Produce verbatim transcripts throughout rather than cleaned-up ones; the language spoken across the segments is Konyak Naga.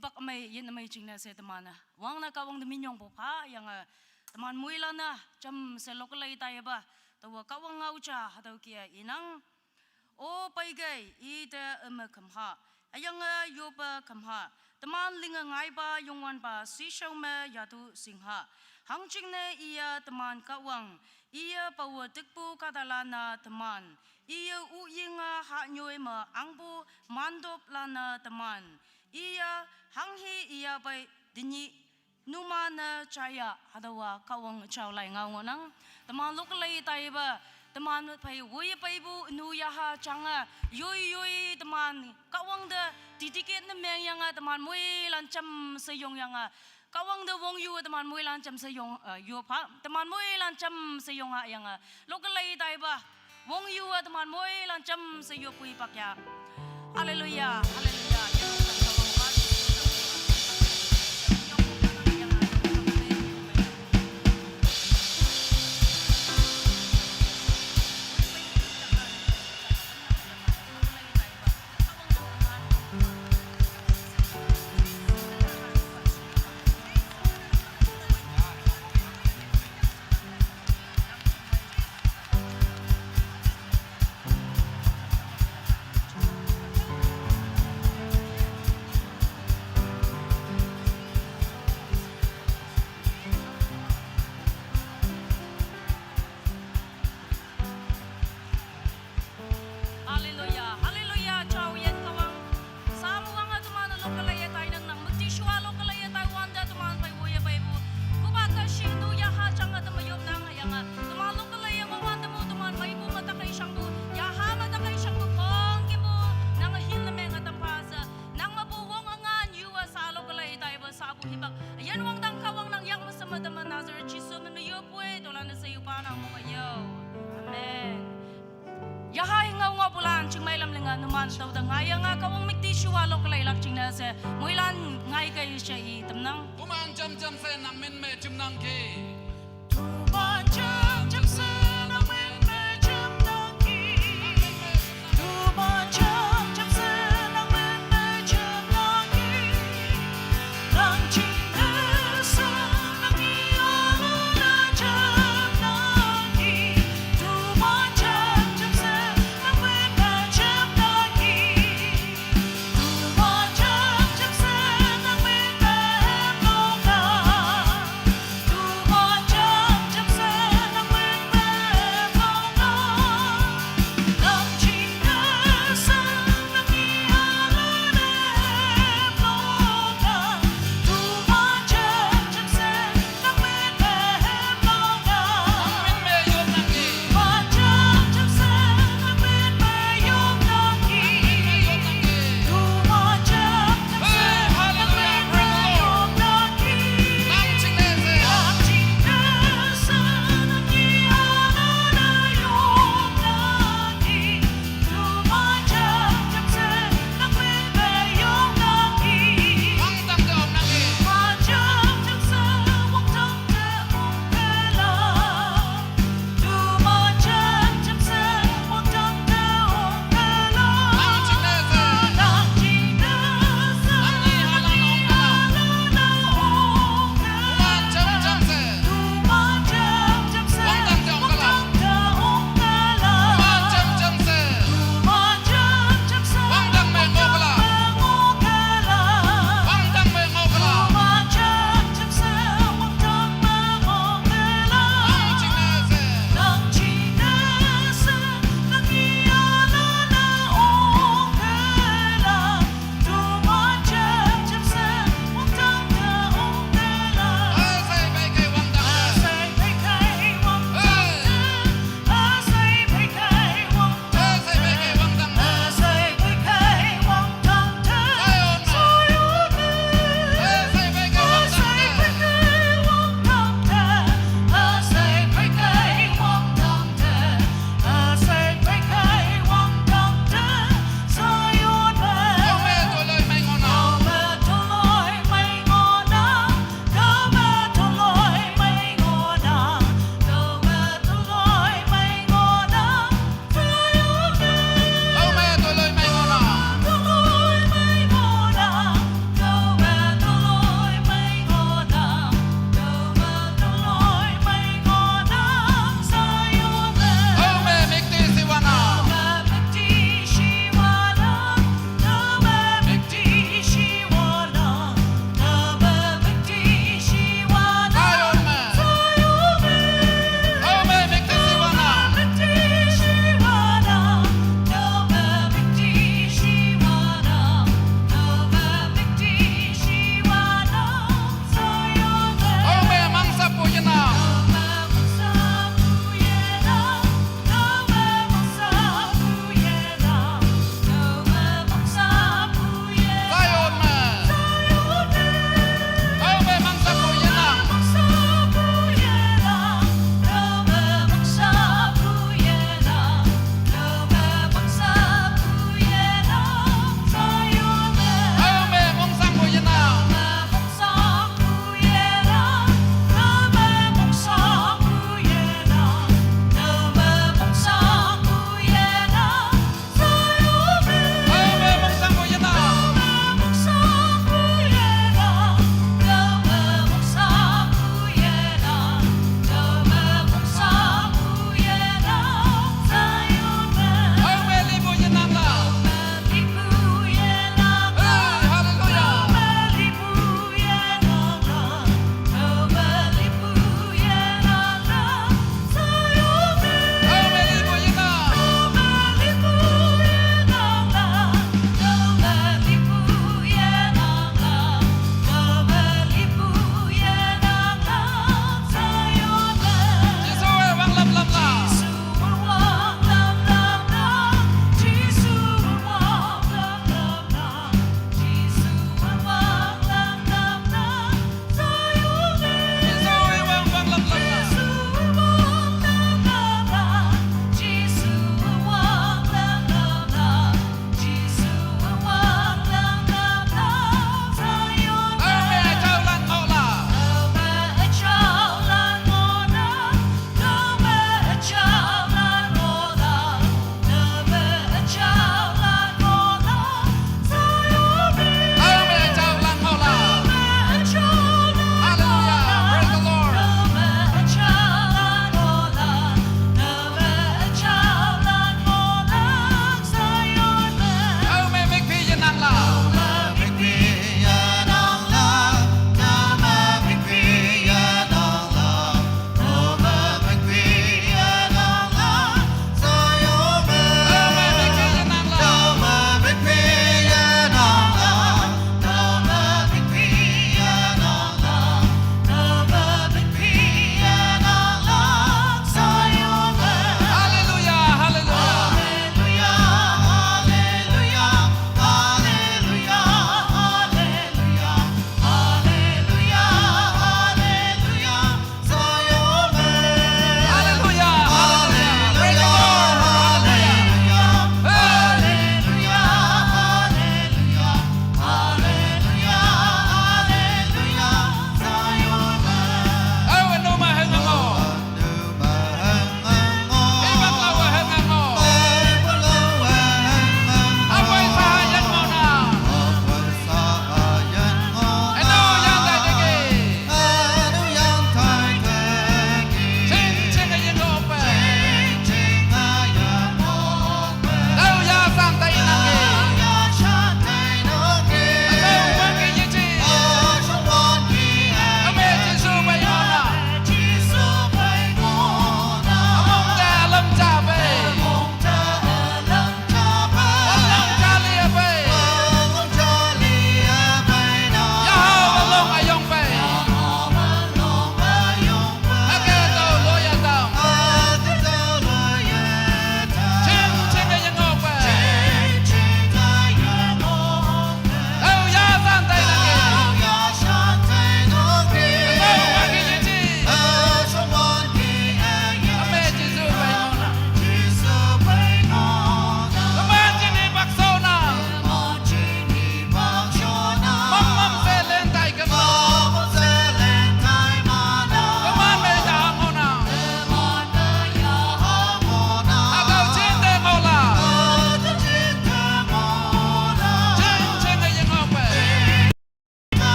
Bak amei, yin amei jingne she teman-e wangne Kahwang te minyong pupha yange, teman moilan-e jamshe lokalei taiba, taowa Kahwang ngao ja hatüo ke inang. O peikei, ite üme kemha, hüyange yoppe kemha, teman linge ngaipa Youngwanpa shishao me yatu shingha. Hangjingne iye teman Kahwang, iye pawe tikpu kahtalan-a teman, iye uyinge hanyoi me ahngpu mantoplan-a teman, iye hanghe iya pei tenyih numan-e jaiya, hatüowa Kahwang jao lai ngao ngohnang. Teman lokalei taipa, teman phei woipeipu nu yaha jange, yoi yoi teman Kahwang te dedicate ne mengyange, teman moilan jamshe yongyange, Kahwang te wongyu teman moilan jamshe yong, eh, yopha, teman moilan jamshe yonghayange, lokalei taipa wongyu-a teman moilan jamshe yoppu ipak ya. Haleluya, haleluya. Haleluya, haleluya, jao yin Kahwang. Samuange teman-e lokalei-e tainang nang, müktishuwa lokalei-e taiwante teman phei woiyepeipu, kupa kashi nu yaha jange teme yopnang hüyange, teman lokalei-e ngohwante mu teman meipu me takei shangpu, yaha me takei shangpu khongkümpu, nange hinne menge tampha she, nang mepu wong üngan yuwe sha lokalei taipa shapu hipak. Üyin wangdang Kahwang nang yak me sheme teman Nazareth Jesu min me yoppu-e, tolante she yupa nang mong-e yo. Amen. Yaha hingao ngohpulan chingmei lam linge numan tao te ngaiyange Kahwang müktishuwa lokaleilak jingne she moilan ngaikei she i tamnang. Toman jamjam she nang min me jemnangki. Toman jamjam she nang min me jemnangki. Toman jamjam she nang min me jemnangki. Nang jingne she nang i-a luna jemnangki. Toman jamjam she nang min me jemnangki. Toman jamjam she nang min me hemnang. Toman jamjam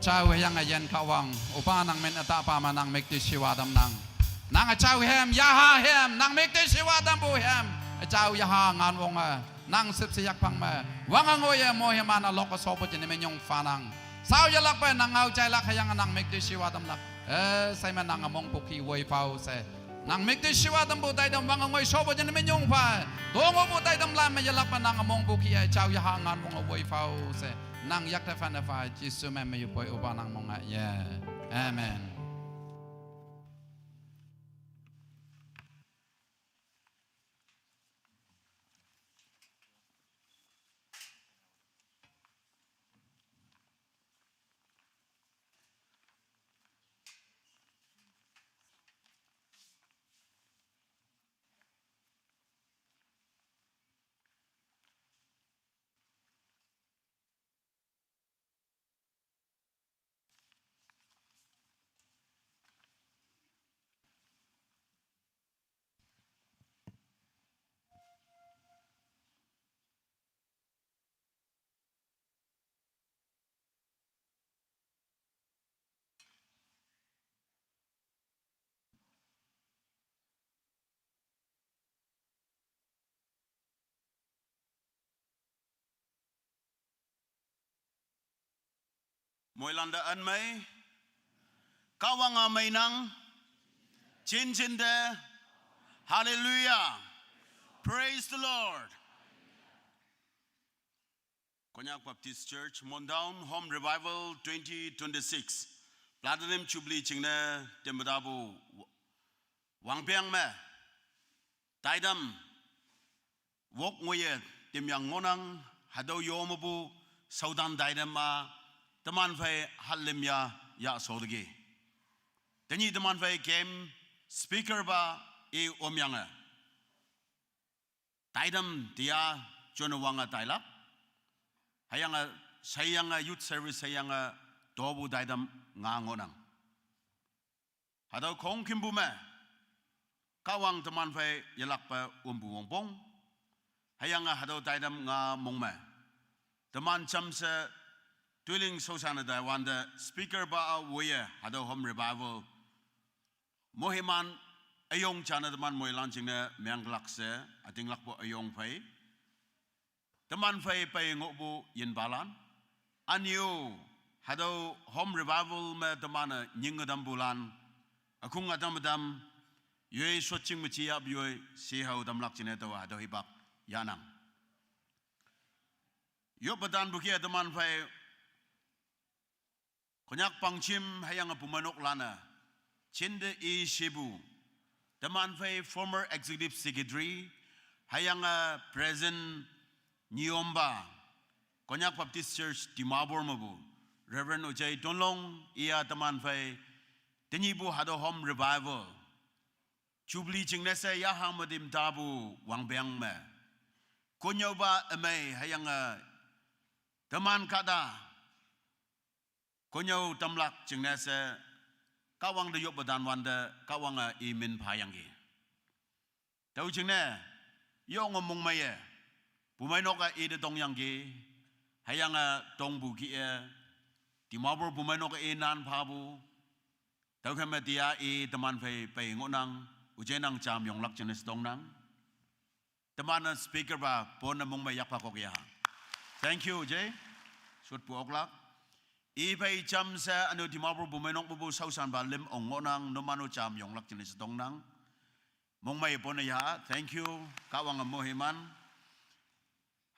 Chao hüyange yin Kahwang, üpa nang min ütapa me nang müktishiwa tamnang. Nang chao hem, yaha hem, nang müktishiwa tampu hem. Chao yaha ngan wonge, nang sipse yakpang me. Wange ngoiye moiman-e lok-e shopu jingne minyong phanang. Shao yelakpe nang ngao jailak hüyange nang müktishiwa tamlak. Eh, sheime nang mongpu ki woi phao she. Nang müktishiwa tampu taitam wange ngoi shopu jingne minyong pha. Tongopu taitam lan me yelakpe nang mongpu ki-e chao yaha ngan wonge woi phao she. Nang yakte phane pha Jesu me me yupoi üpa nang monge ye. Amen. Moilante ün mei. Kahwange meinang. Jinjinte. Hallelujah. Praise the Lord. Konyak Baptist Church, Mon Town, Home Revival twenty twenty-six. Platinum Jubilee jingne tempu tapu wangpeng me. Taitam wok ngoiye timyang ngohnang, hatüo yo mepu shaotan taitam-a teman phei hatlim ya, ya soteki. Tenyih teman phei kem speaker pa i omyange. Taitam tia jone wange tailak. Hüyange, sheyange youth service sheyange topu taitam nga ngohnang. Hatüo khongkümpu me, Kahwang teman phei yelakpe wümpu wongpong. Hüyange hatüo taitam nga mong me. Teman jamshe toiling shaoshanne taiwante speaker pa-a woiye hatüo Home Revival moiman üyong jane teman moilan jingne menglak she, ütinglakpu üyong phei. Teman phei pei ngohpu yinpalan. Ünyu, hatüo Home Revival me teman-e nyinge tampulan. Ükong ütam ütam, yoi shotjing me jiyap yoi, shihao tamlak jingne taowa hatüo hipak yahnang. Yoppatanpu ki-e teman phei Konyak Pangchim hüyange Bumeinok lan-e, Chinde I Shibu, teman phei former executive secretary, hüyange President Nyomba, Konyak Baptist Church Dimapur mepu, Reverend Ojei Tonlong, iya teman phei, tenyihpu hatüo Home Revival Jubilee jingne she yaha metim tapu wangpeng me. Konnyüopa ümei hüyange teman kahta konnyüo tamlak jingne she Kahwang te yoppadan wante Kahwange i min phayangki. Tüo jingne, yonge mongmeiye, Bumeinok-e i te tongyangki, hüyange tongpu ki-e, Dimapur Bumeinok-e i nan phapu, tüokhei me tia i teman phei pei ngohnang, üje nang jam yonglak jingne she tongnang. Teman-e speaker pa pone mongmei yakpha kok yaha. Thank you, Ojei. Shotpu oklak. I phei jamshe ünyu Dimapur Bumeinok mepu shaoshanpa lim ong ngohnang, numan-o jam yonglak jingne she tongnang. Mongmei pone yaha, thank you, Kahwange moiman.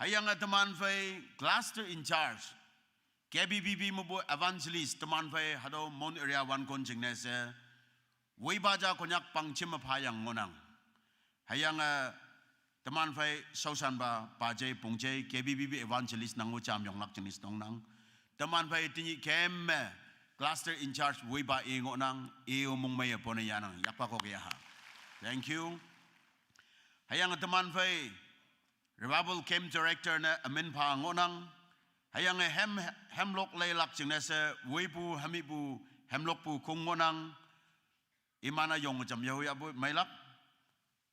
Hüyange teman phei cluster in charge, K B B B mepu evangelist teman phei hatüo Mon area wankon jingne she, woipa ja Konyak Pangchim me phayang ngohnang. Hüyange teman phei shaoshanpa, pa jei, pong jei, K B B B evangelist nang-o jam yonglak jingne she tongnang. Teman phei tenyih kem me cluster in charge woipa i ngohnang, i-o mongmeiye pone yahnang, yakpha kok yaha. Thank you. Hüyange teman phei Revival Camp Director ne ümin pha ngohnang. Hüyange hem, hemlok leilak jingne she woipu, hemihpu, hemlokpu kong ngohnang. Iman-e yong jam yao yahpu meilak.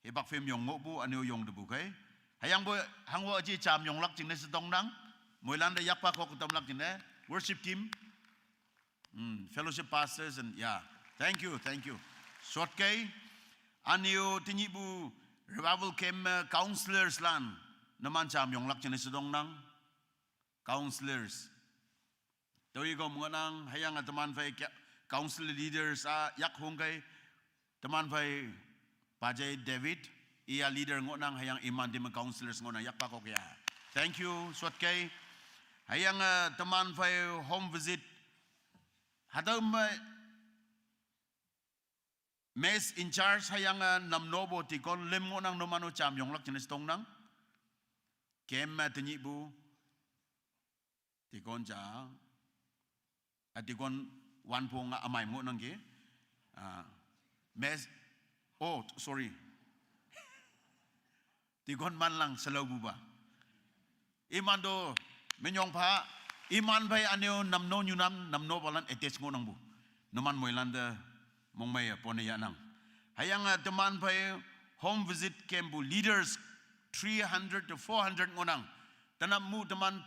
Hipak phim yong ngohpu, ünyu yong tepu khei. Hüyangpoi, hangwo üji jam yonglak jingne she tongnang. Moilante yakpha kok tamlak jingne. Worship team. Mm, fellowship pastors and, yeah. Thank you, thank you. Short kei, anyo tinyi bu revival camp, uh, counselors lan, naman jam yonglak jene sedong nang, counselors. Tawi ko mengonang, hayang teman fai kia-, council leaders a yak hong kei, teman fai Pajai David, ia leader ngonang, hayang iman team counselors ngonang, yak pakok ya. Thank you, short kei. Hayang, uh, teman fai home visit, hadau mai, mess in charge hayang, uh, namno bo tikon lim ngonang nomano jam yonglak jenis tongnang. Kem, uh, tinyi bu tikon ja, uh, tikon wan pong, uh, amai ngonang ke. Uh, mess, oh, sorry. Tikon man lang selau buba. Iman do menyong pha, iman bai anyo namno nyunam, namno balan etes ngonang bu. Noman moilan de mongmai pone ya nang. Hayang, uh, teman bai home visit camp bu leaders three hundred to four hundred ngonang. Tanam mu teman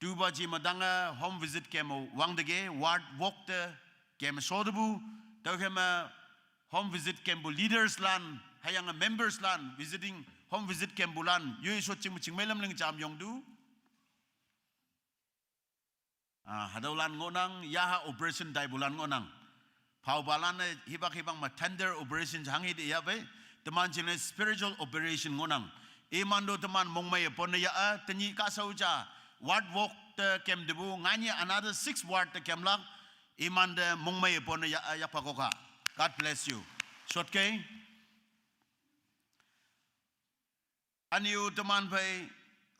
tuba ji madang, uh, home visit camp wang dege, ward walk de camp so de bu, tau hem, uh, home visit camp bu leaders lan, hayang members lan, visiting home visit camp bu lan, yoi so ching ching melam ling jam yong du. Ah, hadau lan ngonang, yaha operation dai bu lan ngonang. Pau balan, eh, hibak hibak ma tender operation jang hidi ya bai, teman jine spiritual operation ngonang. Iman do teman mongmai pon ya, ah, tenyi ka sau ja, ward walk te camp de bu, nganye another six ward te camp lak, iman de mongmai pon ya, ah, yak pakoka. God bless you. Short kei. Anyo teman bai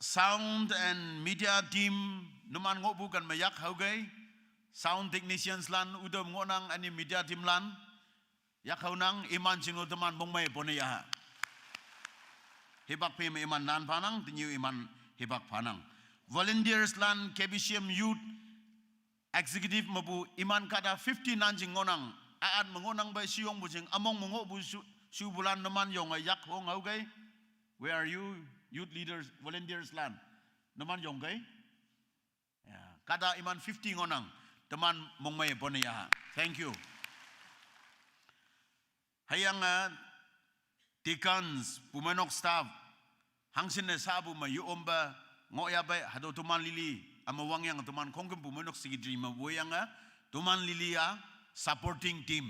sound and media team, numan ngoh bu kan mayak hau gai. Sound technicians lan, udom ngonang ani media team lan. Yak hau nang, iman jino teman mongmai pone ya. Hibak phi me iman nan panang, tenyu iman hibak panang. Volunteers lan, K B C M youth, executive mabu iman kada fifty nan jing ngonang. Aat mengonang bai siong bu jing among mengo bu su, su bulan neman yong yak hong hau gai. Where are you, youth leaders, volunteers lan? Neman yong gai. Ya, kada iman fifty ngonang. Teman mongmai pone ya. Thank you. Hayang, ah, deacons, pumenok staff, hangsin ne sa bu ma yu omba, ngo ya bai, hado tuman lili, ama wang yang tuman kongkem pumenok secretary ma bu yang, ah, tuman lili ya, supporting team.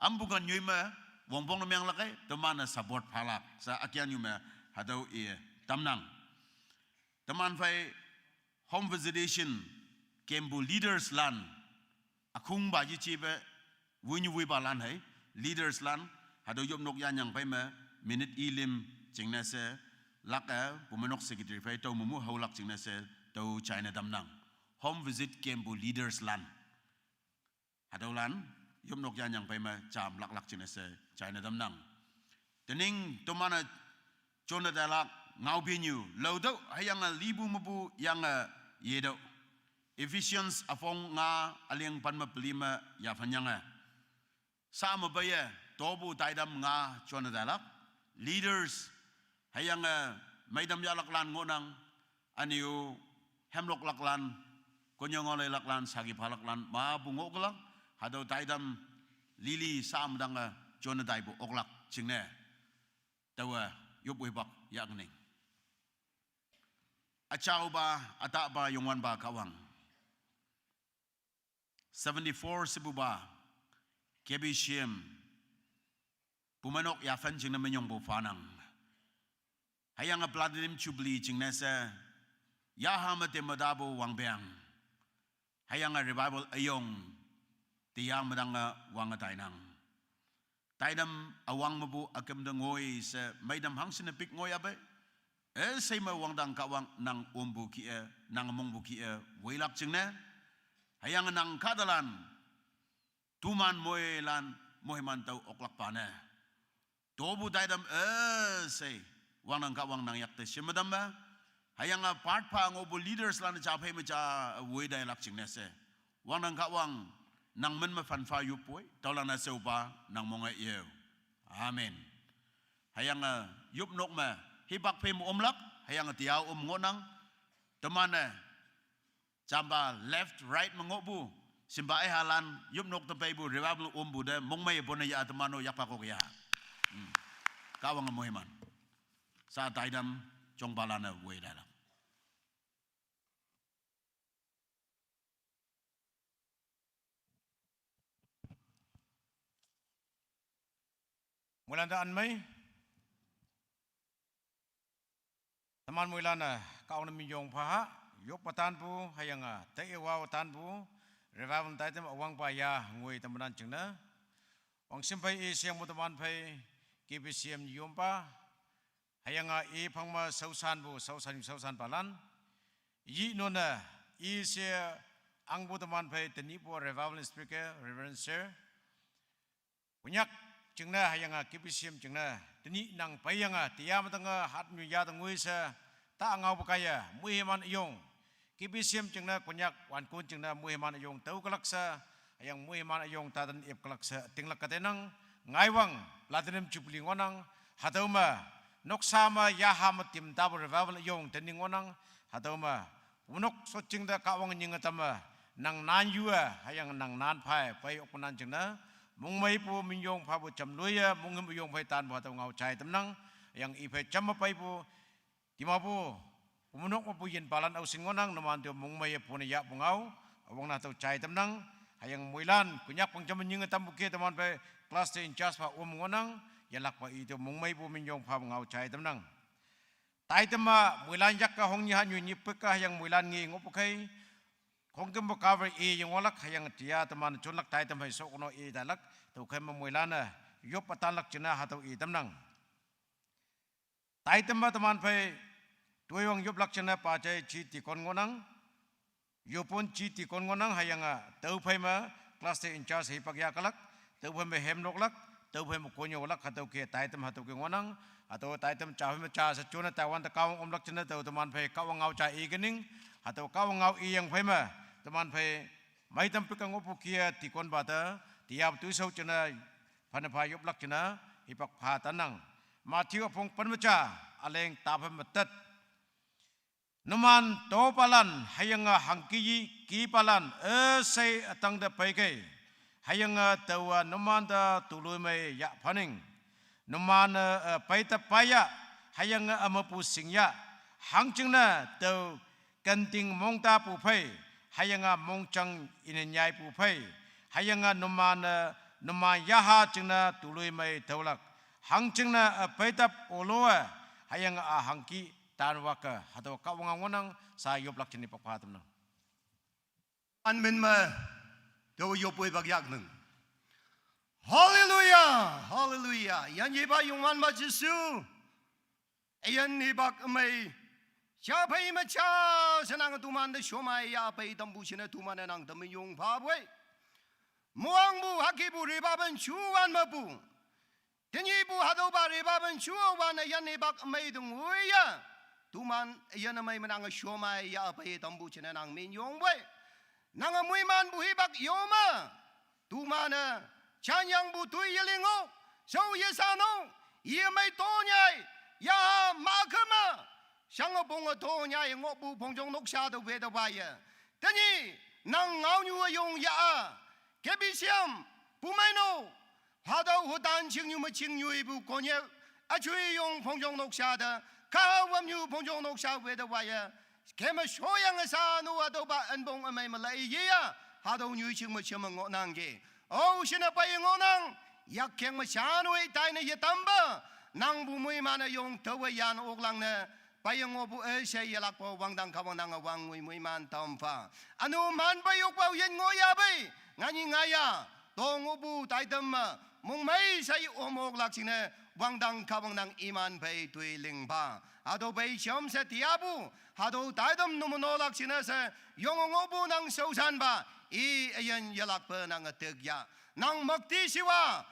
Am bukan nyui ma, wong bong na miang lakai, tuman na support phalak, sa akian yu ma, hado i tamnang. Teman fai home visitation camp bu leaders lan. Akung ba ji chi be win yu wi ba lan hai leaders lan. Hado yop nok ya nyang pai me minute i lim ching na se lak, eh, pumenok secretary fai tau mumu hau lak ching na se tau China dam nang. Home visit camp bu leaders lan. Hadau lan, yop nok ya nyang pai ma jam lak lak ching na se China dam nang. Tening tomana chona dalak ngau bin yu, lau dau, hayang a libu mabu yang a ye dau. Ephesians afong nga aliang pan ma pelima ya fanyang a. Sa ma baya, tobu taidam nga chona dalak. Leaders, hayang a maidam ya lak lan ngonang, aniu hemlok lak lan, konyongole lak lan, sagi phalak lan, ma bu ngok lak, hadau taidam lili sam dang a, chona dai bu oklak ching ne. Tawa, yop wei bak, yak ning. Achau ba, ata ba, yongwan ba, kawang. Seventy-four sibu ba, K B C M. Pumenok ya fan ching ne menyong bu fanang. Hayang a platinum jubilee ching ne se, ya ha ma te ma da bu wang biang. Hayang a revival ayong, te yang ma dang a wang a tainang. Tainam awang mabu akem de ngoi se maidam hang sine pik ngoi abe. E sei ma wang dang ka wang nang um bu ki e, nang mong bu ki e, wei lak ching ne. Hayang nang ka dalan, tuman moi lan, moi man tau oklak pa ne. Tobu taidam e sei, wang nang ka wang nang yak te shim madam ba. Hayang a part pa ngo bu leaders lan cha phei ma cha wei dai lak ching ne se. Wang nang ka wang nang men ma fan fa yup poi, tau lan a seu ba nang mong a yeu. Amen. Hayang a yup nok ma, hibak phei mu om lak, hayang a tiau om ngo nang, teman e, chamba left, right ma ngo bu, Simba ehalan, yopnok te peipu, revival umpu te, mongmei pone ya teman-o yakpa kok ya. Hmm. Kahwange moiman. Sa taidam, jongpalan-e woi tailak. Moilan te anmei. Teman moilan-e, Kahwang ne minyong pha ha, yop patanpu, hüyange, te iwa tanpu, revival taitam üwangpa ya, ngoi tamanan jingne. Wangshim phei i shengpu teman phei, K B C M yompa, hüyange i phangme shaoshanpu, shaoshan, shaoshanpalan. Yi none, i she angpu teman phei, tenyihpu revival speaker, Reverend Sir. Konyak jingne hüyange K B C M jingne, tenyih nang peiyange, tiya me tange, hat nyu ya tengui she, ta ngaopu kaiye, muhiman üyong. K B C M jingne, Konyak, wankon jingne, muhiman üyong, tüo kelak she, hüyange muhiman üyong, taten ip kelak she, tinglak katenang, ngaiwang, Platinum Jubilee ngohnang, hatüo me, noksa me, yaha me, tim tapu revival üyong, tening ngohnang, hatüo me, wonok shotjing te Kahwang nyinge tamme, nang nan yue, hüyange nang nan phei, pei okpu nan jingne, mongmeipu minyong phapu jamloiye, monghüm üyong phei tanpu hatüo ngao jai tamnang, hüyange i phei jamme peipu, Dimapur, wonok mepu yinpalan aoshin ngohnang, numan te mongmeiye pone yahpu ngao, üwangne hatüo jai tamnang, hüyange moilan, Konyak pang jamme nyinge tampu ke teman phei, class te in charge pha om ngohnang, yelakpa i te mongmeipu minyong phapu ngao jai tamnang. Taitam me moilan yak-e hongnyi ha nyu nyipke hüyange moilan nge ngohpu khei. Khongkümpu cover i yengohlak hüyange tiya teman jonlak taitam hei shokono i tailak. Tüokhei me moilan-e yop patanlak jingne hatüo i tamnang. Taitam me teman phei toiwang yoplak jingne pajai chi deacon ngohnang. Yopon chi deacon ngohnang hüyange, tüophei me class te in charge hipak yakalak, tüophei me hemnoklak, tüophei me konnyüolak, hatüo ke taitam hatüo ke ngohnang, hatüo taitam ja phei me ja she jone Taiwan te Kahwang omlak jingne tüo teman phei Kahwang ngao ja ikening, hatüo Kahwang ngao iyang phei me, teman phei meitam pika ngohpu kia deaconpa te, tiyap toishao jingne, phane pha yoplak jingne, hipak pha tanang. Matthew üpong pen me ja, üleng taphei me tet. Numan topalan, hüyange hangki yi kipalan, üshei ütangte peikei, hüyange taowa numan te toloimei yah phaning. Numan-e, eh, peitep paya, hüyange ümepu shingya, hangjingne tao kenting mongtapu phei, hüyange mongjang ine nyaipu phei, hüyange numan-e, numan yaha jingne toloimei taolak, hangjingne, eh, peitep oloe, hüyange a hangki tanwake, hatüo Kahwang ngao ngohnang, sa yoplak jingne pakpa tamnang. Anmin me, tüo yopoi pak yaknang. Hallelujah, hallelujah. Yanyepa Youngwanpa Jesu. Üyin hipak ümei. Ja phei me ja, she nang teman te shomai yah pei tampu jingne teman-e nang te minyong phapoi. Moangpu, hükepu revival juwan mepu. Tenyihpu hatüopa revival juwan üyin hipak ümei te ngoiye. Teman üyin ümei me nange shomai yah pei tampu jingne nang minyongpoi. Nange moimanpu hipak yome. Teman-e janyangpu toi yeling-o, shao yeshan-o, yemei tonyai, ya ma keme. Shange ponge tonyai ngohpu phongjong noksha te wete waye. Tenyih, nang ngaonyu üyong ya-a. K B C M, pumei no. Hatüo hotan chingnyu me chingnyu ipu konye. Üjui yong phongjong noksha te. Kahwamnyu phongjong noksha wete waye. Keme shoyange sha no hatüopa ünpong ümei me lai yeya. Hatüo nyu ching me cheme ngohnangki. O, shine peiye ngohnang. Yakkeng me sha no-i taine yetampa. Nangpu moiman-e yong taowe yan oklangne. Peiye ngohpu üshei yelakpe wangdang Kahwang nange wangngoi moiman tampha. Ünu man pei yokpao yin ngohyapei. Ngani ngaiya. Tong opu taitam me. Mongmei shai omoklak jingne. Wangdang Kahwang nang iman phei toi lingpha. Hatüo phei jamshe tiapu. Hatüo taitam numenolak jingne she. Yonge ngohpu nang shaoshanpa. I üyin yelakpe nange tek ya. Nang müktishiwa.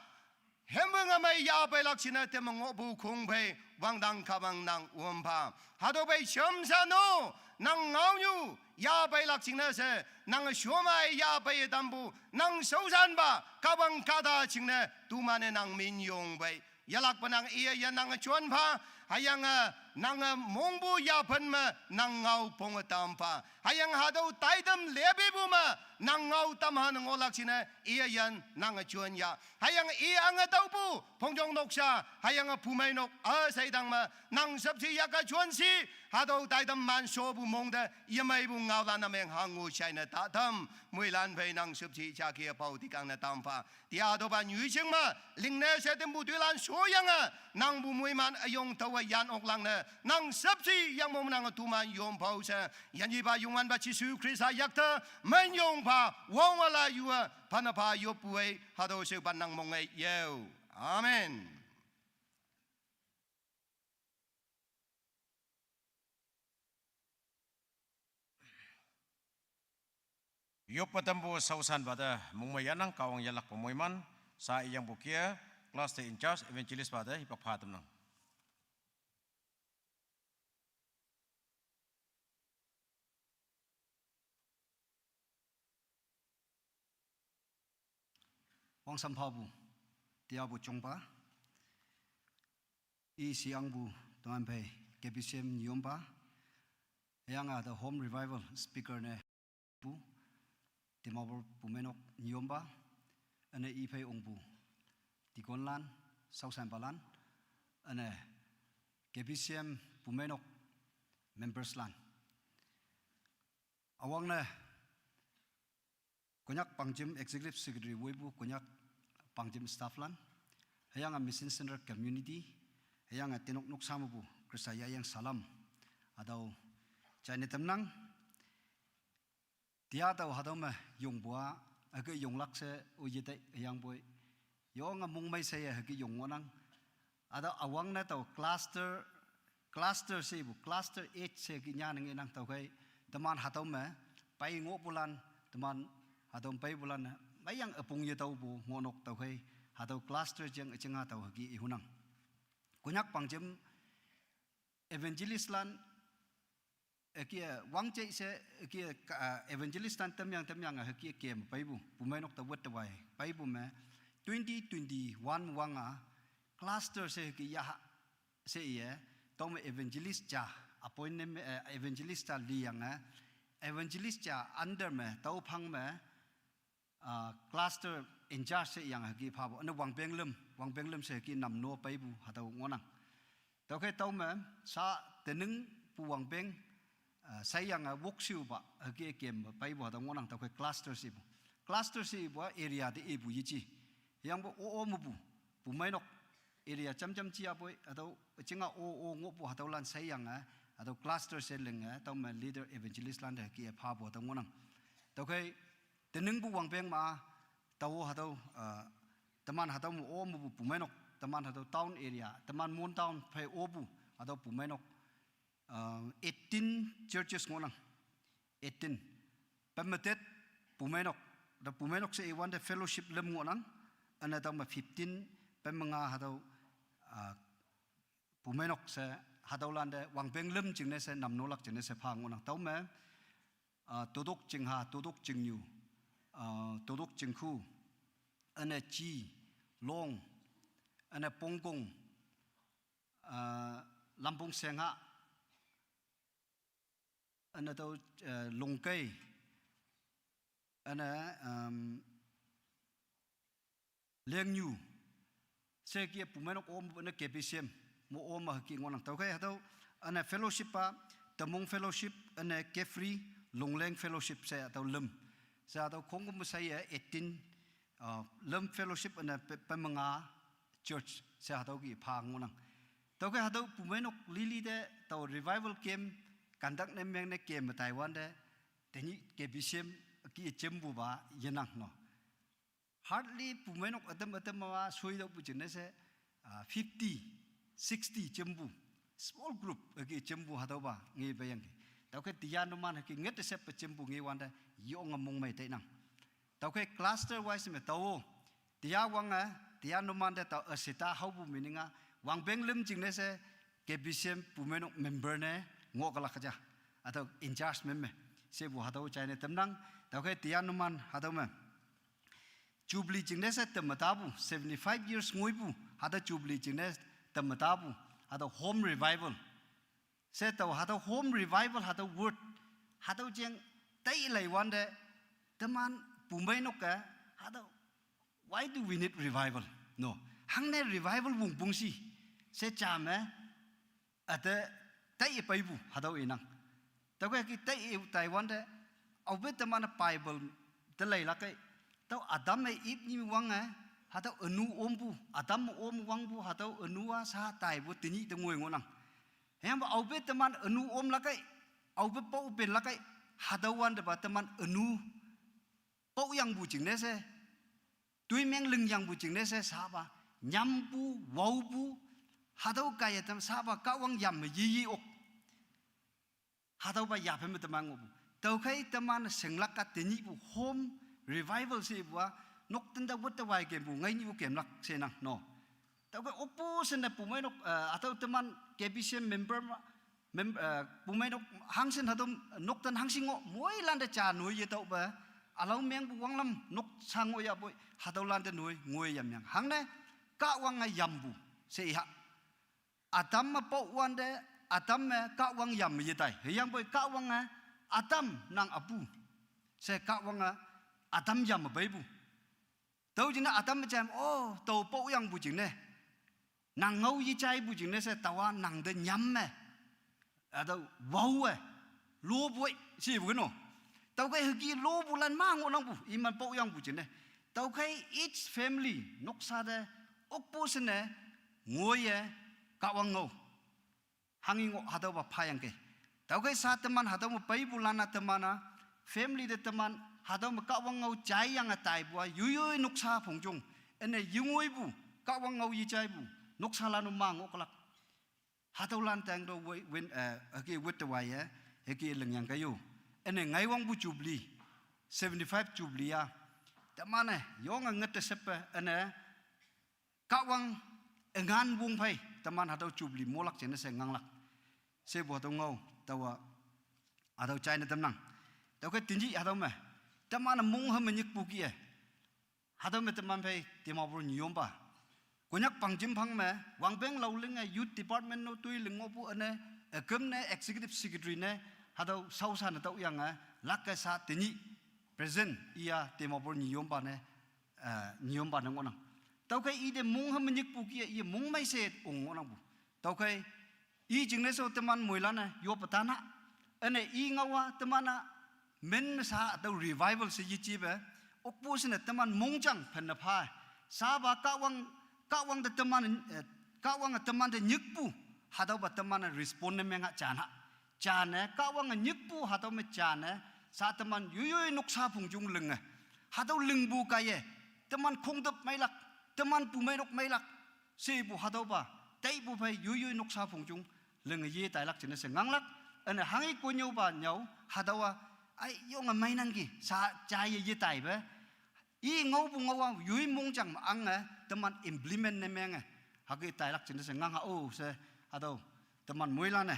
Hemwünge mei yahpeilak jingne teme ngohpu khongphei wangdang Kahwang nang ompha. Hatüo phei jamsha no, nang ngaonyu yahpeilak jingne she, nange shomai yahpei tampu, nang shaoshanpa, Kahwang kahta jingne, teman-e nang minyongpei. Yelakpe nang iye ye nange jonpha, hüyange, Nange mongpu yaphen me nang ngao ponge tampha. Hüyange hatüo taitam lepipu me nang ngao tamha ne ngohlak jingne iye yan nange jon ya. Hüyange i ange taopu phongjong noksa, hüyange pumei nok üsheidang me nang shüpshe yaka jon shi, hatüo taitam man shopu mong te yemeipu ngaolan-a meng hango jaine tatam. Moilan phei nang shüpshe jake pao tikangne tampha. Tia hatüopa nyoijing me, lingne she tempu toilan shoyange, nangpu moiman üyong taowe yan oklangne, nang shüpshe yangmong nange toman yongpao she, yanyipa Youngwanpa Jesu Khrista yakte, minyong pha, wonge la yuwe, phane pha yoppu ei, hatüo shepan nang mong ei yao. Amen. Yoppe tampu shaoshanpa te mongmei yahnang, Kahwang yelakpe moiman, sha iyangpu kia, class te in charge, evangelist pa te hipak pha tamnang. Wangsam phapu, tiapu jongpa, i shiangpu teman phei, K B C M nyompa, hüyange hatüo Home Revival speaker ne pu, Dimapur pumeinok nyompa, üne i phei ongpu, deaconlan, shaoshanpalan, üne K B C M pumeinok memberslan. Üwangne Konyak Pangjim Executive Secretary woipu Konyak Pangjim stafflan, hüyange Mission Center community, hüyange tenok noksa mepu Khrista yayang salam, hatüo jaine tamnang. Tia tao hatüo me yongpu-a, hüke yonglak she o yete hüyangpoi. Yonge mongmei she ye hüke yong ngohnang. Hatüo üwangne tao cluster, cluster shepu, cluster eight she ke nyanang inang tüokhei. Teman hatüo me, pei ngohpulan, teman hatüo peipulan, meiyang üpong yetaopu ngohnok tüokhei, hatüo cluster jeng üjing hatüo hüke ihunang. Konyak Pangjim evangelistlan, hüke, wangje she, hüke, ka, evangelistlan temyang temyang hüke kem peipu, pumeinok te wette wai, peipu me, twenty twenty-one wange, cluster she hüke yaha, she iye, tüome evangelist ja, appointment me, eh, evangelist ja liyange, evangelist ja under me, tüophang me, ah, cluster in charge she iyange hüke phapu, üne wangpeng lüm, wangpeng lüm she hüke namno peipu hatüo ngohnang. Tüokhei tüome, sha teningpu wangpeng, ah, sheyange wokshupa hüke kem peipu hatüo ngohnang tüokhei cluster shepu. Cluster shepu-a area te ipu yeji. Hüyangpoi o-o mepu, pumeinok area jamjam ji apoi, hatüo jinga o-o ngohpu hatüolan sheyange, hatüo cluster she linge, tüome leader evangelistlan te hüke phapu hatüo ngohnang. Tüokhei, teningpu wangpeng ma, tao hatüo, ah, teman hatüo me o mepu pumeinok, teman hatüo town area, teman Mon town phei opu, hatüo pumeinok, ah, eighteen churches ngohnang, eighteen. Pemmetet pumeinok, hatüo pumeinok she iwante fellowship lüm ngohnang, üne tüome fifteen, pemmenga hatüo, ah, pumeinok she, hatüolante wangpeng lüm jingne she namnolak jingne she pha ngohnang. Tüome, ah, Totok Chingha, Totok Chingnyu, ah, Totok Chingkhu, üne Chi, Long, üne Pongkong, ah, Lampong Sengha, üne tüo, eh, Longkei, üne, em, Lengnyu, she ke pumeinok om, üne K B C M, mo om hüke ngohnang. Tüokhei hatüo, üne fellowship-a, Temong Fellowship, üne Kefri, Longleng Fellowship she hatüo lüm. She hatüo khongküm sheye eighteen, ah, lüm fellowship üne pe-, pemmenga church she hatüo ke pha ngohnang. Tüokhei hatüo pumeinok lili te tao revival camp conduct ne mengne camp me taiwante, tenyih K B C M ke jempupa yenang no. Hardly pumeinok ütam ütam ma shoitüohpu jingne she, ah, fifty, sixty jempu. Small group hüke jempu hatüopa nge peiyangki. Tüokhei tia numan hüke ngete sheppe jempu ngewante yonge mongmei teinang. Tüokhei cluster wise me tao-o. Tia wange, tia numan te tao üshita haopu meaning-a, wangpeng lüm jingne she, K B C M pumeinok member ne ngohkelak ja. Hatüo in charge meme. Shepu hatüo jaine tamnang, tüokhei tia numan hatüo me. Jubilee jingne she temme tapu, seventy-five years ngoipu, hatüo Jubilee jingne temme tapu, hatüo Home Revival. She tao hatüo home revival, hatüo word, hatüo jeng taiye lei wante, teman pumeinok-e, hatüo, why do we need revival? No, hangne revival wongpong shi, she ja me, üte, taiye peipu, hatüo inang. Tüokhei ki taiye tai wante, aope teman-e Bible te leilak kei. Tüo Adam-e Eve nyi wange, hatüo ünu ompu, Adam om wangpu, hatüo ünu-a sha taipu tenyih te ngoi ngohnang. Hüyangpoi aope teman ünu omlak kei, aope paopenlak kei, hatüo wantepa teman ünu paoyangpu jingne she, toimeng lingyangpu jingne she shapa, nyampu, waopu, hatüo kaiye tam shapa Kahwang yam me yeyi ok. Hatüopa yaphen me teman ngohpu. Tüokhei teman shinglak ka tenyihpu home revival shepu-a, nokten te wütte wai kempu, ngainyih kemlak shenang, no. Tüokhei opposite ne pumeinok, eh, hatüo teman K B C M member ma, mem-, eh, pumeinok hangshin hatüo nokten hangshin ngoh, moilante ja noi yetüohpe, ülao mengpu wanglam nok sha ngohyapoi, hatüolante noi ngoi yamyang. Hangne, Kahwange yampu, she iha. Adam me paowante, Adam me Kahwang yam me yetai. Hüyangpoi Kahwange, Adam nang apu, she Kahwange, Adam yam me peipu. Tüo jingne Adam me jam, oh, tao paoyangpu jingne, nang ngao yejaipu jingne she taowa nang te nyam me, hatüo, wao-e, lopoi, shepu no. Tüokhei hüke lopulan ma ngohnangpu, iman paoyangpu jingne. Tüokhei each family, noksa te, opposite ne, ngoiye, Kahwang ngao. Hanghi ngoh hatüopa phayangki. Tüokhei sha teman hatüo me peipulan-a teman-a, family te teman, hatüo me Kahwang ngao jaiyange taipu-a, yoiyoi noksa phongjong. Üne yengoipu, Kahwang ngao yejaipu, noksalan-o ma ngohlak. Hatüolan tangto woi, win, eh, hüke wütte waiye, hüke lingyang kaiyo. Üne ngaiwangpu Jubilee, seventy-five Jubilee-a, teman-e yonge ngette sheppe, üne Kahwang üngan wong phei, teman hatüo Jubilee molak jingne she nganglak. Shepu hatüo ngao, taowa, hatüo jaine tamnang. Tüokhei tenyih hatüo me, teman-e monghe me nyikpu kih-e, hatüo me teman phei Dimapur nyiyompa, Konyak pangjimphang me, wangpeng laolinge youth department no toi ling ngohpu üne, üküm ne executive secretary ne, hatüo shaoshan ne tüoyange, lakke sha tenyih, present iya Dimapur nyiyompa ne, eh, nyiyompa ne ngohnang. Tüokhei ite monghe me nyikpu kih-e, iye mongmei she ong ngohnangpu. Tüokhei, i jingne she teman moilan-e yoppe tana. Üne i ngao-a teman-a, min me sha hatüo revival she yejepe, opposite ne teman mongjang phenne pha. Shapa Kahwang, Kahwang te teman, eh, Kahwange temante nyikpu, hatüopa teman-e respond ne menge jana. Jane, Kahwange nyikpu hatüo me jane, sha teman yoiyoi noksa phongjong linge. Hatüo lingpu kaiye, teman khongtüp meilak, teman pumeinok meilak, shepu hatüopa, taipu phei yoiyoi noksa phongjong, linge yetailak jingne she nganglak, üne hanghi konnyüopa nyüo, hatüowa, ai yonge meinangki, sha jaiye yetaipe, i ngaopu ngao-a yoi mongjang me ange, teman implement ne menge, hüke tailak jingne she ngang ha-o she, hatüo, teman moilan-e,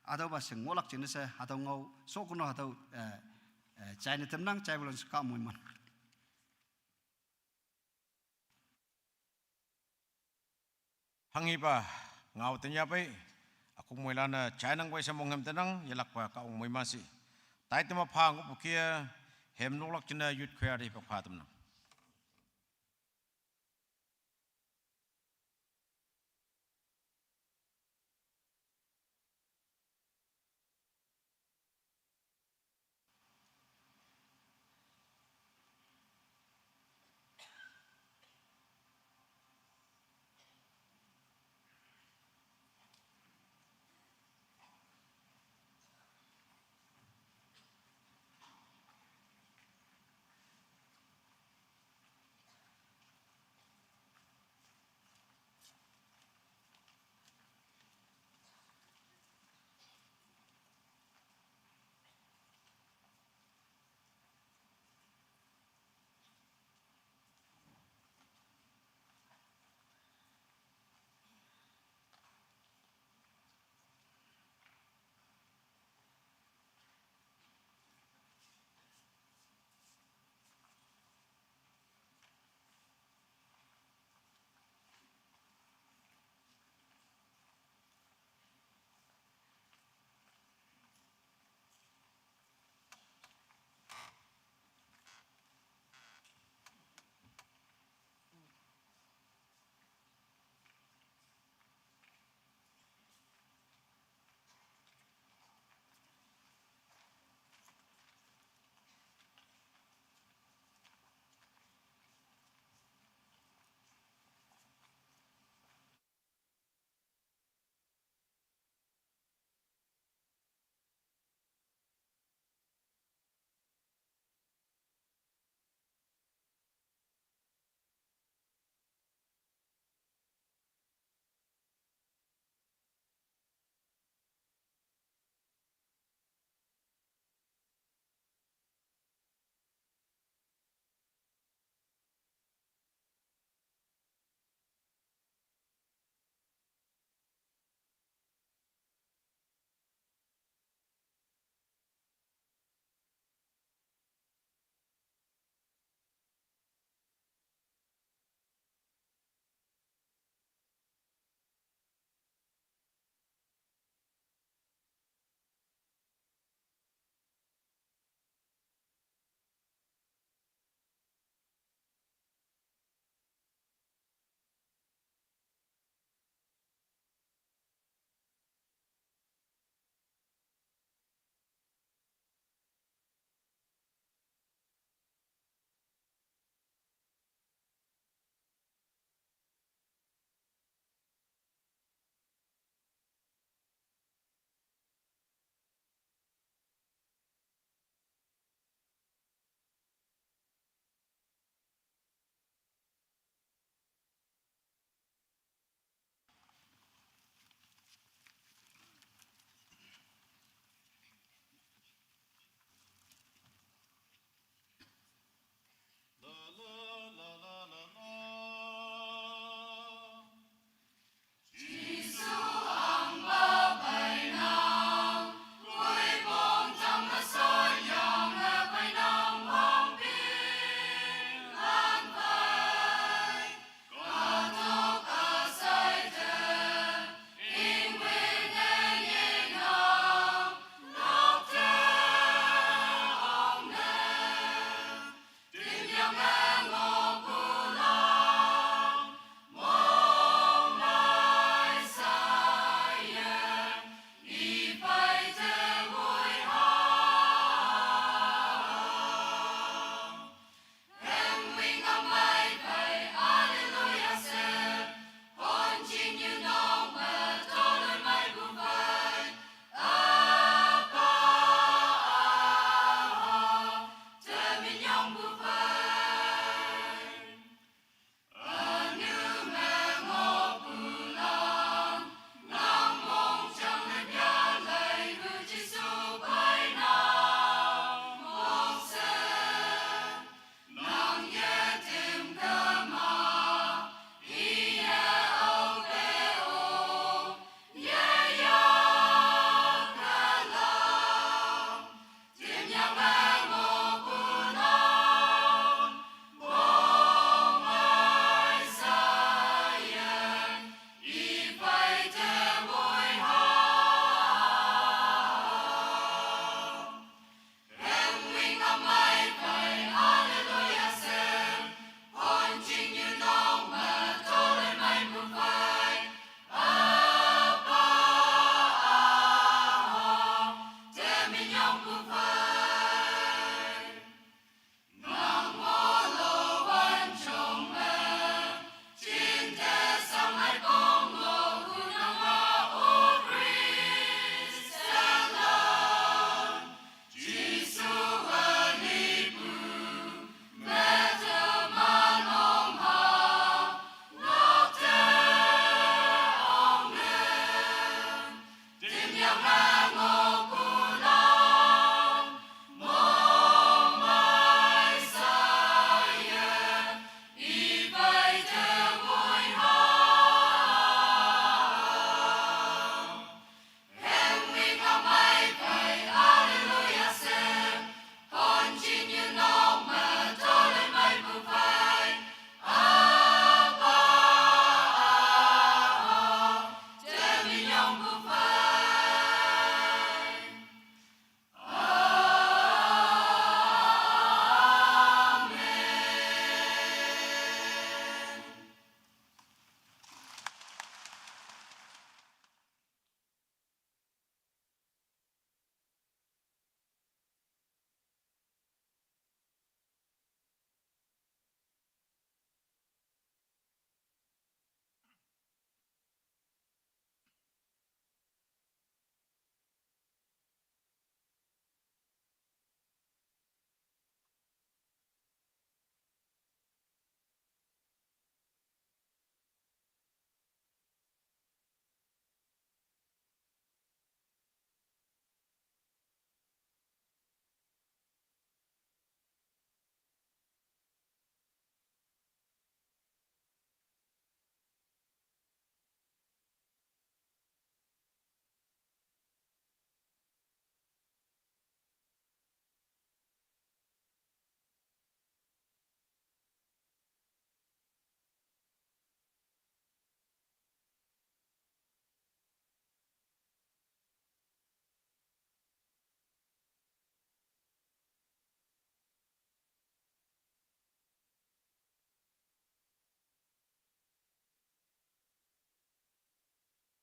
hatüopa she ngohlak jingne she, hatüo ngao, shokono hatüo, eh, eh, jaine tamnang, jaipulan she kah moiman. Hanghipa, ngao tenyih pei, ükong moilan-e jainang pei she monghem tenang, yelakpa Kahwang moiman shi. Tai tema pha ngohpu kih-e, hem noklak jingne youth choir te hipak pha tamnang.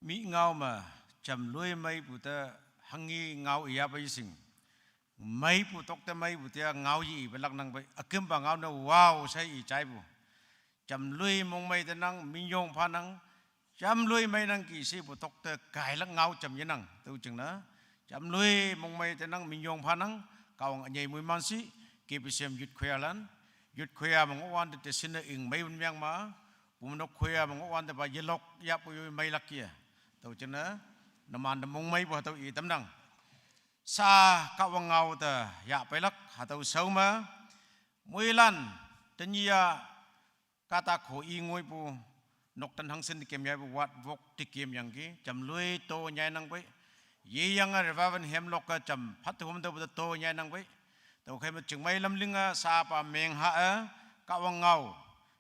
Mi ngao me, jam lui mei pu te hangi ngao iya pa ising. Mei pu tok te mei pu te ngao yi ipe lak nang pei. Akim pa ngao ne wow sai i chai pu. Jam lui mong mei te nang minyong pa nang. Jam lui mei nang ki si pu tok te kai lak ngao jam ye nang. Tau jing na. Jam lui mong mei te nang minyong pa nang. Kawang anyei mui man si. Ki pi siam yut kuya lan. Yut kuya mong wan te te sin ne ing mei un miang ma. Pumnok kuya mong wan te pa yelok ya pu yu mei lak kia. Tau jing na. Naman te mong mei pu tau i tam nang. Sa kawang ngao te ya pei lak. Hatau sau ma. Mui lan. Te nyi ya. Kata ko i ngoi pu nok tan hang sen ti kem yai pu wat wok ti kem yang ki, jam lui to nyai nang pei. Ye yang a revival hem lok ka jam phat tu hom to to nyai nang pei. Tau khai ma jing mai lam ling a sa pa meng ha a, kawang ngao.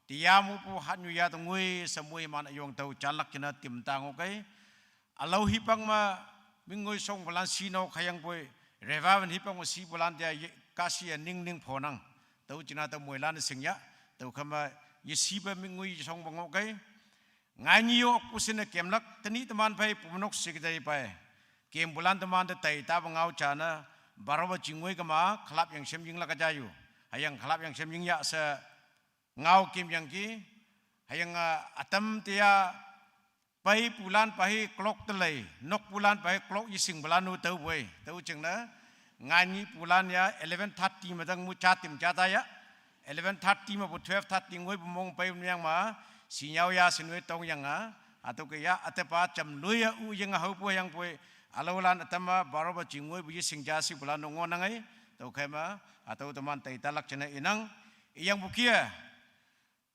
Ti ya mu pu hat nyu ya tu ngoi sa mui man a yong tau jan lak jina tim ta ngo kai. Alau hipang ma, mingoi song palan si no khayang poi, revival hipang ma si palan dia ye, kasi ya ning ning pho nang. Tau jina tau mui lan sing ya, tau khama ye si pa mingoi song pa ngo kai. Ngai ni yo kusin na kem lak, tani teman pai pumanok si kidai pai. Kem bulan teman te tai ta pa ngao jana, baro ba jingoi kama, khalap yang sem ying lak aja yu. Hayang khalap yang sem ying ya sa ngao kem yang ki, hayang, ah, atam te ya, Pai pulan pahi clock te lei, nok pulan pahi clock yising pulan nu tau buai, tau jing na, ngai ni pulan ya, eleven thirty ma dang mu cha tim cha ta ya, eleven thirty ma pu twelve thirty ngoi pu mong pai miang ma, si nyau ya sin wei tong yang a, atau ke ya, ate pa jam lui ya u yang a hau pu yang pui, alau lan atam ma, baro ba jing ngoi pu yising ja si pulan nu ngo nang ai, tau khai ma, atau teman tai talak jing na inang, yang bukia,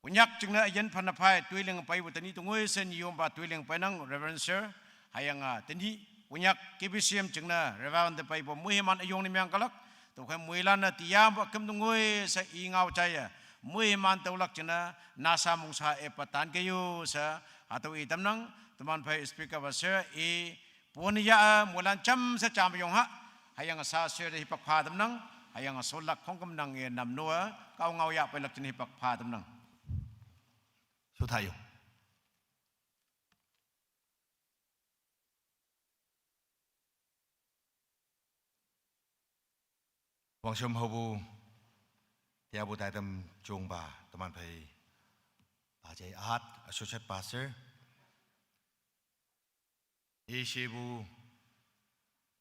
Konyak jing na ayan phan na phai, tuiling pai bu tani tu ngoi sen yom ba tuiling pai nang Reverend Sir, hayang a, tani Konyak K B C M jing na Reverend te pai bu muhiman ayong ni miang kalak, tu khai muilan na tiam bu kem tu ngoi sa i ngau chaya, muhiman tau lak jing na, nasa mung sa e patan ke yu sa, atau i tam nang, teman pai speaker ba Sir, i Pun ya, mulan cham sa cham yong ha. Hayang sa sir de hipak pha tam nang. Hayang solak khong kam nang ye nam noa. Kau ngau ya pelak jin hipak pha tam nang. Su thayo. Wang shom hobu. Tia bu tai tam chung ba teman pai. Ba jai ahat, associate pastor. Ishibu,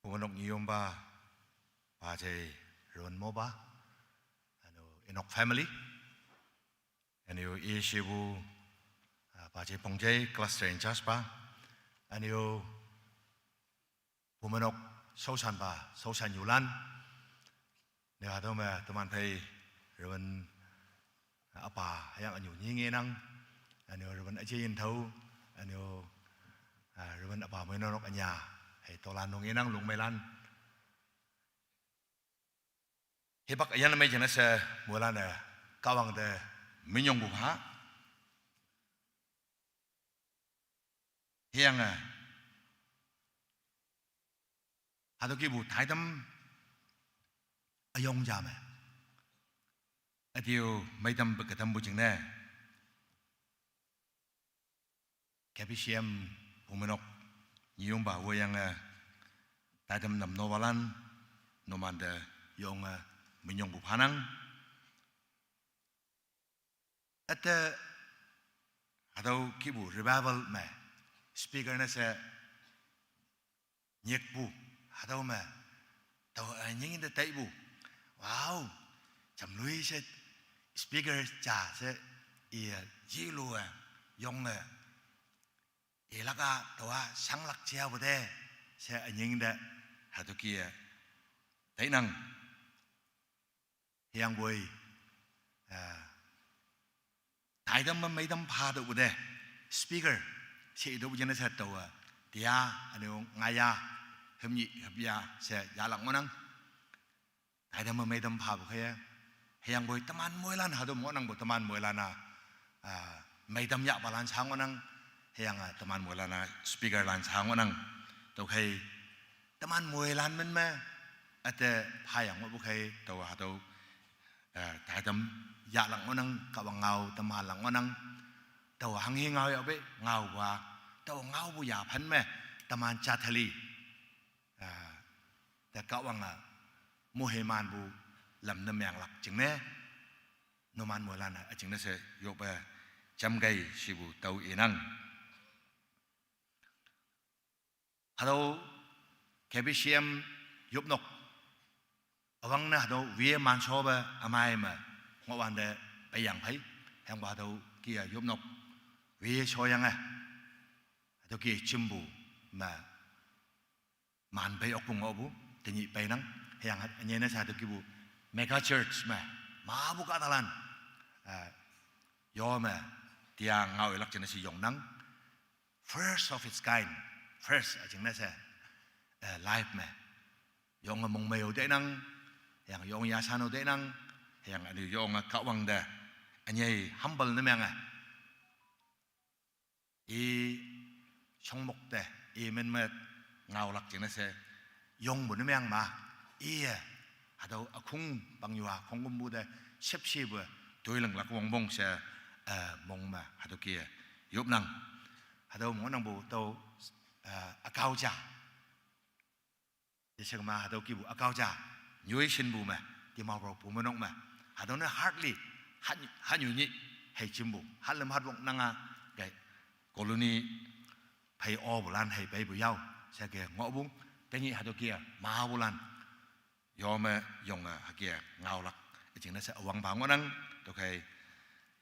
pumanok niyomba, pajai Ron Moba, anu Inok family, anu ishibu, ah, pajai Pongjai cluster in charge ba, anu pumanok Sosan ba, Sosan Yulan, Neo hatau ma teman phai Reverend apa yang anyu nyi ngenang, anu Reverend aje yin thau, anu, ah, Reverend apa mai nonok anya, hai tolan nong ngenang lung mai lan. Hipak ayan mai jana sa mulan da kawang da minyong bu ha. Hiang a. Hatu ki bu thai tam ayong jam a. Atiu mai tam bek tam bu jing ne. K B C M pumenok nyiung ba wo yang a thai tam nam no balan no man de yong a minyong bu phanang. Ate hatau kibu revival me speaker na se nyek bu hatau me tau, eh, nying de tai bu. Wow, cham lui se speaker cha se i ji lu, eh, yong, eh, i laka tau a sang lak chia bu de se, eh, nying de hatau ki, eh, tai nang. Hiang bui, ah, thai tam ma mai tam pha tu bu de speaker si tu bu jana sa tau a tia anu ngaya hem yi hep ya se ya lak ngonang. Thai tam ma mai tam pha bu kaya. Hiang bui teman muilan hadu ngonang bu teman muilan a, ah, mai tam ya balan sa ngonang. Hiang a teman muilan a speaker lan sa ngonang. Tau khai Teman muilan men me, ate phayang mo bu khai tau hatau, eh, thai tam ya lang onang, ka ba ngau teman lang onang, tau hang hi ngau ya be, ngau ba, Tüo ngaopu yaphan me, teman jat hali. Ah, te Kahwange, mohe manpu lam ne menglak jingne. Numan moilan-e, üjingne she yoppe jamkei shipu tao inang. Hatüo K B C M yopnok. Üwangne hatüo we manshope ümei me ngohwante peiyang phei. Hüyangpa hatüo kih-e yopnok we shoyange. Hatüo kih-e jimpu me man pei okpu ngohpu, tenyih peinang, hüyange ünyei ne she hatüo kihpu mega church me, mapu kahtalan, eh, yo me, tia ngao ilak jingne she yongnang, first of its kind, first üjingne she, eh, life me. Yonge mongmei-o teinang, hüyange yonge yashan-o teinang, hüyange üne yonge Kahwang te, ünyei humble ne menge. I shongmok te, i min me ngaolak jingne she, yongpu ne meng ma, iye, hatüo ükhong pangnyuwa khongkümpu te, shepshepu, toilinglak wongpong she, eh, mong me, hatüo kih-e, yopnang. Hatüo me ngohnangpu tüo, eh, ükao ja. Yeshekma hatüo kihpu ükao ja, nyoi shinpu me, Dimapur Bumeinok me. Hatüo ne hardly, hat, hatnyu nyih, hei jimpu, hatlüm hatlok nanga, kei, colony, phei opulan hei peipu yao, she ke ngohpu, tenyih hatüo kih-e, mapulan. Yo me yonge hüke ngaolak, üjingne she üwangpa ngohnang, tüokhei,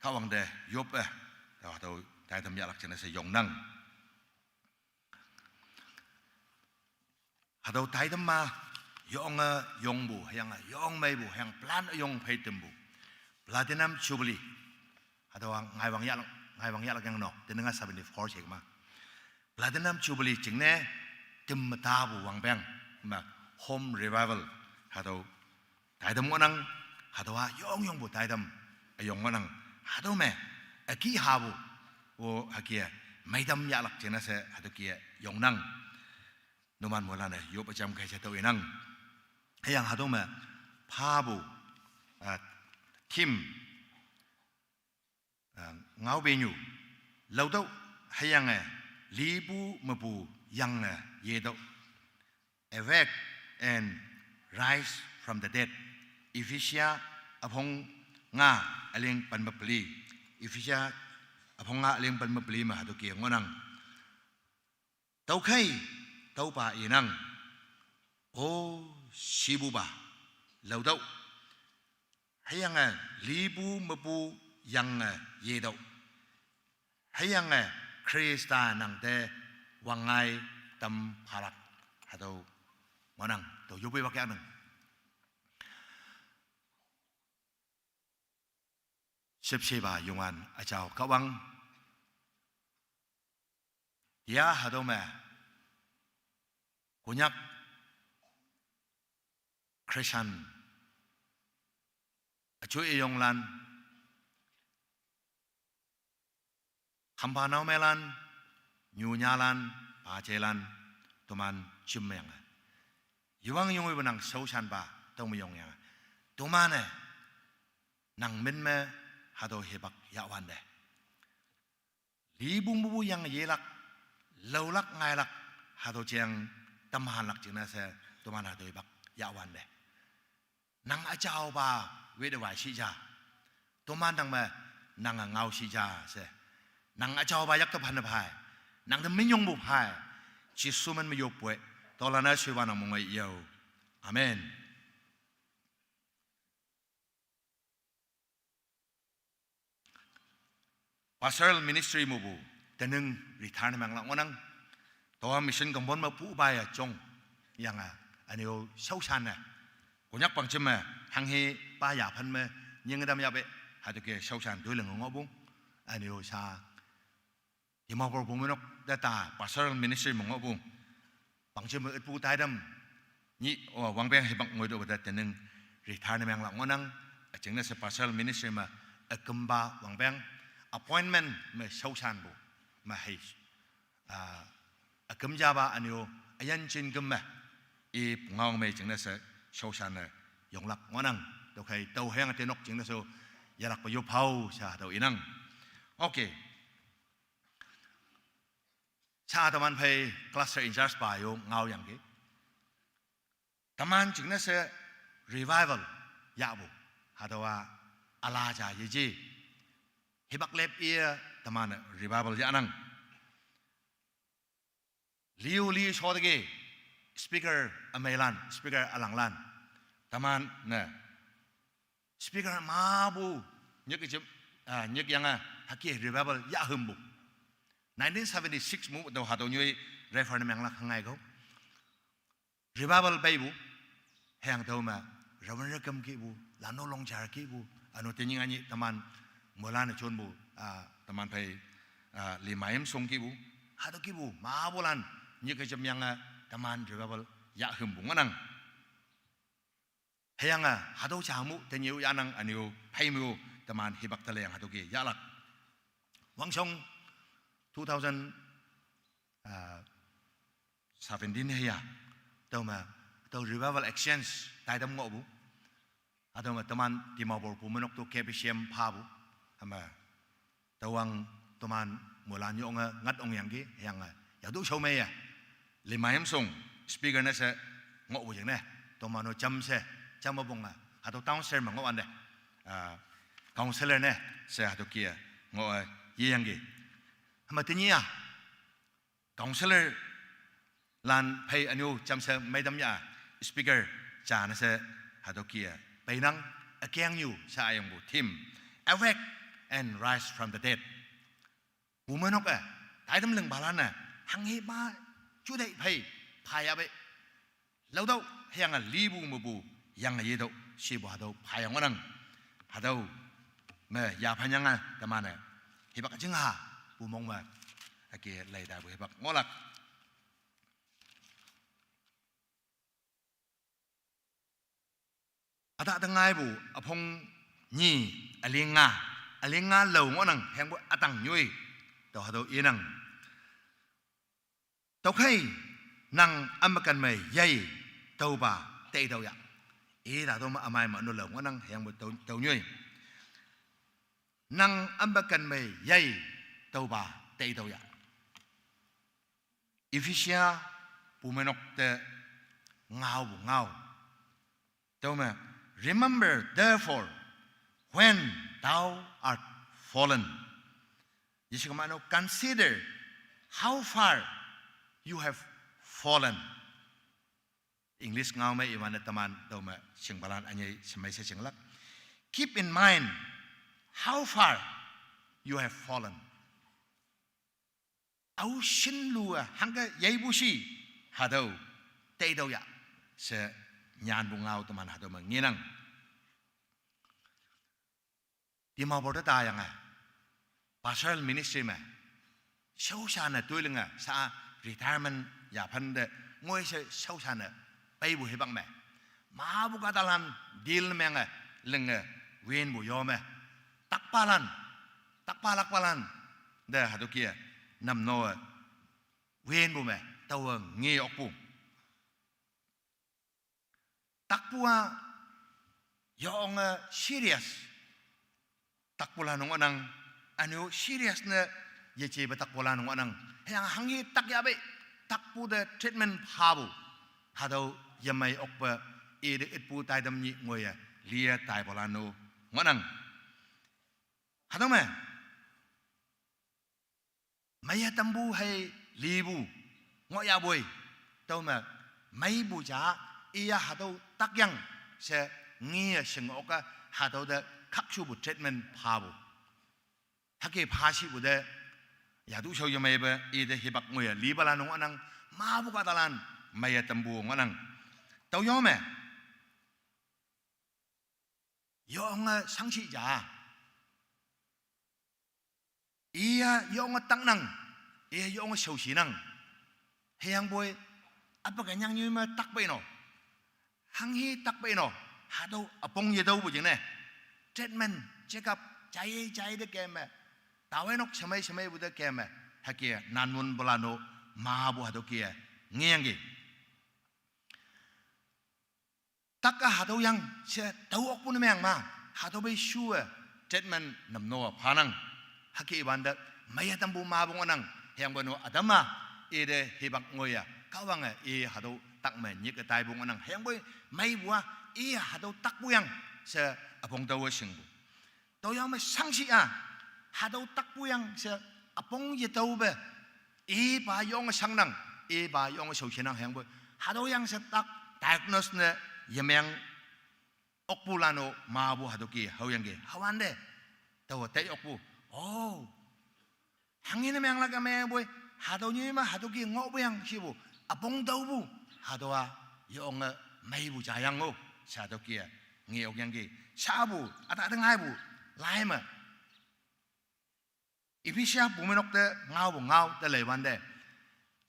Kahwang te yoppe, tao hatüo taitam yahlak jingne she yongnang. Hatüo taitam ma, yonge yongpu, hüyange yong meipu, hüyange plan üyong phei tampu. Platinum Jubilee. Hatüowa ngaiwang yahlak, ngaiwang yahlak yang no, teninga seventy-four shekma. Platinum Jubilee jingne, tüm me tapu wangpeng, me home revival, hatüo taitam ngohnang, hatüowa yong yongpu taitam, üyong ngohnang, hatüo me, üki hapu, wo hüke, meitam yahlak jingne she, hatüo kih-e yongnang. Numan moilan-e, yoppe jamkei she tüo inang. Hüyange hatüo me, phapu, ah, theme, ah, ngaopenyu, laotüoh, hüyange, lipu mepu yange yetüoh. Awake and rise from the dead. Ephesia üpong nga üleng pen me peli. Ephesia üpong nga üleng pen me peli me hatüo kih-e ngohnang. Tüokhei, tüopa inang. O, shipupa, laotüoh. Hüyange lipu mepu yange yetüoh. Hüyange Khrista nang te wangngai tam phalak. Hatüo ngohnang, tüo yoppei wak yahnang. Shepshepa Youngwan üjao Kahwang. Tia hatüo me, Konyak Christian, üjao üyonglan, hampa naomeilan, nyunyalan, pajeilan, toman jimyange. Yewang yongpu nang shaoshanpa, tüome yongyange. Toman-e, nang min me, hatüo hipak yahwante. Lipu mepu yange yelak, laolak ngailak, hatüo jeng tamhanlak jingne she, toman hatüo hipak yahwante. Nang üjaopa wetewai shi ja. Toman nang me, nange ngao shi ja she. Nang üjaopa yakte phanne phei. Nang te minyongpu phei. Jesu min me yoppoi. Tüolan-e shepa nang mongmei yao. Amen. Pastoral ministry mepu, tening retire ne menglak ngohnang. Tüowa mission kongpon mepu paiye jong, yange, üne-o shaoshan ne. Konyak pangjem me, hanghe pa yaphan me, nying tam yape, hatüoke shaoshan toiling ngohpu, üne-o sha Dimapur Bumeinok te ta pastoral ministry me ngohpu. Pangjem me ütpu taitam. Nyih, o, wangpeng hipak ngoitüohpu te tening retire ne menglak ngohnang. Üjingne she pastoral ministry me ükümpa wangpeng. Appointment me shaoshanpu. Me hei. Ah, üküm japa üne-o üyin jin küm me. I ngao me jingne she shaoshan ne yonglak ngohnang. Tüokhei tao hüyange tenok jingne she yelakpe yophao sha hatüo inang. Okay. Cha teman phei cluster in charge pa yo ngaoyangki. Teman jingne she revival yahpu hatüowa üla ja yeje. Hipak lep iye teman-e revival yahnang. Liu li shoteki speaker ümeilan, speaker ülanglan, teman-e speaker mepu nyik jep, ah, nyikyange hüke revival yahhümpu. Nineteen seventy-six mu tüo hatüo nyoi refer ne menglak hangaiko. Revival peipu, hüyang tüome Reverend Rekem kihpu, Lano Longjar kihpu, üno tenyih anyi teman moilan-e jonpu, ah, teman phei, ah, Limayim Shong kihpu, hatüo kihpu mepulan nyike jemyange teman revival yahhümpu ngohnang. Hüyange hatüo ja mu tenyih yahnang, ünyu phei mu teman hipak te leyang hatüo ke yahlak. Wangshong two thousand, ah, seventeen hüya, tüome, tüo revival exchange taitam ngohpu. Hatüome teman Dimapur Bumeinok to K B C M phapu. Hüme tüowang teman moilan yonge ngat ongyangki, hüyange yatu shao meiye Limayim Shong speaker ne she ngohpu jingne, toman-o jamshe, jamme ponge hatüo downstairs me ngohwante, ah, councillor ne she hatüo kih-e ngoh-e yeyangki. Hüme tenyih-a councillor lan phei ünyu jamshe meitam ya, speaker ja ne she hatüo kih-e peinang. Ükengnyu she ayongpu theme, Awake and Rise from the Dead. Bumeinok-e, taitam lingpalan-e hanghepa jutei phei phayapei laotüoh hüyange lipu mepu yange yetüoh shepu hatüo phayang ngohnang. Hatüo me yaphanyange teman-e hipak jingha bumong me hüke leitaipu hipak ngohlak. Ütah te ngaipu üpong nyi, üling nga, üling nga lao ngohnang, hüyangpoi ütang nyoi tao hatüo inang. Tüokhei, nang ümeken me yei tüopa teitüoh ya. Ita tüome ümei me ünu lao ngohnang, hüyangpoi tüo, tüo nyoi. Nang ümeken me yei tüopa teitüoh ya. Ephesia Bumeinok te ngaopu ngao. Tüome, remember therefore when thou art fallen. Yeshikema no, consider how far you have fallen. English ngao me iwante teman tüome shingpalan ünyei shemei she shinglak. Keep in mind how far you have fallen. Aoshinlu-e hangke yeipu shi, hatüo teitüoh ya she nyanpu ngao teman hatüo me ngenang. Dimapur te tayange pastoral ministry me shaoshane toilinge sha retirement yaphante ngoi she shaoshane peipu hipak me, mepu kahtalan deal menge linge winpu yo me, takpalan, takpalakpalan te hatüo kih-e namno-e winpu me taowe nge okpu. Takpu-a yonge serious takpulan ngohnang, üne-o serious ne yejepe takpulan ngohnang. Hüyange hanghe tak yahpei, takpu te treatment phapu, hatüo yemei okpe, ite itpu taitam nyih ngoiye, liye taipulan-o ngohnang. Hatüo me meiye tampu hei lipu ngohyahpoi. Tüome meipu ja, iya hatüo takyang she ngeye shing oka, hatüo te khakshupu treatment phapu, hüke phashipu te yatu shao yemeipe ite hipak ngoiye lipalan ngohnang, mepu kahtalan meiye tampu ngohnang. Tüo yo me yonge shangshih ja, iya yonge taknang, iya yonge shaoshinang. Hüyangpoi üpa kenyang nyoi me takpei no, hanghe takpei no, hatüo üpong yetüopu jingne treatment, check up jaiye jai te keme, taowe nok shemei shemeipu te keme, hüke nanmonpulan-o mepu hatüo kih-e ngeyangki. Tak-a hatüo yang she tao okpu ne meng ma, hatüo pei shu-e treatment namno-a phanang. Hüke wante meiye tampu mepu ngohnang, hüyangpoi no ütam-a Ite hipak ngoiye, Kahwange i hatüo tak me nyik-e taipu ngohnang. Hüyangpoi meipu-a, i hatüo takpu yang she üpong taowe shingpu. Tüoyang me shangshih-a, hatüo takpu yang she üpong yetaope, ipa yonge shangnang, ipa yonge shaoshenang hüyangpoi. Hatüo yang she tak diagnose ne yemeng okpulan-o mapu hatüo ke haoyangki. Hüwante, taowe tei okpu. Oh, hanghe ne menglak-e mengpoi, hatüo nyoi me hatüo ke ngohpu yang shipu, üpong taopu, hatüowa yonge meipu jayang-o, she hatüo ke nge okyangki, shapu, üta te ngaipu, lai me. Ephesia pumeinok te ngaopu ngao te leiwante,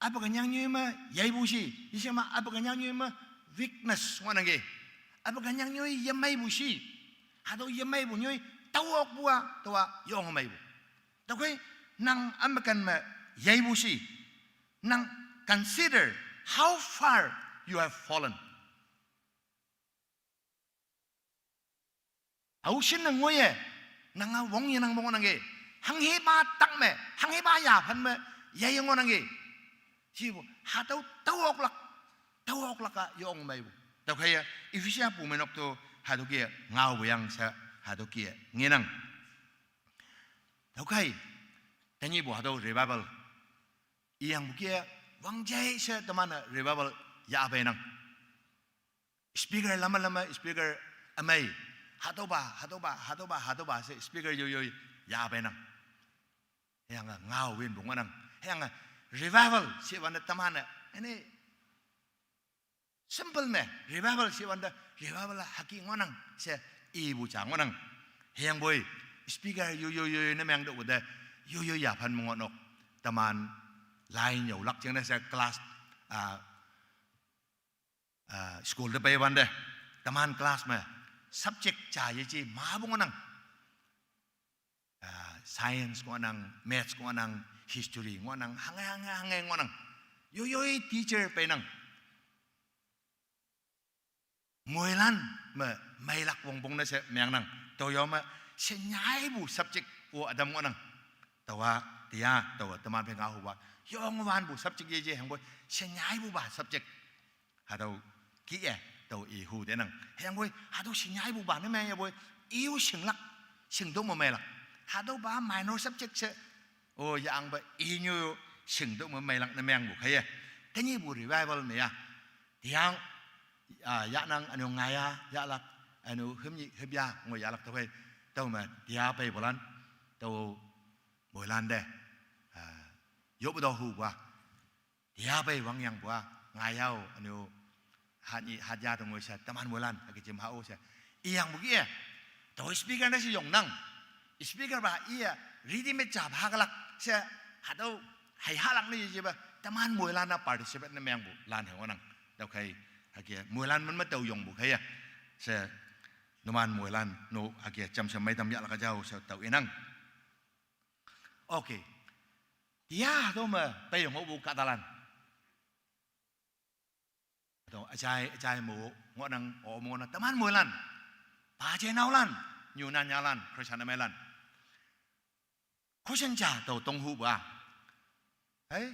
üpa kenyang nyoi me yeipu shi, yeshe ma üpa kenyang nyoi me weakness ngohnangki. Üpa kenyang nyoi yemeipu shi, hatüo yemeipu nyoi tao okpu-a, taowa yonge meipu. Tüokhei nang ümeken me yeipu shi, nang consider how far you have fallen. Aoshin ne ngoiye, nanga wong yenangpu ngohnangki. Hanghepa tak me, hanghepa yaphan me, yei ngohnangki. Shipu, hatüo tao oklak, tao oklak-a yong meipu. Tüokhei-a, Ephesia pumeinok to hatüo ke ngaopu yang she, hatüo ke ngenang. Tüokhei, tenyihpu hatüo revival. Iyangpu ke, wangjai she teman-e revival yahpeinang. Speaker lama lama, speaker ümei. Hatüopa, hatüopa, hatüopa, hatüopa she speaker yoiyoi yahpeinang. Hüyange ngao winpu ngohnang. Hüyange revival shewante teman-e, üne, simple me, revival shewante, revival hüke ngohnang she ipu ja ngohnang. Hüyangpoi, speaker yoiyoi ne mengtüohpu te, yoiyoi yaphan me ngohnok. Teman line nyüolak jingne she class, ah, ah, school te peiwante, teman class me subject ja yeje mapu ngohnang. Ah, science ngohnang, maths ngohnang, history ngohnang, hange, hange, hange ngohnang. Yoiyoi teacher peinang. Moilan me meilak wongpong ne she mengnang. Tüoyao me shenyaipu subject-o ütam ngohnang. Taowa, tia, taowa teman phei ngaohupa, yongwanpu subject yeje hüyangpoi, shenyaipupa subject. Hatüo kih-e, tao ihu tenang. Hüyangpoi, hatüo shenyaipupa ne meng yepoi, i-o shinglak, shingtüoh me meilak. Hatüopa minor subject she, o yangpe inyu shingtüoh me meilak ne mengpu kheiye. Tenyihpu revival me-a, tiang, ah, yahnang üne-o ngaiya yahlak, üne-o hümnyih hüpya ngoi yahlak tüokhei, tüome tia peipulan, tao moilan te, ah, yoppe tüo hupa. Tia pei wangyangpu-a, ngaiyao, üne-o, hatnyih, hatya te ngoi she, teman moilan, hüke jim ha-o she. Iyangpu kih-e, tao speaker ne she yongnang. Speaker pa iye, ready me ja phalak she, hatüo, hei halak ne yejepa, teman moilan-a participate ne mengpulan he ngohnang. Tüokhei, hüke, moilan min me tao yongpu kheiye. She, numan moilan, no, hüke, jamshe meitam yahlak jao she tao inang. Okay. Tia tüo me pei ngohpu kahtalan. Tüo üjai, üjai mo ngohnang, o mo ngohnang, teman moilan. Pajeiheinaolan, nyunan nyalan, Christian ümeilan. Question ja tao tonghupu-a. Hei,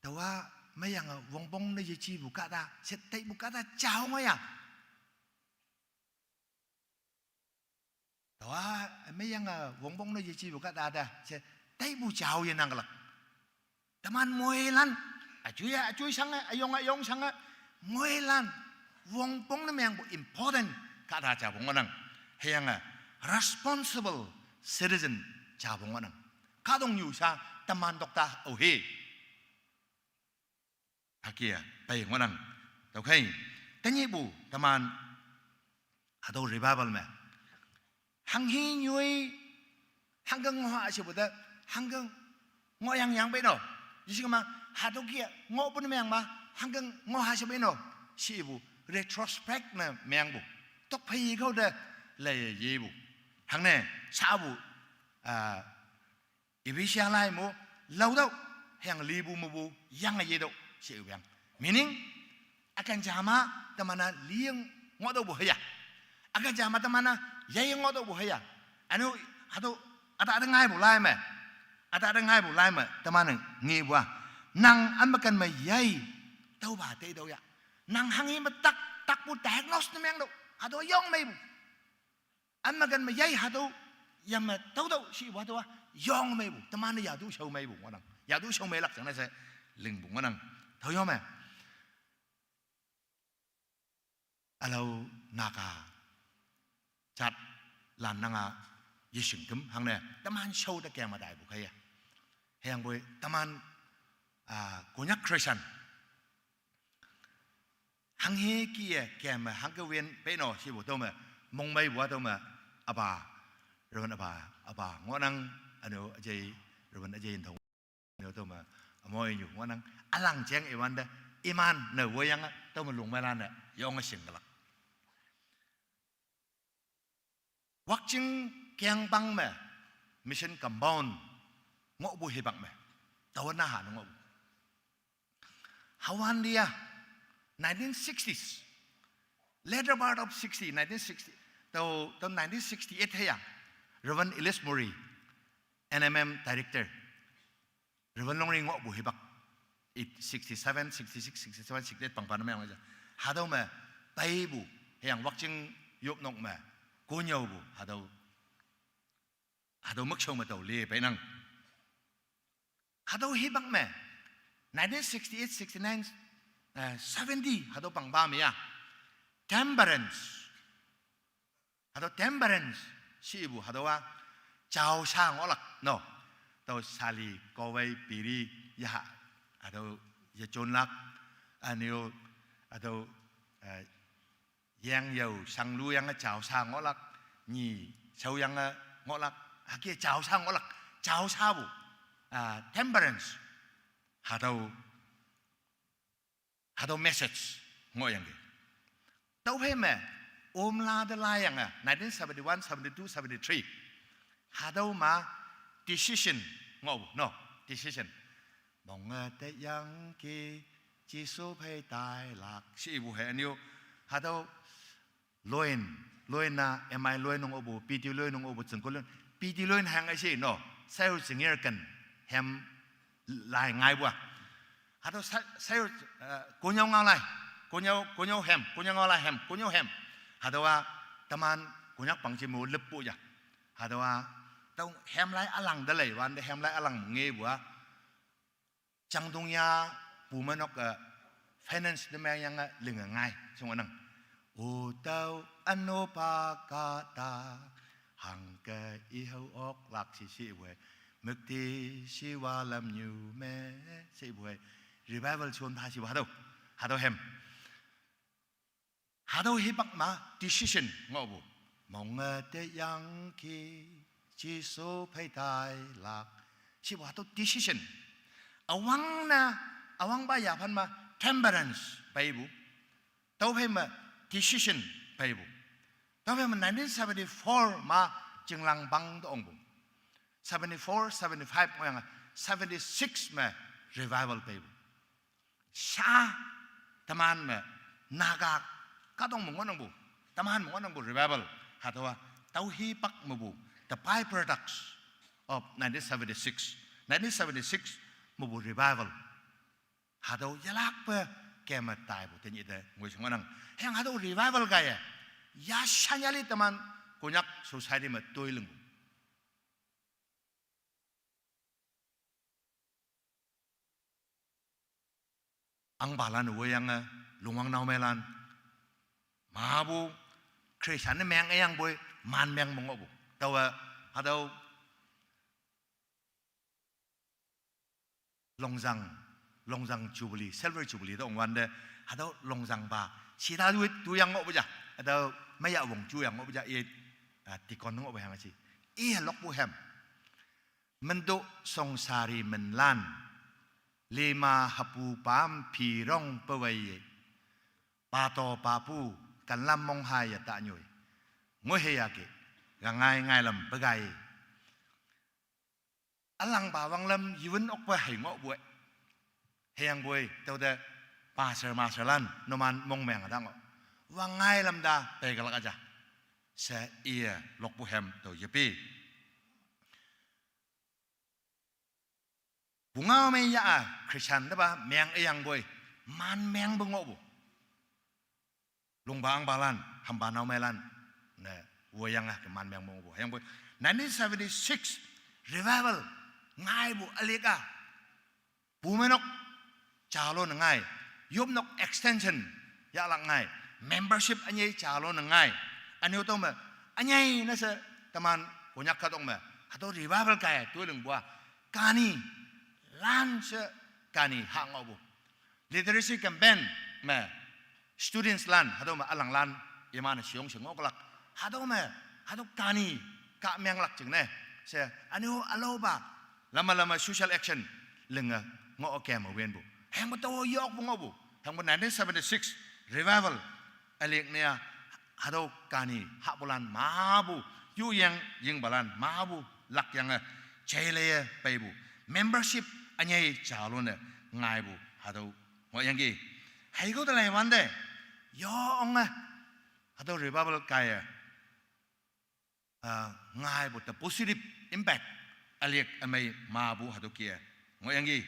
taowa meiyange wongpong ne yejepu kahta, she taipu kahta jao ngoiya. Taowa meiyange wongpong ne yejepu kahta te, she taipu jao yenang kelak. Teman moilan, üjoi-a üjoi shange, üyong-a üyong shange, moilan, wongpong ne mengpu important kahta japu ngohnang. Hüyange responsible citizen japu ngohnang. Kahtoknyu sha teman tokta ohe. Hüke pei ngohnang. Tüokhei, tenyihpu teman hatüo revival me, hanghe nyoi, hangke ngoh shepu te, hangke ngohyang yang pei no. Yeshikema, hatüo kih-e ngohpu ne meng ma, hangke ngoh she pei no. Shepu retrospect ne mengpu, tokphei kao te, lei yepu, hangne shapu, ah, Ephesia lai mo, laotüoh, hüyange lipu mepu, yange yetüoh, she üyang. Meaning, üken ja ma, teman-a liyeng ngohtüohpu hüya. Üken ja ma teman-a, yayeng ngohtüohpu hüya. Üne-o, hatüo, üta te ngaipu lai me, üta te ngaipu lai me, teman-e ngepu-a, Nang ümeken me yai, tüopa teitüoh ya. Nang hanghe me tak, takpu diagnose ne meng tüoh, hatüo yong meipu. Ümeken me yai hatüo, yame tüotüoh shipu hatüowa, yong meipu, teman-e yatu shao meipu ngohnang. Yatu shao meilak jingne she, lingpu ngohnang. Tüo yome. Ülao Naga jatlan nanga yeshing küm hangne teman shao te keme taipu khei ya. Hüyangpoi teman, ah, Konyak Christian hanghe kih-e keme hangke win peino shipu tüome, mongmeipu-a tüome, üpa, Reverend üpa, üpa ngohnang, üne-o üjei, Reverend üjei Yintong, üne-o tüome, ümoinyu ngohnang, ülang jeng iwante, iman ne woiyange tüome lungmeilan-e yonge shingkelak. Wakching kengpang me, mission compound ngohpu hipak me, taowa naha ne ngohpu. Hüwante-a, nineteen sixties, later part of sixty, nineteen sixty, tao, tao nineteen sixty-eight hüya, Reverend Elias Murray, N M M director, Reverend Longri ngohpu hipak, it sixty-seven, sixty-six, sixty-seven, sixty-eight pangpa ne meng ja. Hatüo me, peipu, hüyange Wakching yopnok me, konnyüopu, hatüo, hatüo mükshao me tao le peinang. Hatüo hipak me, nineteen sixty-eight, sixty-nine, eh, seventy, hatüo pangpa me ya, temperance. Hatüo temperance, shipu hatüowa, jaosha ngohlak, no. Tüo sali, kawei, biri, yaha, hatüo yejonlak, üne-o, hatüo, eh, yengyao shangluyange jaosha ngohlak, nyi shaoyange ngohlak, hüke jaosha ngohlak, jaoshapu, ah, temperance, hatüo, hatüo message ngohyangki. Tüophei me, omla te laiyange, nineteen seventy-one, seventy-two, seventy-three, hatüo ma decision ngoh, no, decision. Monge teyangki, Jesu phei tailak, shipu hei üne-o, hatüo Loin, Loin-a, M I Loin ngohpu, P T Loin ngohpu, Zengko Loin, P T Loin hang-e she, no, Sayur Zengerken hem lai ngaipu-a. Hatüo Sa-, Sayur, eh, Konyak ngaolai, Konyak, Konyak hem, Konyak ngaolai hem, Konyak hem. Hatüowa teman Konyak pangji me leppu ja. Hatüowa tüo hem lai ülang te lei, wante hem lai ülang ngepu-a. Changdong ya, pu me nok-e finance ne mengyange linge ngai, shingwanang. O tüo ünopa kahta, hangke ihao oklak she she we, müktishiwa lamnyu me, she we, revival shon pha she we hatüo, hatüo hem. Hatüo hipak ma decision ngohpu. Monge teyangki, Jesu phei tailak, shipu hatüo decision. Üwangne, üwangpa yaphan ma temperance peipu. Tüophei me decision peipu. Tüophei me nineteen seventy-four ma Chinglang pang te ongpu. Seventy-four, seventy-five ngohyange, seventy-six me revival peipu. Sha, teman me, Naga, kahtong me ngohnangpu, teman me ngohnangpu revival, hatüowa, tüo hipak mepu, the byproducts of nineteen seventy-six, nineteen seventy-six mepu revival. Hatüo yelakpe keme taipu tenyih te ngoi she ngohnang. Hüyange hatüo revival kaiye, yashan yali teman Konyak society me toi lingpu. Ahngpalan woiyange, lungwang naomeilan, mapu, Christian ne meng eyangpoi, man meng me ngohpu. Taowe, hatüo, Longzang, Longzang Jubilee, Silver Jubilee te ongwante, hatüo Longzangpa, shita tu, tuyang ngohpu ja, hatüo, meiya wong juyang ngohpu ja, i, ah, deacon ngohpu hang shi. I lokpu hem. Mento songsari menlan, lima hapu pam pirong pewei ye. Pato papu, kanlam monghai ya ta nyoi. Ngoiheyake, gangai ngailam pegai. Ülangpa wanglam yiwün okpe hei ngohpu-e. Hüyangpoi, tüote, pastor masterlan, numan mongmeng ta ngoh. Wangngailam ta peikelak aja. She iye lokpu hem tüo yepe. Pungao mei ya a Christian de ba meng e yang boi. Man meng be ngoh bu. Lungba angbalan, hamba nao meilan. Ne, wo yang a ke man meng mong bu. Yang boi, nineteen seventy-six revival ngai bu alik a. Pu me nok chalo ne ngai. Yop nok extension ya lak ngai. Membership anyei chalo ne ngai. Anyo tong me anyei na se teman Konyak ka tong me. Hato revival kai tu ling bua. Kani lan se kani ha ngoh bu. Literacy campaign me students lan, hato me alang lan, iman siong siong ngok lak. Hato me, hato kani, ka meng lak jing ne. Se, ani ho alo ba, lama lama social action, lenge, ngo oke ma wen bu. Heng bu to yok bu ngo bu. Heng bu nineteen seventy-six revival, alik ne ya, hato kani, ha bulan ma bu. Yu yang, ying balan, ma bu, lak yang, eh, chele, eh, pei bu. Membership, anyei chalo ne, ngai bu, hato Ngo yang ki. Hei ko talai wan de. Yo ong eh. Hato revival kai eh. Ah, ngai bu ta positive impact. Aliak amei ma bu hato ki eh. Ngo yang ki.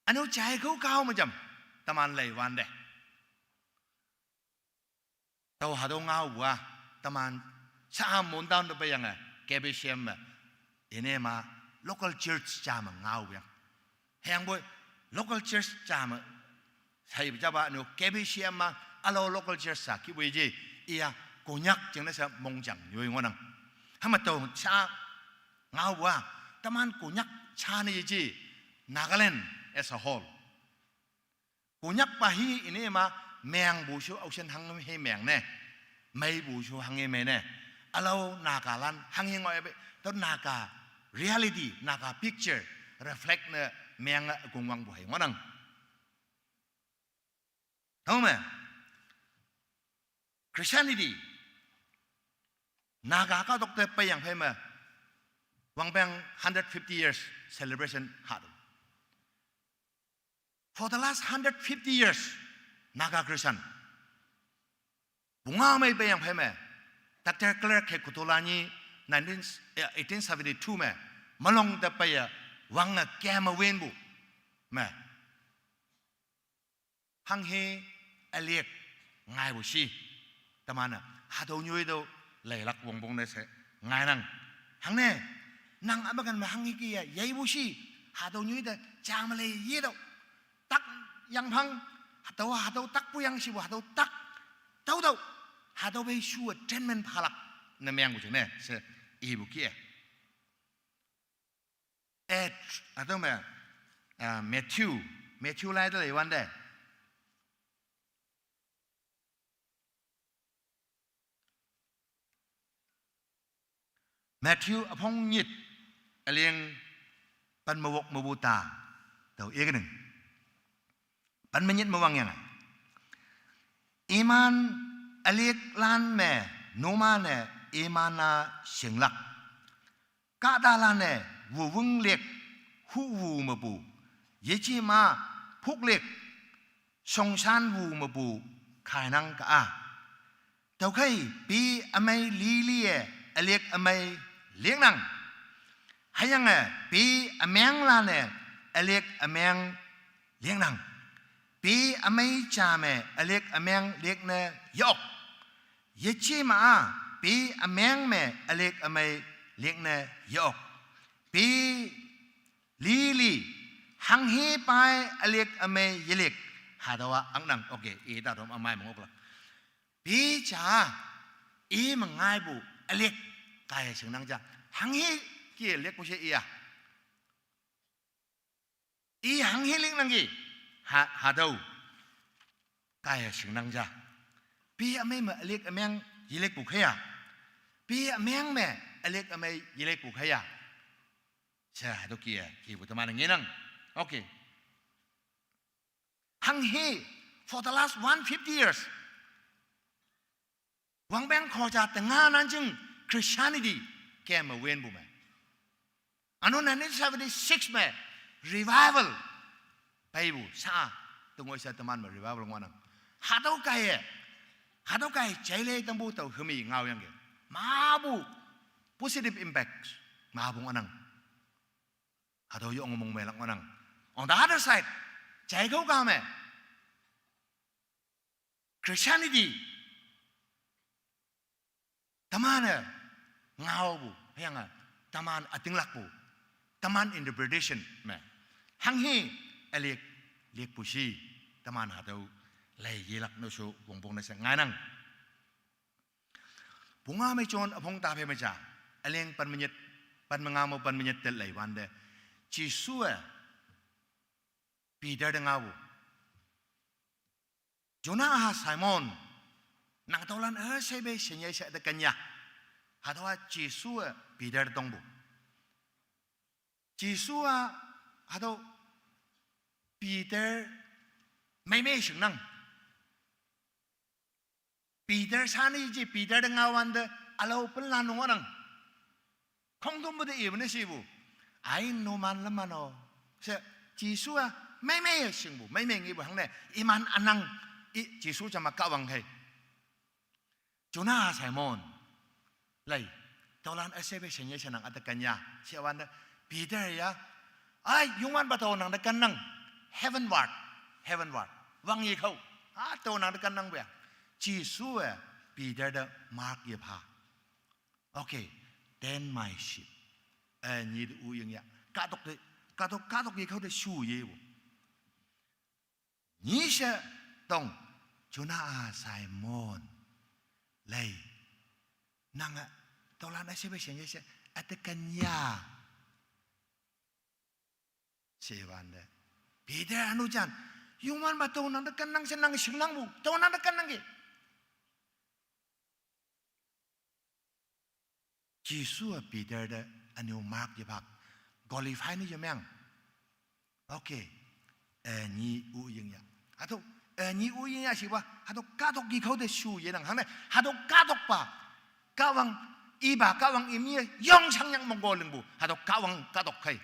Anu chai ko kao ma jam. Teman lai wan de. Tau hato ngao bua, teman, sa mon down de payang eh, K B C M eh, ine ma, local church cha ma ngao yang. Heng boi, local church cha ma, sai ba jaba no, K B C M ma, alo local church sa, ki boi je, iya, Konyak jeng na sa mong jang, yoi ngonang. Hama tau, sa, ngao bua, teman Konyak cha ne je, Nagaland as a whole. Konyak pa hi ine ma meng bu shu ausen hang he meng ne. Mei bu shu hang he mei ne. Alo Naga lan hang he ngoi be. To Naga reality, Naga picture reflect ne meng a kung wang bu he ngonang. Tau me? Christianity. Naga ka dok te payang phe me. Wang peng hundred fifty years celebration hat. For the last hundred fifty years, Naga Christian. Bunga mei payang phe me. Doctor Clark he kutola ni nineteen, eh, eighteen seventy-two me. Malong te paya wang a kema wen bu. Me. Hang he aliak ngai bu shi. Tamana, hato nyoi do lai lak wong bong ne se ngai nang. Hang ne, nang abakan ma hang he ki ya, yai bu shi. Hato nyoi da, chang ma lai ye do. Tak yang phang, hato, hato tak pu yang shi bu, hato tak. Tau do. Hato bei shu a treatment phalak. Na meng bu jeng ne, se i bu ki eh. Eh, ato me, ah, Matthew, Matthew lai de lei wan de. Matthew a phong nyit, a liang pan ma wok ma bu ta, tau e ke ning. Pan ma nyit ma wang yang. Iman aliak lan me, noma ne, iman na sing lak. Ka da la ne, wu wung liek, hu wu ma bu. Ye chi ma, phuk liek, song san wu ma bu, khai nang ka a. Tau khai, pi amei li li e, aliak amei liek nang. Hayang e, pi ameng la ne, aliak ameng liek nang. Pi amei cha me, aliak ameng liek ne yok. Ye chi ma a, pi ameng me, aliak amei liek ne yok. Pi li li, hang he pai aliak amei ye liek. Hadawa ang nang, okay, i ta dom amai mong ok la. Pi cha, i ma ngai bu, aliak, kai sing nang cha. Hang he, ki liek bu she i a. I hang he liek nang ki. Ha, hadau. Kai sing nang cha. Pi amei ma aliak ameng ye liek bu kaya. Pi ameng me aliak amei ye liek bu kaya. Sa hadau ki ya, ki bu teman ngi nang. Okay. Hang he, for the last one fifty years. Wang beng ko cha tenga nan jing Christianity ke me wen bu me. Ano nineteen seventy-six me revival. Pai bu sa, tengoi sa teman me revival ngwa nang. Hadau kai e. Hadau kai chai le tang bu tau hemi ngao yang ke. Ma bu positive impact. Ma bu ngwa nang. Hatüo yonge mongmeilak ngohnang. On the other side, jaikhao ka me Christianity teman-e ngaopu, hüyange teman ütinglakpu, teman interpretation me hanghe ülick, lickpu shi, teman hatüo lei yelak nushu wongpong ne she ngainang. Pungao me John üpong taphei me ja, üleng pen me nyit, pen me nga me pen me nyit te leiwante, Jesuwe Peter te ngaopu, Jona-a Simon, nang tüolan üsheipe shenyei she üte ken ya. Hatüowa Jesuwe Peter tongpu. Jesu-a hatüo Peter meimei shingnang. Peter shane je Peter te ngaowante ülao penlan ngohnang. Khongtümpu te ipu ne shipu, ai numan leman-o, she Jesu-a meimei shingpu, meimei ngepu hangne iman ünang, i Jesu jama Kahwang khei. Jona-a Simon, lei, tüolan üsheipe shenyei she nang üte ken ya she wante, Peter ya, ai Youngwanpa tao nang te kennang, heavenward, heavenward, wangye khao, hatüo nang te kennangpu ya. Jesuwe Peter te mark yepha, okay, tend my sheep, eh nyi te üying ya, kahtok te, kahtok, kahtok ye khao te shu yepu. Nyi she tong, Jona-a Simon, lei, nange tüolan üsheipe shenyei she üte ken ya she wante, Peter ünu jan, Youngwanpa tao nang te kennang she nang shingnangpu, tao nang te kennangki. Jesuwe Peter te ünyu mark yepha, qualify ne yemeang, okay, eh nyi üying ya. Hatüo, eh nyi üying ya shipa hatüo kahtok ye khao te shu yenang hangne, hatüo kahtokpa Kahwang, ipa Kahwang imni-e yong shangnyak mongko lingpu hatüo Kahwang kahtok khei.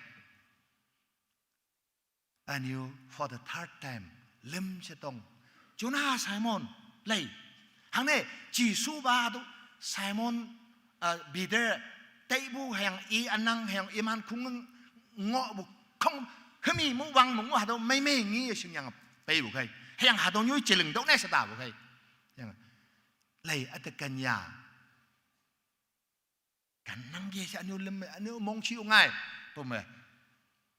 Ünyu for the third time, lüm she tong, Jona-a Simon, lei, hangne Jesupa hatüo Simon, ah Peter teipu hüyange i ünang hüyange iman khong ngohpu, khong hemi mu wang mu ngoh hatüo meimei ngi-e shingyange peipu khei, hüyange hatüo nyoi jeling tüo ne she tapu khei, hüyange lei üte ken ya. Kennangki she ünyu lüm me, ünyu mongshi-o ngai, tüome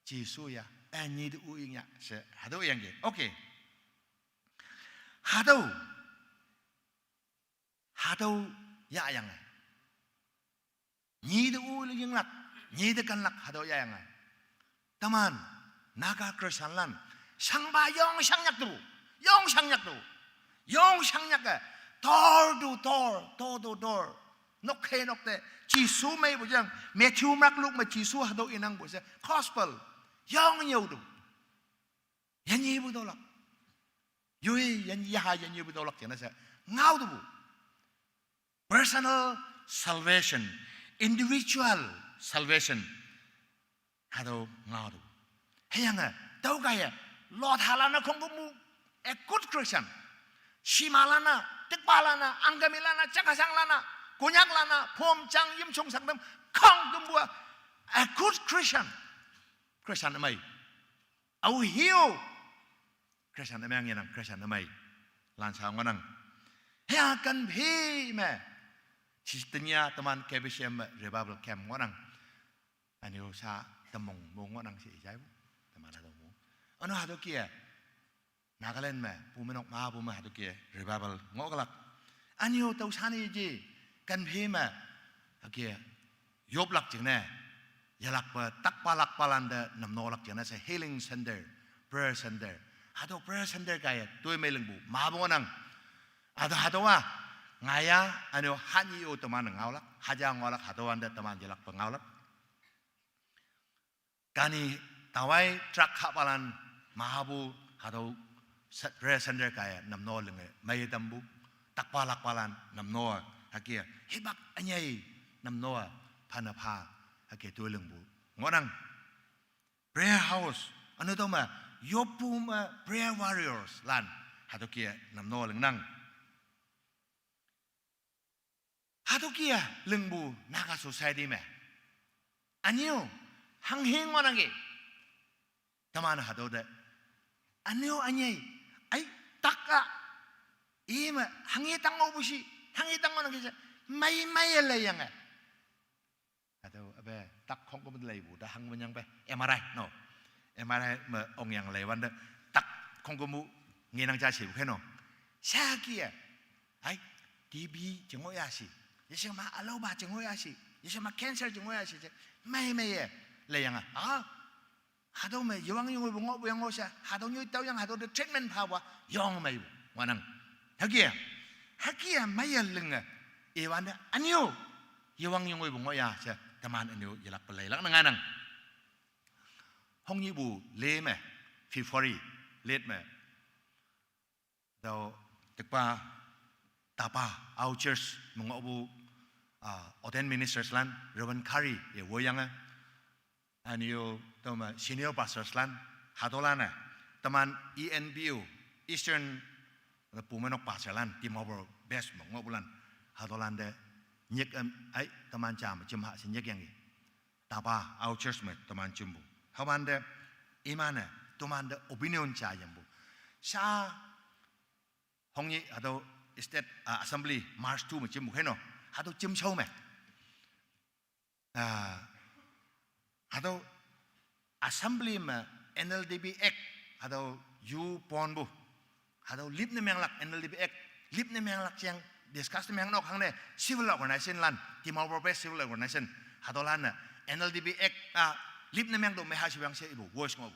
Jesu ya, eh nyi te üying ya she hatüo yangki, okay. Hatüo, hatüo yahyange, nyi te üyinglak, nyi te kenlak hatüo yahyange, teman Naga Christianlan shangpa yong shangnyak tu, yong shangnyak tu, yong shangnyak-e, door to door, door to door, nok khei nok te Jesu meipu jang, Matthew, Mark, Luke me Jesu hatüo inangpu she gospel yong nyüo tu, yanyipu tüolak, yoi yan yaha yanyipu tüolak jingne she ngao tupu. Personal salvation, individual salvation, hatüo ngao tu. Hüyange tüo kaiye, lothalan-a khongkümpu, a good Christian, shimalan-a, tikpalan-a, angkamilan-a, jakasanglan-a, Konyaklan-a, Phom, Chang, Yimchung, Sangtam, khongkümpu-a, a good Christian, Christian ümei, aohe-o, Christian ümeang yenang, Christian ümei, lansha ngohnang. Hüyange ken phi me, Chistonia teman K B C M me revival camp ngohnang. Ünyu sha temong mo ngohnang she jaipu, teman hatüo mo, ünu hatüo kih-e Nagaland me Bumeinok mepu me hatüo kih-e revival ngohlak. Ünyu tao shane je, ken phi me, hüke yoplak jingne, yelakpe takpa lakpalan te namnolak jingne she healing center, prayer center, hatüo prayer center kaiye toimei lingpu mepu ngohnang. Hatüo, hatüowa ngaiya, ünyu hanyi-o teman ngaolak, haja ngaolak, hatüowante teman yelakpe ngaolak. Kani tawai truck hahpalan mepu hatüo prayer center kaiye namno linge meiye tampu, takpa lakpalan namno, hüke hipak ünyei namno, phane pha, hüke toi lingpu ngohnang. Prayer house, ünu tüome yoppu me prayer warriors lan hatüo kih-e namno lingnang. Hatüo kih-e lingpu Naga society me, ünyu hanghe ngohnangki, Teman hatüo te. Ünyo ünyei. Ai, tak a. Ime, hanghe tang-o pushi. Hanghe tang-o nangki she. Mei mei-e leiyange. Hatüo, ape, tak khongküm leipu, ta hang menyang pe, M R I, no. M R I me ongyang leiwante, tak khongkümpu ngenang ja shepu khe no. Shaki-e, ai, T B jing ngohya shi, yeshe ma ülaopa jing ngohya shi, yeshe ma cancer jing ngohya shi, je, mei mei-e, leiyange, a, hatüo me yewang yongoipu ngohpu yang ngoh she, hatüo nyoi tüoyang hatüo te treatment phapu-a, yong meipu, ngohnang. Hüke, hüke meiye linge, iwante ünyo, yewang yongoipu ngohya she, teman ünyo yelakpe leilak ne ngainang. Hongnyihpu le me, February, late me. Tüo, tekpa, tapa, our church, me ngohpu, ah, ordained ministers lan, Reverend Khari, ye woiyange. Ünyo, tüome senior pastors lan, hatüolan-e, teman E N P O, Eastern, Bumeinok pastor lan, Dimapur best me ngohpulan, hatüolan te, nyik em, ai, teman ja me jim ha she nyikyangki. Tapa, our church me teman jimpu. Hüwante, iman-e, temante opinion ja yangpu. Sha, hongnyih hatüo state, ah, assembly, March two me jimpu khe no. Hatüo jimshao me. Ah, hatüo assembly me N L D B Act, hatüo yu ponpu. Hatüo lipne menglak N L D B Act, lipne menglak jeng discuss ne meng nok hangne civil organization lan, Dimapur based civil organization, hatüolan-e N L D B Act, ah, lipne meng to me ha shibang she ipu voice ngohpu.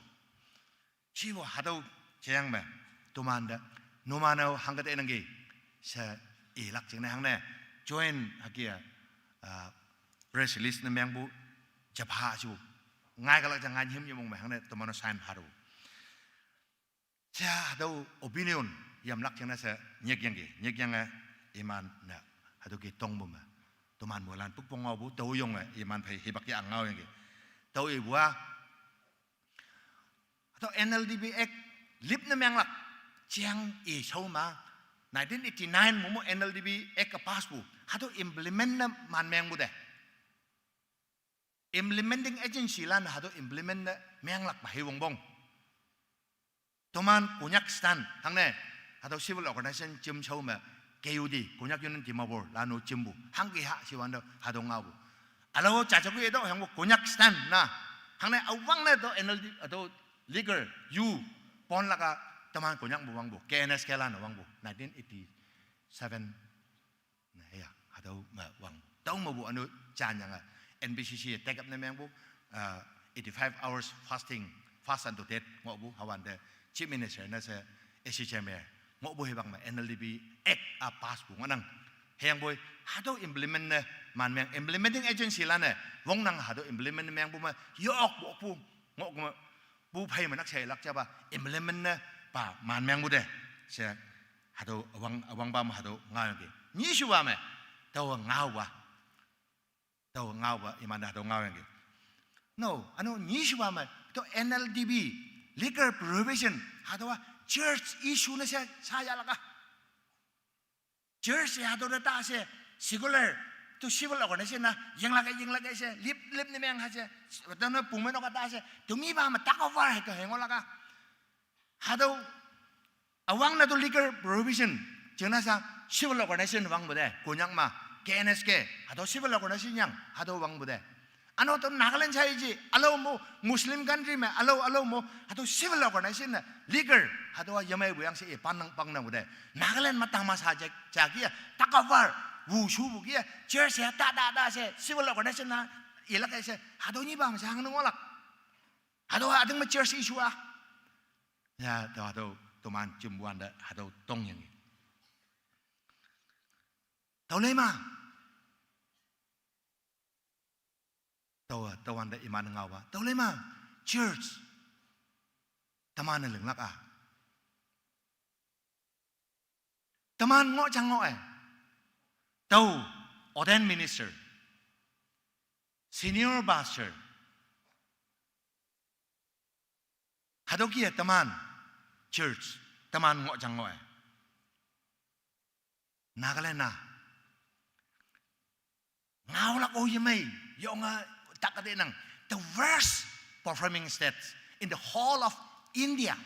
Shipu hatüo jeyang me, temante, numan-o hangke te nangki, she ilak jingne hangne, join hüke-a, ah, press release ne mengpu, jepha shu, ngai kalak ja ngai nyim yemong me hangne, teman-o sign phapu. She hatüo opinion, yamlak jingne she nyikyangki, nyikyange, iman-e, hatüo ke tongpu me. Teman moilan pukpong ngaopu, tao yonge, iman phei hipak ye ngaoyangki. Tao ipu-a, hatüo N L D B Act lipne menglak, jeng i shao ma, nineteen eighty-nine momo N L D B Act pass pu, hatüo implement ne man mengpu te. Implementing agency lan hatüo implement ne menglak pa hiwongpong. Toman Konyak stand, hangne, hatüo civil organization jimshao me, K U D, Konyak Union Dimapur, lan-o jimpu, hangke ha, shiwante, hatüo ngaopu. Ülao jajak yeto, hangpu Konyak stand, na. Hangne, üwangne to N L D, hatüo legal, yu, ponlak-a, teman Konyak me wangpu, K N S K lan wangpu, nineteen eighty-seven. Na, ya, hatüo me wang. Tüo mepu üno janyange, N B C C take up ne mengpu, ah, eighty-five hours fasting, fast unto death, ngohpu, hüwante, Chief Minister ne she, A C J M A, ngohpu hibang me, N L D B Act a pass pu ngohnang. Hüyangpoi, hatüo implement ne, man meng, implementing agency lan-e, wongnang hatüo implement ne mengpu me, yokpu, pu, ngohpu me, pu phei me nak she lak japa, implement ne, pa, man mengpu te, she, hatüo üwang, üwangpa me hatüo ngaoyangki. Nyishupa me, tao ngaopa. Tao ngaopa, iman hatüo ngaoyangki. No, üno nyishupa me, tüo N L D B, liquor prohibition, hatüowa church issue ne she, shayahlak-a. Church-e hatüo te ta she, secular, to civil organization na, yinglak-e, yinglak-e she, lip, lip ne meng ha she, tüone Bumeinok-a ta she, tomipa me tak over hei ke hei ngohlak-a. Hatüo, üwangne to liquor prohibition, jingne sha civil organization wangpu te, Konyak me, K N S K, hatüo civil organization yang, hatüo wangpu te. Üno to Nagaland sha iji, ülao mo, Muslim country me, ülao, ülao mo, hatüo civil organization ne, liquor, hatüowa yemeipu yang she, e, pannang, pangnangpu te. Nagaland me tangma sha ja, ja ki-a, tak over, wushupu ki-a, church ya, ta, ta, ta she, civil organization na, ilak-e she, hatüo nyipa me sha hangne ngohlak. Hatüo üting me church issue-a. Ya, tüo hatüo toman jimwante hatüo tongyangki. Tüo lei ma. Tüo, tüowante iman ngaopa. Tüo lei ma. Church. Teman-e linglak-a. Teman ngoh jang ngoh-e. Tüo ordained minister, senior pastor, hatüo kih-e teman church, teman ngoh jang ngoh-e. Nagaland-a ngaolak-o yemei, yonge tak kate nang, the worst performing states in the world. in the whole of India.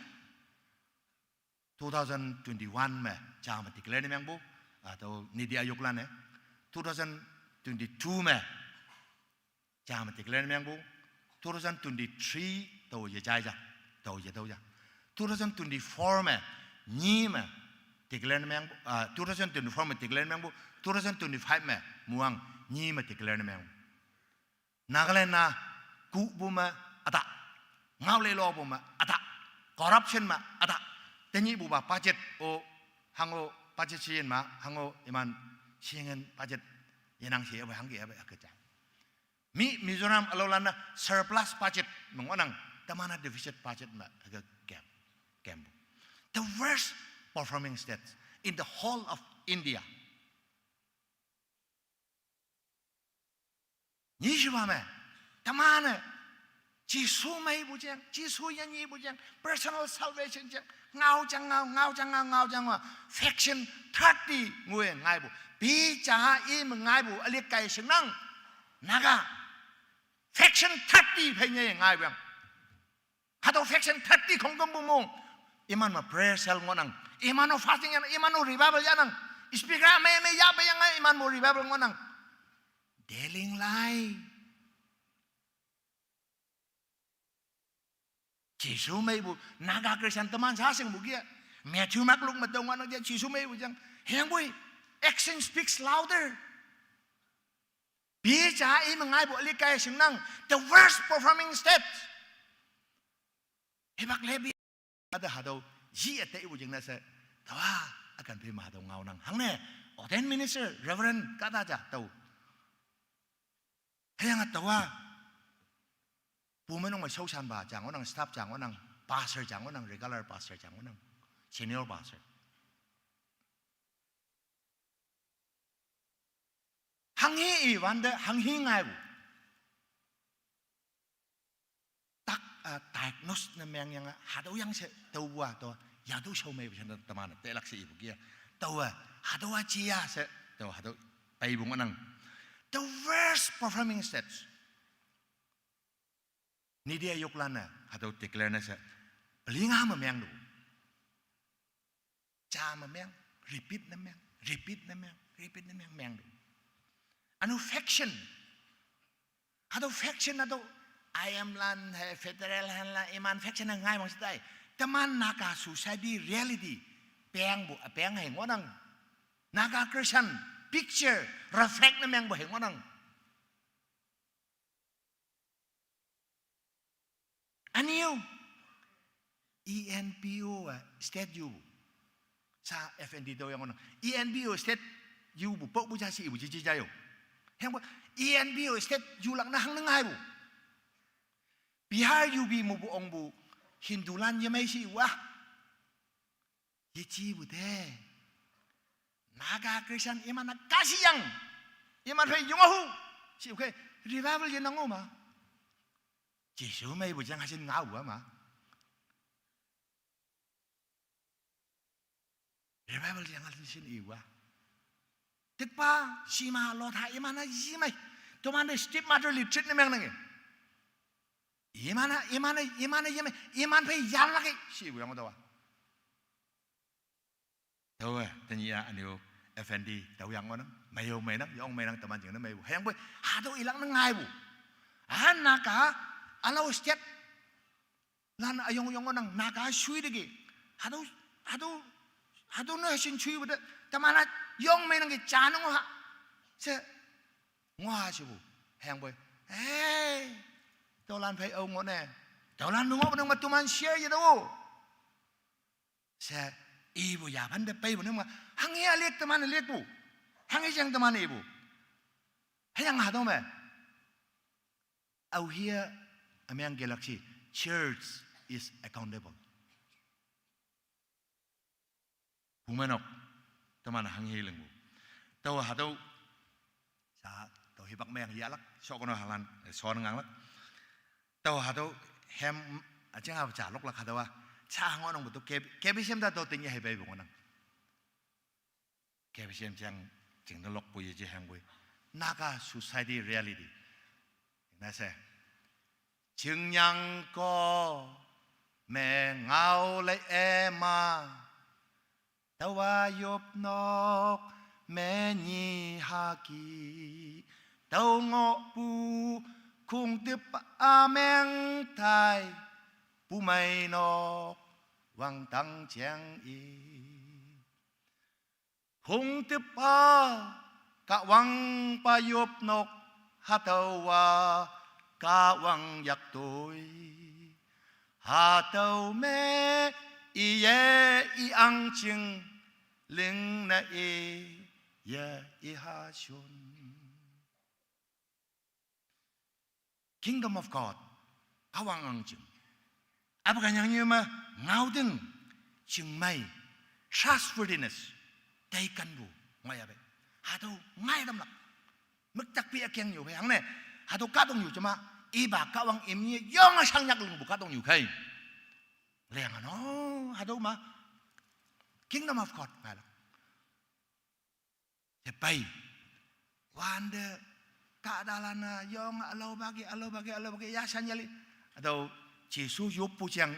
Two thousand twenty-one me jame declare ne mengpu, hatüo Niti Aayog lan-e. Two thousand twenty-two me jame declare ne mengpu. Two thousand twenty-three tao ye jai ja, tao ye tüo ja. Two thousand twenty-four me nyi me declare ne mengpu, ah, two thousand twenty-four me declare ne mengpu. Two thousand twenty-five me muang nyi me declare ne mengpu. Nagaland-a kuhpu me üta, ngaolelopu me üta, corruption me üta, tenyihpupa budget-o, hango budget shin me, hango iman shingen budget yenang she ape hangke ape hüke ja. Mi Mizoram ülaolan-a surplus budget me ngohnang, teman-a deficit budget me hüke kem, kempu. The worst performing states in the whole of India. Nyishiwa me, teman-e Jesu meipu jeng, Jesu yenyipu jeng, personal salvation jeng, ngao jang ngao, ngao jang ngao, ngao jang ngao, faction thirty ngoi ngaipu, pi ja i me ngaipu ülick kai shingnang, Naga faction thirty phei nye ngaipu yang. Hatüo faction thirty khongkümpu mong. Iman me prayer cell ngohnang. Iman-o fasting yahnang. Iman-o revival yahnang. Speaker mei mei yahpei yange iman-o revival ngohnang. Deling lai. Jesu meipu, Naga Christian teman sha shingpu ki-a, Matthew, Mark, Luke me tao ngohnang ja Jesu meipu jang. Hüyangpoi, action speaks louder. Pi ja i me ngaipu ülick kai shingnang, the worst performing state. Hipak lepi. Ate hatüo yi üte ipu jingne she, taowa, ükan phei me hatüo ngaonang. Hangne ordained minister, reverend kahta ja tao. Hüyange taowa, pumeinok me shaoshanpa ja ngohnang, staff ja ngohnang, pastor ja ngohnang, regular pastor ja ngohnang, senior pastor. Hanghe iwante hanghe ngaipu. Tak, ah, diagnose ne mengyange hatüo yang she tüopu-a tao, yatüo shao meipu she teman-e tailak she ipu ki-a. Taowe, hatüowa jia she, tao hatüo peipu ngohnang. The worst performing states. Niti Aayog lan-e hatüo declare ne she, pelinga me mengtu. Ja me meng, repeat ne meng, repeat ne meng, repeat ne meng, mengtu. Üne-o faction. Hatüo faction hatüo I M lan hei, federal hanlan, iman faction-e ngai mang she tai. Teman Naga society reality pengpu, ah, peng hei ngohnang. Naga Christian picture reflect ne mengpu hei ngohnang. Üne-o, E N P O-a state yupu. Sha F N D tüoyang ngohnang. E N P O state yupu, pokpu ja she ipu jiji ja yo. Hüyangpoi, E N P O state yulak ne hangne ngaipu. Bihar U P mepu ongpu Hindulan yemei she ipu-a. Yejipu te. Naga Christian iman-a kahshih yang. Iman phei yong-o hu. Shi ke revival yenang-o ma. Jesu meipu jang hasin ngao-a ma. Revival yang hasin iwa. Tikpa, shima lotha iman-a yemei. Tomante stepmother li treat ne mengnange. Iman-a, iman-a, iman-a yemei. Iman phei yanlak-e. Shipu yang taowa. Taowe, tenyih-a üne-o F N D tüoyang ngohnang, mei-o meinang, yong meinang teman jingne meipu. Hüyangpoi, hatüo ilak ne ngaipu. A Naga, ülao state lan üyong yong ngohnang, Naga shui te ki. Hatüo, hatüo, hatüo ne shin shuipu te, teman-a yong meinang ki ja ne ngoh ha. She, ngoh ha shepu. Hüyangpoi, eh, tüolan phei ao ngohne. Tüolan me ngohpu nang me toman share yetüo. She ipu yaphan te peipu nang me, hanghe ülek teman ülekpu. Hanghe jang teman ipu. Hüyange hatüo me. Aohe-a ümeng kelak shi, church is accountable. Pumeinok, teman hanghe lingpu. Tao hatüo, sha, tao hipak meyang yahlak, shokono halan, eh, shon nganglak. Tao hatüo hem, üjing ha ja loklak hatüowa, sha ngohnangpu tüo K-, K B C M ta tüo tingyah hei peipu ngohnang. K B C M jang jingne lokpu yeje hüyangpoi. Naga society reality. Na she. Chingnyang ko. me ngau lei e ma. Tau wa yop nok me nyi ha ki. Tau ngoh pu khung tip a meng tai. Pu mai nok wang tang chiang i. Hung tip a ka wang pa yop nok ha tau wa ka wang yak toi. Ha tau me i ye i ang ching ling na i ye i ha shun. Kingdom of God. Ka wang ang ching. Apa ka nyang nyu ma ngau ding ching mai. Trustworthiness. Dai kan bu. Ngai ya be. Ha tau ngai dam lak. Mik tak pi a kiang yu kai hang ne. Ha tau ka tong yu chama. I ba ka wang im ni yong a shang nyak ling bu ka tong yu kai. Liang ano. Ha tau ma. Kingdom of God. Ngai lak. Te pai. Wande. Ka dalan na yong a lau bagi, a lau bagi, a lau bagi. Ya shan yali. Atau Jesu yop pu chiang.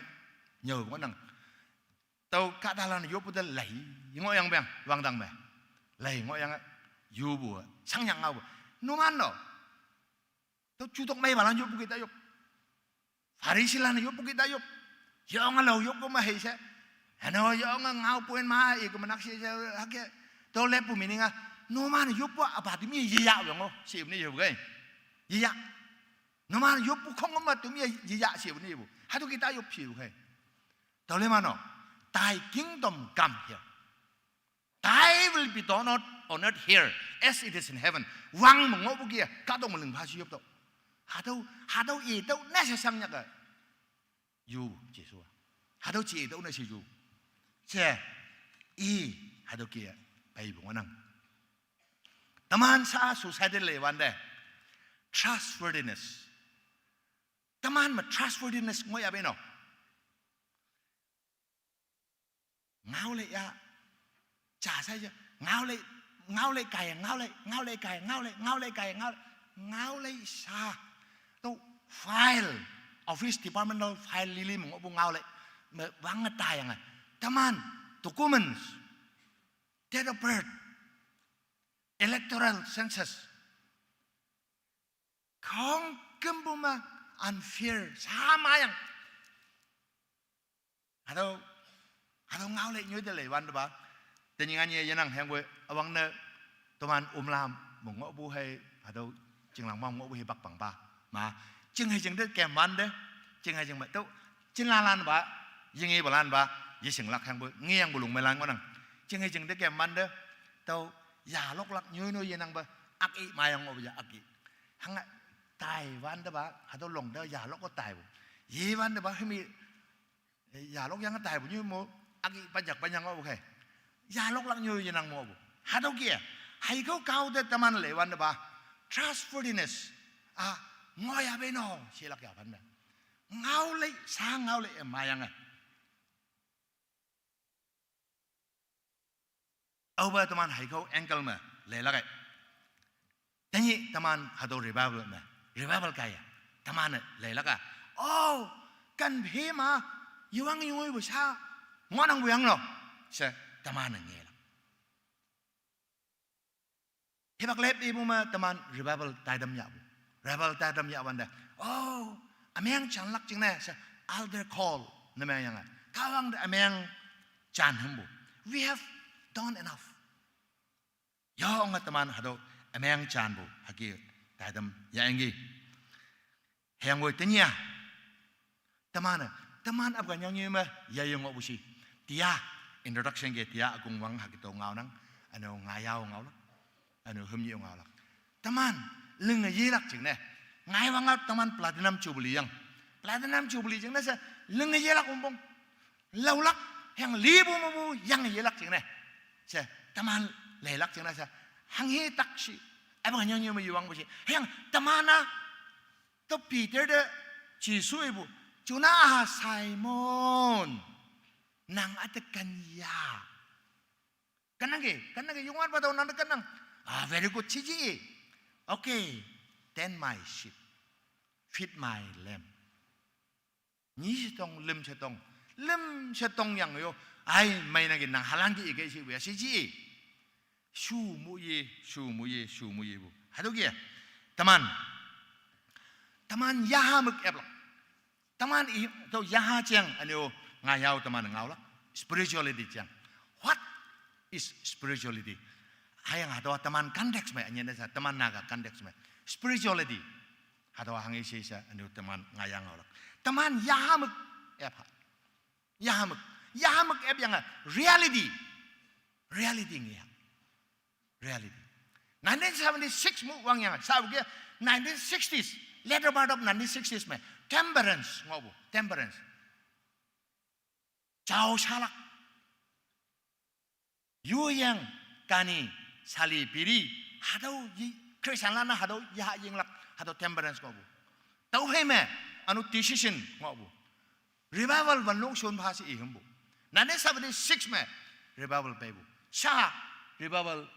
Nyau ngonang. Tau ka dalan yop pu de lai. Ngo yang bang. Wang dang me. Lai ngo yang. Yu bu. Sang yang ngau bu. Numan no. Tau chutok mai balan yop pu kita yop. Farisi lan yop pu kita yop. Yong a lau yop ko ma hei se. Ano yong a ngau puen ma i ko ma nak se se hake. Tau le pu mi ni nga. Numan yop pu apa ti mi yi ya yong o. Si ni yop gai. Yi ya. Numan yop pu khong ma tu mi yi ya si ni bu. Ha tu kita yop si bu kai. Tau le ma no. Thy kingdom come here. Thy will be done on, on earth here as it is in heaven. Wang mo ngo bu kia, ka tong mo ling pha shi yop to. Ha tau, ha tau i tau na sa sang nyak a. Yu, Jesu. Ha tau chi i tau na shi yu. Che, i, ha tau kia, pai bu ngonang. Taman sa society le wan de. Trustworthiness. Taman ma trustworthiness ngo ya be no. Ngau le ya. Cha sa ya. Ngau le, ngau le kai, ngau le, ngau le kai, ngau le, ngau le kai, ngau le, ngau le sa. Tu file, office department lo file lili mong bu ngau le. Me wang ta yang. Taman, documents, date of birth, electoral census. Khong kem bu ma unfair, sama yang. Hatau, hatau ngau le nyu de le wan de ba. Te nyi ngan ye ye nang heng bu, awang ne, toman um lam, mo ngo bu hei, hatau, jing lang mong ngo bu hei bak bang ba. Ma, jing hei jing de kem wan de, jing hei jing ma, tau, jin la lan ba, ying i ba lan ba, ye sing lak heng bu, ngi yang bu lung me lan ngo nang. Jing hei jing de kem wan de, tau, ya lok lak nyu nyu ye nang ba, ak i ma yang ngo bu ya ak i. Hang a, tai wan de ba, hatau long de ya lok ko tai bu. Ye wan de ba, hei mi, ya lok yang tai bu nyu mo, ak i pa jak pa yang o bu kai. Ya lok lak nyu ye nang mo bu. Hatau kia. Hai kau kau de taman le wan de ba. Trustworthiness. A, ngo ya be no, si lak ya ban de. Ngau le, sa ngau le e ma yang e. Au ba taman hai kau angle me, le lak e. Tanyi taman hatau revival me, revival kaya. Taman le lak a. Oh, kan phe ma, yuang yui bu sa, ngonang bu yang no. Se, taman nge lak. Hibak lep ibu ma taman revival taidam ya bu. Revival taidam ya wan de. Oh, ameng chan lak jing ne, se, altar call, ne meng yang a. Kawang de ameng chan hem bu. We have done enough. Yong a taman hatau, ameng chan bu, haki, taidam, ya engi. Heng woi tenya. Taman a, taman ap ka nyang nyu ma, ya yong bu si. Tia, introduction ke tia, akung wang haki tau ngau nang, ano ngayau ngau lak, ano hum nyu ngau lak. Taman, ling ye lak jing ne. Ngai wang a taman platinum jubilee yang. Platinum jubilee jing ne sa, ling ye lak umbong. Lau lak, heng li bu mo bu, yang ye lak jing ne. Sa, taman le lak jing ne sa. Hang hi tak si. Ap ka nyang nyu ma yuang bu si. Heng taman a, to Peter de, Jesu ibu. Juna a Simon. Nang a te kan ya. Kan nang ke, kan nang ke, yung wan pa tau nang te kan nang. Ah, very good, chi chi. Okay, tend my sheep. Feed my lamb. Nyi she tong, lim she tong. Lim she tong yang yo. Ai, mei nang ke nang halan ke ike shi bu ya shi ji. Shu mu ye, shu mu ye, shu mu ye bu. Hatüo ke. Teman. Teman yaha mük eplak. Teman i, to yaha jeng, ünyo, nga yao teman ngao lak. Spirituality jeng. What is spirituality? Hüyange hatüowa teman context me, ünye ne sha, teman Naga context me. Spirituality. Hatüowa hanghe she sha, ünyo teman nga yang ngao lak. Teman yaha mük epha. Yaha mük. Yaha mük ep yange reality. Reality nge ya. Reality. Nineteen seventy-six mu wangyange, sha ke nineteen sixties, later part of nineteen sixties me, temperance ngohpu, temperance. Jao shalak. Yu yeng, kani, sali, biri, hatüo yi, Christian lan-a hatüo yaha yinglak, hatüo temperance ngohpu. Tüophei me, ünyo decision ngohpu. Revival wan longshon pha she i hümpu. Nineteen seventy-six me, revival peipu. Sha, revival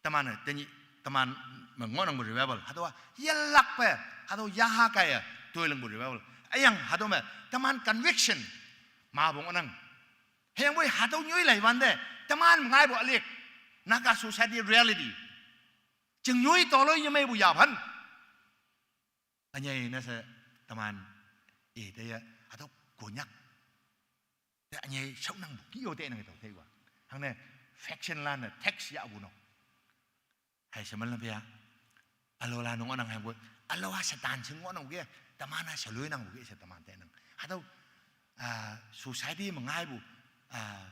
teman-e, tenyih, teman me ngohnangpu revival. Hatüowa, yelakpe, hatüo yaha kaiye, toi lingpu revival. Hüyange, hatüo me, teman conviction, mapu ngohnang. Hüyangpoi hatüo nyoi lai wante, teman ngaipu ülick. Naga society reality. Ching nyoi toloi yemeipu yaphan. Ünyei ne she teman, i teye, hatüo Konyak. Te ünyei shaonangpu, kih-o tenang tao teiwa. Hangne faction lan-e tax yahpu no. Hei she me lam ya. Ülo la nung ngohnang hangpu. Ülo-a Satan shing ngohnang ke. Teman-a sheloinangpu ke she teman tenang. Hatüo, ah, society me ngaipu, ah,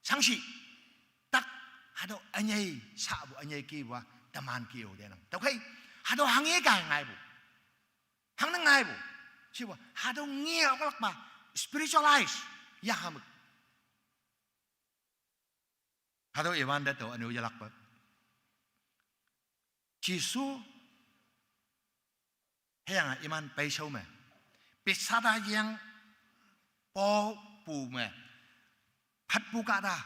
shangshi. Tak, hatüo ünyei shapu, ünyei kihpu-a, teman kih-o tenang. Tüokhei, hatüo hanghe kai ngaipu. Hangne ngaipu. Shipu, hatüo nge oklakpa, spiritualize. Yaha mük. Hatüo iwante tao ünyo yelakpe. Jesu, hüyange iman peishao me. Bethsaida yeng popu me. Phatpu kahta.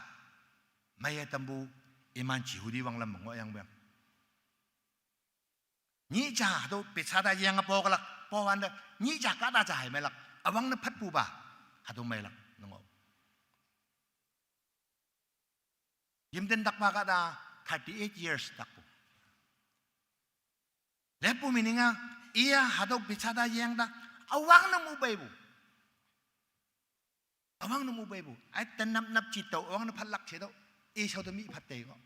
Meiye tampu iman Jehudi wanglam me ngohyangpeng. Nyih ja hatüo Bethsaida yeng poklak, po wante, nyih ja kahta ja hei meilak, üwangne phatpupa, hatüo meilak, nungo. Yimten takpa kahta, thirty-eight years takpu. Leppu meaning-a, iya hatüo Bethsaida yeng te, üwangne mu peipu. Üwangne mu peipu. Ai, tenap nap ji tüo, üwangne phatlak ji tüo. I shao te mi phat tei ngoh.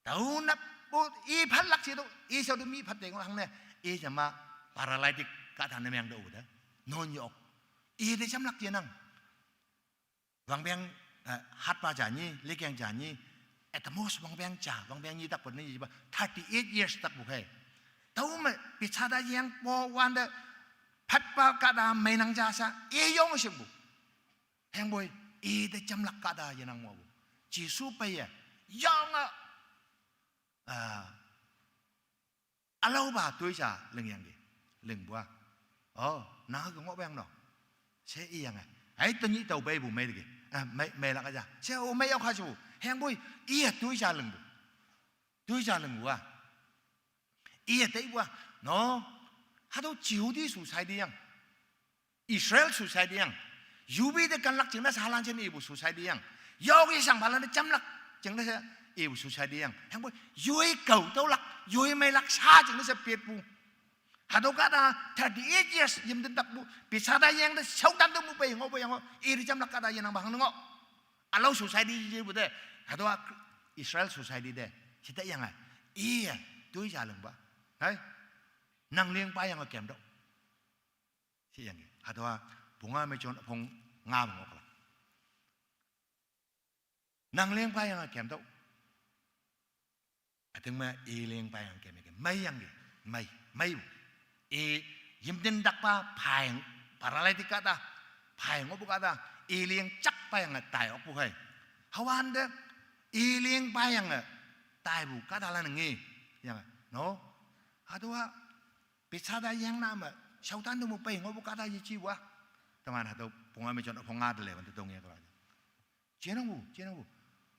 Tüo nappu, i phatlak ji tüo, i shao te mi phat tei ngoh. Hangne, i jama paralytic kahta ne meng tüo te. Non yok. I te jamlak jenang. Wangpeng, eh, hatpa ja nyi, lekeng ja nyi, at the most wangpeng ja, wangpeng nyi takpu ne nyipa, thirty-eight years takpu khei. Tüo me, Bethsaida yeng po wante, phatpa kahta meinang ja sha, i yong shingpu. Hüyangpoi, i te jamlak kahta yenang ngohpu. Jesu peiye, yange, ah, ülaopa toi ja lingyangki, lingpu-a. Oh, nang ke ngohpeng no. She iyange. Ai, tenyih tao peipu mei teke. Ah, mei, meilak ja. She o mei yaokha shepu. Hüyangpoi, iye toi ja lingpu. Toi ja lingpu-a. Iye teipu-a. No. Hatüo Jehudi society yang. Israel society yang. Yupi te kanlak jingne she halan jin ipu society yang. Yaoki shangpalan te jamlak jingne she ipu society yang. Hüyangpoi yoi kao tüolak, yoi meilak sha jingne she petpu. Hatüo kahta thirty-eight years yimten takpu, Bethsaida yeng te shaotam te mu pei ngohpu yang-o, i te jamlak kahta yenangpa hangne ngoh. Ülao society jepu te, hatüowa Israel society te, shite yange, iye, toi ja lingpa. Hai, nang lingpa yange kemtüoh. Shiyangki, hatüowa, pungao me jon üpong nga me ngohlak. Nang lingpa yange kemtüoh. Üting me i lingpa yange kemyangki. Meiyangki, mei, meipu. I yimten takpa phayang, paralytic kahta, phayang ngohpu kahta, i ling jakpa yange tai okpu khei. Hüwante, i lingpa yange taipu kahtalan nge, yange, no? Hatüowa, Bethsaida yeng na me, shaotan te mu pei ngohpu kahta yejipu-a. Teman hatüo pungao me jon üpong nga te le wante tong ye kala. Jenangpu, jenangpu.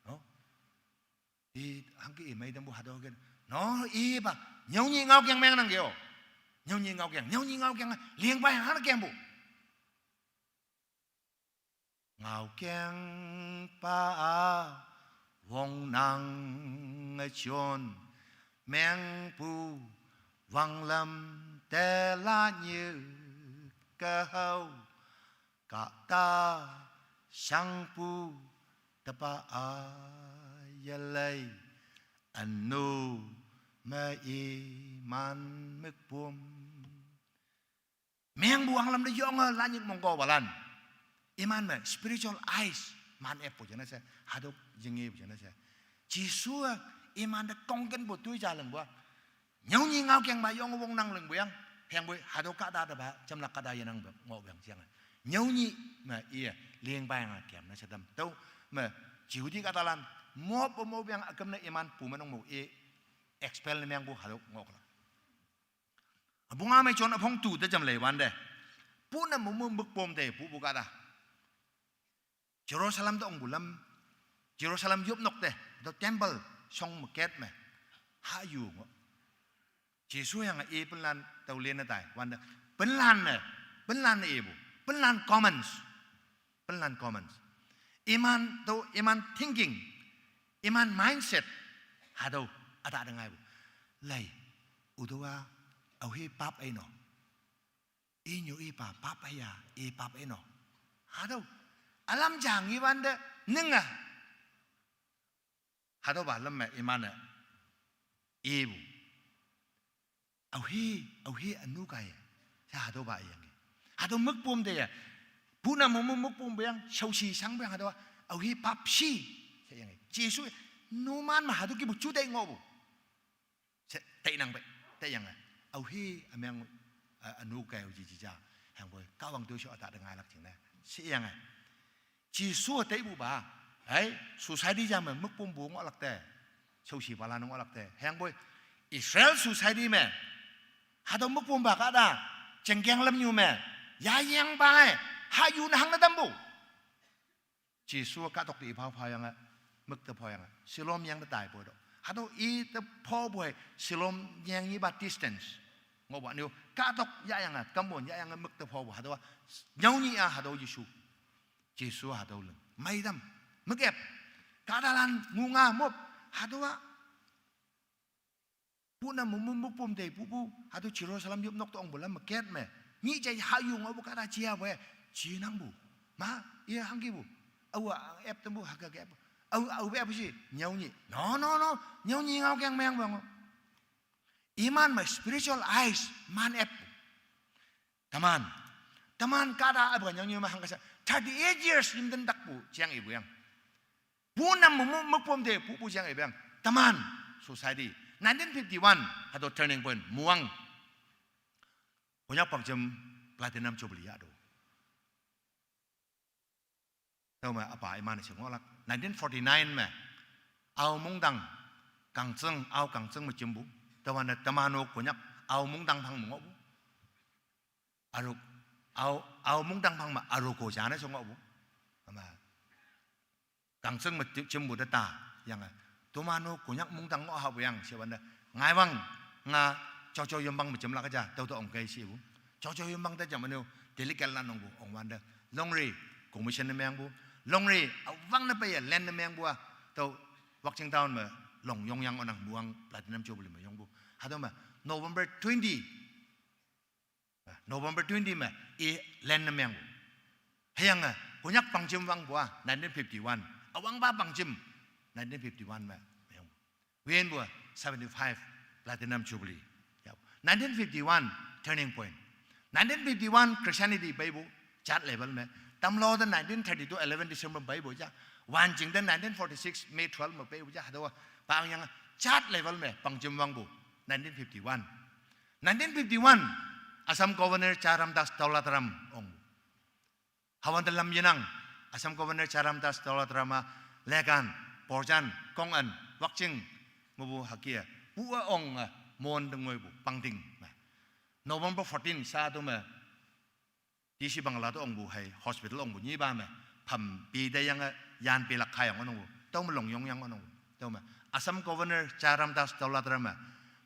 No? I hangke i mei tampu hatüo ke. No, ipa, nyüo nyih ngaokeng mengnangke-o. Nyüo nyih ngaokeng, nyüo nyih ngaokeng, lingpa yange hane kempu. Ngaokeng pa a wongnang a chon mengpu wanglam te la nyi kahao kata shangpu tapa a yalai anu ma iman mekpum. Meng buang lam de yong la nyik mongko balan. Iman me spiritual eyes man ep po jana se, hadok jenge po jana se. Jisu iman de kongken po tui ja leng bua. Nyau nyi ngaokeng ba yong wongnang leng buyang. Heng bui hadok kada da ba, jamlak kada yanang ba, ngo buyang siang. Nyau nyi ma iya, ling ba yang kiam na sedam. Tau ma Jihudi kata lan, mo po mo buyang akam na iman pu manong mo i, expel na meng bu hadok ngok la. Abunga me chon aphong tu te jam lei wan de. Pu na mu mu muk pom te pu bu kada. Jerusalem to ong bulam. Jerusalem yup nok te. To temple song maket me. Ha yu ngo. Jisu yang e penlan tau lena tai wan de. Penlan ne. Penlan ne e bu. Penlan comments. Penlan comments. Iman to iman thinking. Iman mindset. Hadau. Ada ada ngai bu. Lai. Udawa. Au hi pap ai no. Inyo ipa pap ai ya. I pap ai no. Hadau. Alam jang iwan de. Nenga. Hadau ba lam me iman ne. Ibu. Au hi, au hi anu kai. Sa hadau ba yang. Hadau muk pum de ya. Pu na mu mu muk pum buyang, shau shi sang buyang hadau. Au hi pap shi. Sa yang. Jisu, numan ma hadau ki bu chu de ngo bu. Se, te nang be, te yang. Au hi, ameng, a, anu kai u ji ji ja. Hang boi, ka wang tu sho ata de ngai lak jing na. Si yang. Jisu te bu ba. Hai, society jam me muk pum bu ngo lak te. Sou si bala ngo lak te. Heng boi. Israel society me. Hadau muk pum ba kada. Jengkeng lam nyu me. Ya yang ba. Ha yu na hang na dam bu. Jisu ka tok ti phao phao yang. Muk te phao yang. Silom yang te tai po do. Hadau i te phao boi. Silom yang i ba distance. Ngo ba niu. Ka tok ya yang. Kambon ya yang muk te phao bu. Hadau. Nyau ni a hadau Jisu. Jisu hadau leng. Mai dam. Mekep. Kadalan ngunga mop. Hadau a. Pu na mu mu muk pum te pu pu. Hadau Jerusalem yup nok to ong bulam meket me. Nyi jai ha yu ngo bu kada jia bue. Ji nang bu. Ma, iya hangki bu. Au a ep tem bu haka ep. Au, au be ep si. Nyau nyi. No, no, no. Nyau nyi ngaokeng meng bang. Iman ma spiritual eyes. Man ep. Teman. Teman kada abang yang nyuma hang kasa. Thirty eight years im den dak pu, siang ibu yang. Pu nam mu, mu, mu pom de, pu, pu siang ibu yang. Teman. Society. Nineteen fifty-one, hadau turning point. Muang. Punya pang jem platinum jubilee ya do. Tau ma apa iman si ngolak. Nineteen forty-nine me. Au mungdang. Kangceng, au kangceng me jembu. Tau ma na temano konyak. Au mungdang pang mengo bu. Aruk. Au, au mungdang pang ma aruko jana si ngo bu. Ama. Kangceng me jembu data. Yang. Temano konyak mungdang ngo ha bu yang. Siapa na. Ngai wang. Nga chocho yombang me jemlak aja. Tau tau ong kai si bu. Chocho yombang ta jam anu. Delegate lan ong bu. Ong wan da. Longri. Commission na meng bu. Longri. Awang na pa ya. Land na meng bu a. Tau. Wakching Town me. Long yong yang onang buang. Platinum jubilee me yong bu. Hadau me. November twenty. November twenty me. I land na meng bu. Hayang a. Konyak pang jem wang bu a. Nineteen fifty-one. Awang ba pang jem. Nineteen fifty-one me. Meng bu. Win bu a seventy-five platinum jubilee. Ya. Nineteen fifty-one turning point. Nineteen fifty-one Christianity bai bu chart level me. Tamlo da nineteen thirty-two eleven December bai bu ja. Wan jing da nineteen forty-six May twelve me bai bu ja. Hadau pang yang chart level me pang jem wang bu. Nineteen fifty-one. Nineteen fifty-one Assam Governor Charam Das Daulatram ong. Hawan dalam yenang. Assam Governor Charam Das Daulatram a Lekan, Porjan, Kongan, Wakching, mubu hakia. Bua ong a, mon dengoi bu, pangting. November fourteen, sa tu me. D C Bangla tu ong bu hai, hospital ong bu nyi ba me. Pam pi da yang a, yan pi lak khai ong ong bu. Tau me long yong yang ong bu. Tau me. Assam Governor Charam Das Daulatram me.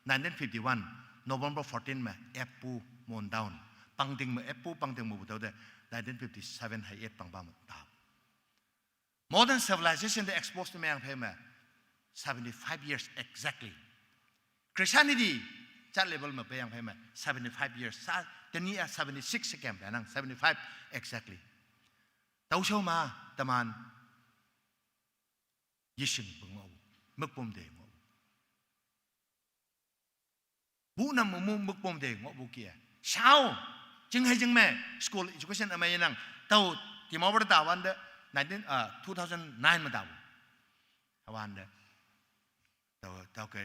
Nineteen fifty-one, November fourteen me. Ep pu mon down. Pangting me ep pu, pangting mu bu tau de. Nineteen fifty-seven hai et pang ba me. Tau. Modern civilization te expose ne meyang phei me, seventy-five years exactly. Christianity chat level me peyang phei me, seventy-five years. Sa, teni a seventy-six se kem pe nang, seventy-five exactly. Tau shou ma, teman, yishing pe ngoh, mükpom de ngoh. Bu nam mu mükpom de ngoh bu kia. Shao, jing hai jing me, school education amai nang, tau, Dimapur ta wan de, nineteen, uh, two thousand nine me ta bu. Wan de. Tau, tau ke,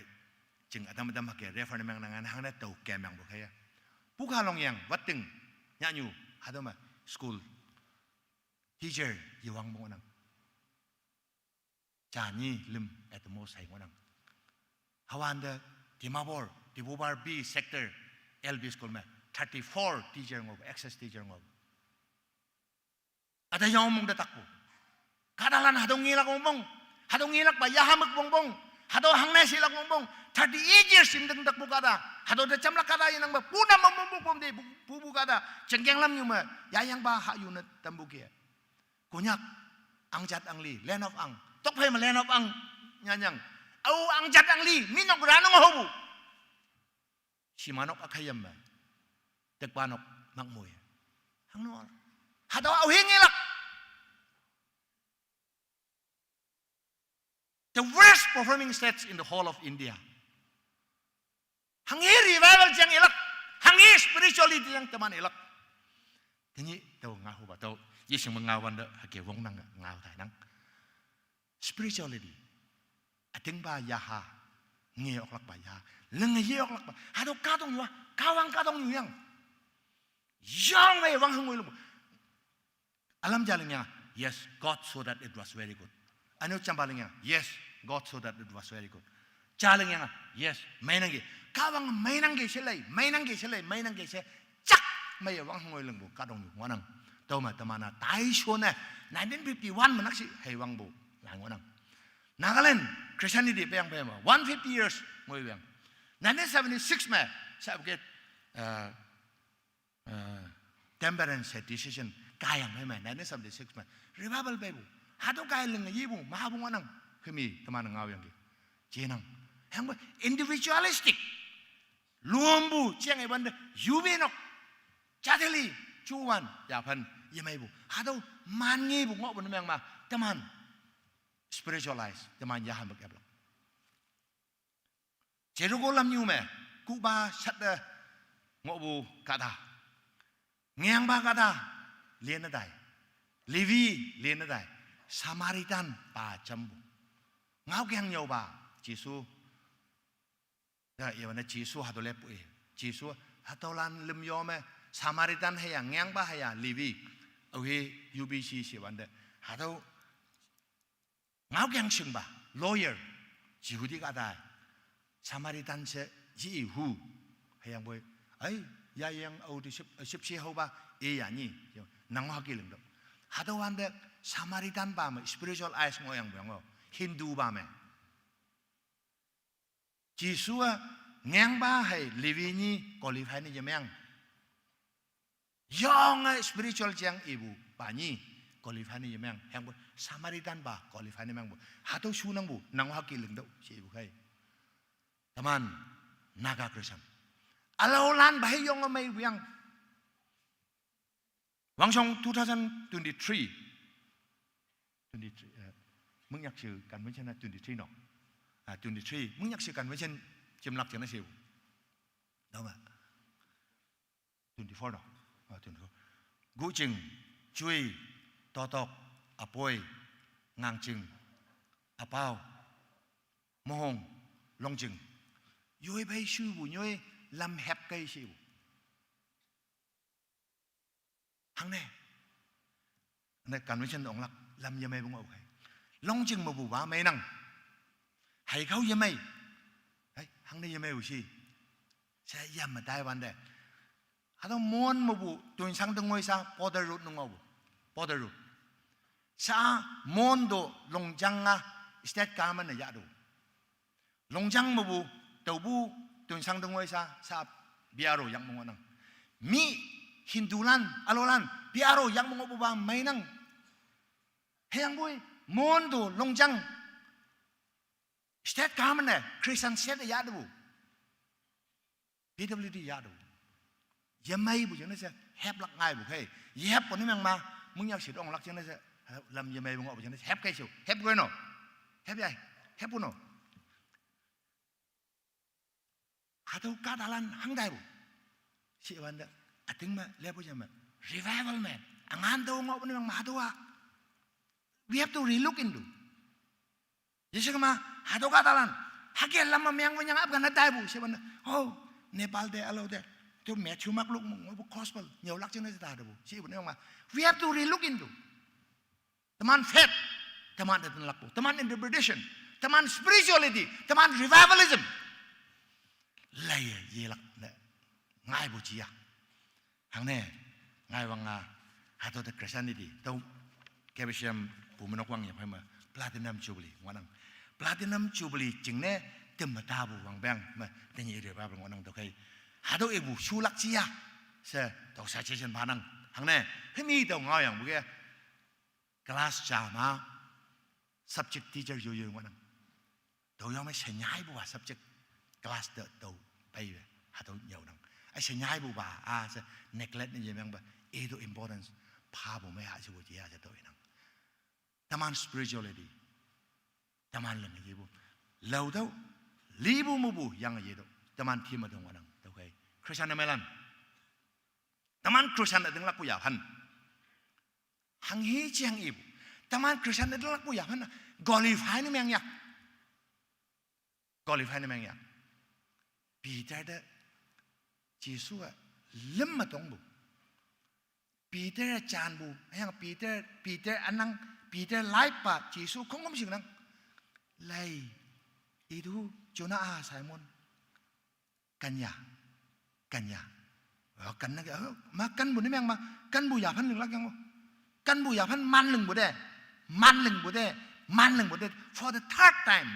jing adam adam ke refer ne meng nang an hang de tau ke meng bu kaya. Bu ka long yang, wat ting, nya nyu, hado ma, school, teacher, yewang bu nang. Jani lim at the most hai ngoh nang. Hawan de Dimapur, Dibobar B sector, L B school me, thirty-four teacher ngoh, excess teacher ngoh. Ada yang omong de takpu. Kada lan hadong ngilak omong. Hadong ngilak ba yaha mükpom pom. Hadong hangne silak omong. Thirty-eight years sim deng takpu kada. Hadong de chamlak kada inang ba. Puna omong pom de bu, bu, bu kada. Jengkeng lam nyu me. Ya yang ba ha yu ne tambu kia. Konyak, angjat angli, land of ang. Tokphei me land of ang, nyanyang. Au angjat angli, minok ranong hobu. Simanok akhayam ba. Tekpanok makmui. Hang nuar. Hado au hingilak. The worst performing states in the whole of India. Hangi revival jang ilak, hangi spirituality jang teman ilak. Tini tau ngahu ba tau, yising mengawan de hake wong nang ngau tai nang. Spirituality. Ating ba yaha, nge oklak ba yaha, leng ye oklak ba. Hado kadong yua, kawang kadong yu yang. Yang me wang hangui lung. Alam jaling yang, yes, God saw that it was very good. Anu chambaling yang, yes, God saw that it was very good. Jaling yang, yes, mainang ge. Kawang mainang ge selai, mainang ge selai, mainang ge se. Chak mai wang ngoi leng bu kadong yu wanang. Tau ma tamana tai shone nineteen fifty-one menak si hai wang bu lang wanang. Nagaland Christianity peyang peyang ma one fifty years ngoi wang. Nineteen seventy-six me sa ke, uh, uh, temperance decision kayang hai me nineteen seventy-six me revival bai bu. Hado kai leng ye bu ma bu wanang. Kemi tamana ngau yang ke. Jenang. Yang ba individualistic. Lumbu chiang e bande yubi nok. Chateli chuan ya phan yemai bu. Hado man ngi bu ngoh bu namang ma. Teman spiritualize, teman yahan bek eblak. Jericho lam nyu me, kuba shat de ngoh bu kada. Ngiang ba kada, lien na dai. Levi lien na dai. Samaritan ba cham bu. Ngau kiang nyau ba, Jisu. Da, iya wana Jisu hado le pui. Jisu hado lan lim yo me, Samaritan haya, ngiang ba haya, Levi. Au hi U B C si wande. Hado ngau kiang sing ba, lawyer. Jihudi ka dai. Samaritan se ji hu. Hayang boi. Ai, ya yang au di sip, sip si hau ba, e ya ni. Nang ha ki leng do. Hado wande Samaritan ba me, spiritual eyes ngo yang boi ngo. Hindu ba me. Jisu a ngiang ba hai Levi ni qualify ni yemeng. Yong a spiritual jang ibu ba ni qualify ni yemeng. Yang bu Samaritan ba qualify ni meng bu. Hado su nang bu, nang ha ki leng do, si ibu kai. Teman, Naga Christian. Alau lan ba hai yong a mai bu yang. Wangshong two thousand twenty-three. Twenty-three, eh, mung yak siu convention na twenty-three no. Ah, twenty-three, mung yak siu convention jim lak jana siu. Dau ma. Twenty-four no. Ah, twenty-four. Gu jing, chui, totok, apoi, ngang jing, apau, mohong, long jing. Yoi bai siu bu, yoi lam hep kai siu. Hang ne. Ne convention ong lak lam yemai bu ngau kai. Long jing ma bu ba mai nang. Hai kau yemai. Hai, hang ne yemai u si. Sa yam ma dai wan de. Hado Mon ma bu tun sang deng ngoi sa border road nung ngau bu. Border road. Sa Mon do Long jang a state government na ya do. Long jang ma bu, tau bu, tun sang deng wai sa, sa B R O yang mong nang. Mi Hindu lan, alo lan, B R O yang mong bu ba mai nang. Heyang bui, Mon tu longjang. State government ne, Christian state ya tu. P W D ya tu. Yemei bu jingne she, hep lak ngai bu khei. Yehep ko ni meng ma, mung yao shi dong lak jingne she, lam yemei bu ngo bu jingne she, hep khei shu, hep ko no. Hep yai, hep ko no. Hatüo kahtalan hangdai bu. Shi wante, üting me, lepu jam me. Revival me. Angan tüo ngoh ne meng ma hatüo a. We have to relook into. Yesu kema, hatüo kahtalan. Hake lam me meng wenyang apka na dai bu. Shi wante, oh, Nepal te, alo te. Tüo Matthew Mark Luke mo, ngohpu gospel. Nyüolak jingne she ta hatüo bu. Shi wante meng ma. We have to relook into. Teman faith, teman te tenlakpu, teman interpretation, teman spirituality, teman revivalism. Laiye yelak ne, ngaipu jiya. Hangne, ngai wang a, hatüo te Christianity, tüo K B C M pu menok wang yepei me, Platinum Jubilee ngohnang. Platinum Jubilee jingne, temme tapu wangpeng, me, tenyih revival ngohnang tüokhei. Hatüo ipu shulak jiya, she, tüo suggestion phanang. Hangne, hemi tüo ngaoyangpu ke, class ja ma, subject teacher yoyo ngohnang. Tüo yong me shenyaipu a subject class te tüo peiwe, hatüo nyüonang. A shenyaipu pa, a she neglect ne yemengpe, i tüo importance, phapu me ha shepu ji a she tüo inang. Teman spirituality, teman leng yepu. Lao tüo, lipu mepu, yang yetüo. Teman theme tüo ngohnang, tüokhei. Christian ne meilan. Teman Christian ne tinglakpu yaphan. Hanghe jeng ipu. Teman Christian ne tinglakpu yaphan. Qualify ne meng ya. Qualify ne meng ya. Peter te Jesu a lüm me tongpu. Peter janpu, hüyange Peter, Peter ünang, Peter laipa Jesu khongküm shingnang. Lai, itu Jonah a Simon. Ken ya, ken ya. Oh, ken nang, oh, ma kenpu ne meng ma, kenpu yaphan linglak yang o. Kenpu yaphan man lingpu te, man lingpu te, man lingpu te, for the third time.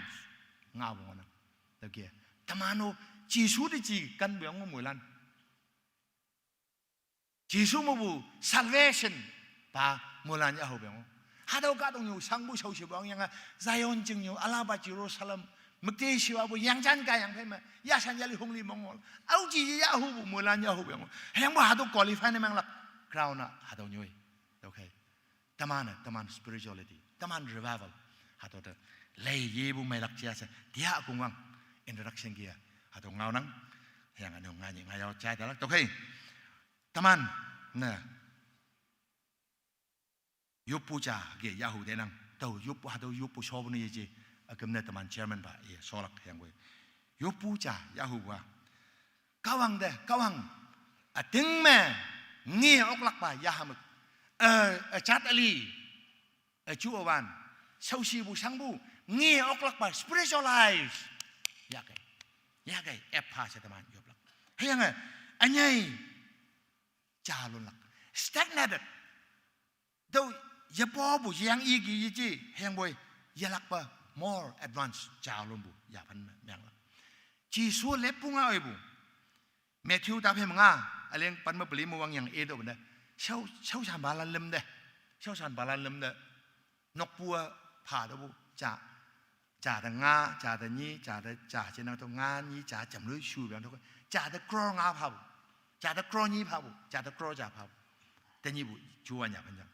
Ngaopu ngohnang. Tüoke, teman-o, Jesu te ji kenpu yang o moilan. Jesu mepu salvation pa moilan yahupeng o. Hatüo kahtoknyu shangpu shaoshipu angyange, Zion chingnyu, ülapa Jerusalem, müktishiwapu yangjan kayang phei me, yashan yali hongli mongol. Aoji yahupu moilan yahupeng o. Hüyangpu hatüo qualify ne menglak, crown a hatüo nyoi. Okay. Teman-e, teman spirituality, teman revival. Hatüo te, lei yepu meilak jia she, tia kungwang, introduction kia, hatüo ngaonang, hüyange nyu nganyih ngayao jai talak, okay. Teman, ne, yoppu ja ke yahu tenang, tao yoppu, hatüo yoppu shopu ne yeje, üküm ne teman chairman pa, ye, sholak hüyangpoi. Yoppu ja yahupu a. Kahwang te, Kahwang, üting me, nge oklakpa yaha mük. E, e, jat üli, e, ju owan, shaoshipu shangpu, nge oklakpa spiritualize. Yake, yake, epha she teman yoplak. Hüyange, ünyei, jalonlak. Stagnated. Tüo yepopu yang iki yeje hüyangpoi yelakpa more advance jalonpu yaphan menglak. Jesu leppu nga oipu. Matthew ta phei me nga, üleng pen me peli me wangyang i tüo ne. Shao, shaoshanpalan lüm te. Shaoshanpalan lüm te. Nokpu a pha tüopu ja. Ja te nga, ja te nyi, ja te ja jinang tüo nga nyi ja jamloi shupeang tüo. Ja te crore nga phapu. Ja te crore nyi phapu. Ja te crore ja phapu. Tenyihpu juwan yaphan jang.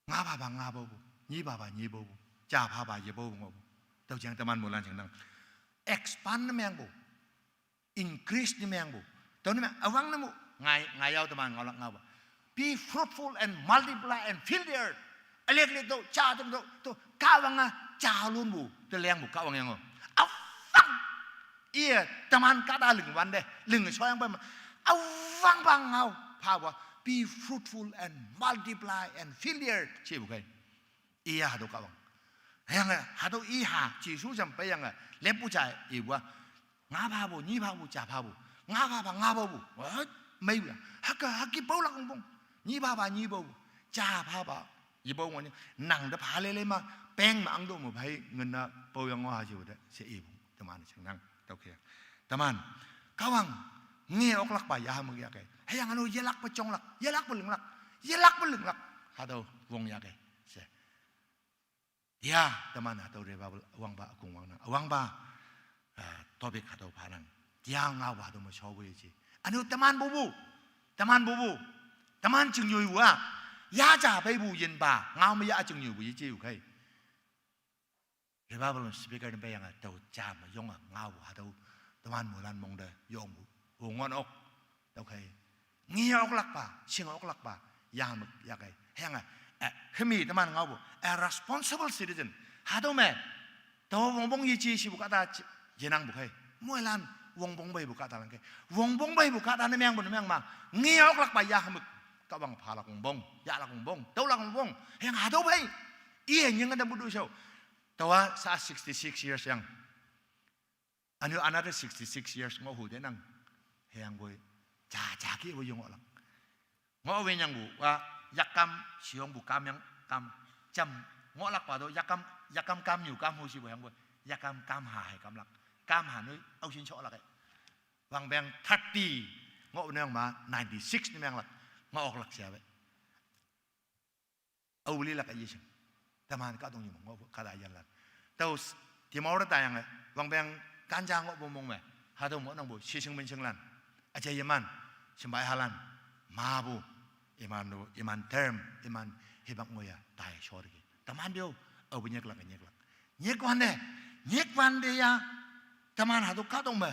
Nga phapa nga paopu. Nyi phapa nyi paopu. Ja phapa yepaopu ngohpu. Tüo jang teman moilan jingnang. Expand ne mengpu. Increase ne mengpu. Tüo ne meng, üwangne mu, ngai, ngaiyao teman ngaolak ngaopa. Be fruitful and multiply and fill the earth. Ülek lek tüo, ja tüo, tüo, tüo, Kahwang a, jalonpu, te lengpu, Kahwang yang o. Üwang, iye, teman kahta ling wante, ling shoyang pa ma. Üwangpa ngao, phapu a, be fruitful and multiply and fill the earth, shepu khei. Iya hatüo Kahwang. Hüyange hatüo i ha, Jesu jam peiyange, leppu ja ipu a. Nga phapu, nyi phapu, ja phapu. Nga phapa nga paopu. What? Meipu ya. Hüke, hüke paolak ongpong. Nyi phapa, nyi paopu. Ja phapa. Yepao ngohnang. Nang te pha lele ma, bank me angto me phei ngena paoyang o ha jipu te, she ipu. Teman shingnang. Tüoke. Teman. Kahwang. Nge oklakpa yaha mük yake. Hüyange no yelakpe jonglak. Yelakpe linglak. Yelakpe linglak. Hatüo wong yake. She. Tia teman hatüo revival üwangpa ükongwangnang. Üwangpa, eh, topic hatüo phanang. Tia ngaopu hatüo me shopu yeje. Üne-o teman pupu. Teman pupu. Teman chingnyoipu a. Yaja peipu yinpa. Ngao me ya chingnyoipu yeje yu khei. Revival speaker ne peiyange tao ja me yonge ngaopu hatüo teman moilan mong te yongpu. Wongngon ok. Tüokhei. Nge oklakpa, shing oklakpa, yamük yakhei. Hüyange, eh, hümi teman ngaopu, a responsible citizen. Hatüo me, tao wongpong yeje shipu kahta ch-, yenangpu khei. Moilan wongpong peipu kahtalan khei. Wongpong peipu kahta ne mengpu ne meng ma. Nge oklakpa yamük. Kahwang phalak wongpong, yahlak wongpong, tüolak wongpong. Hüyange hatüo phei. Iye nyinge tampu tu shao. Taowa sa sixty-six years yang. Üne-o another sixty-six years ngohhu tenang. Hüyangpoi, ja, ja kihpu yong ngohlak. Ngoh wenyangpu, wa, yakkam, shiyongpu kamyang, kam, jam, ngohlakpa tüo, yakkam, yakkam kamnyu kamhu shipu hüyangpoi, yakkam kamha hei kamlak. Kamha noi, aoshin shohlak e. Wangpeng thirty, ngoh neng ma, ninety-six ne menglak, ngoh oklak shiape. Aolilak a yeshing. Teman kahtoknyu me ngohpu kahta yanlan. Tüo s-, timao te tayange, wangpeng kanja ngohpu mong me. Hatüo ngohnangpu, shishing minshinglan. Üja yeman, shimpai halan. Mapu, iman-o, iman term, iman hipak ngoiya, tai shorki. Teman te-o, aopu nyiklak, nyiklak. Nyikwante, nyikwante ya, teman hatüo kahtok me,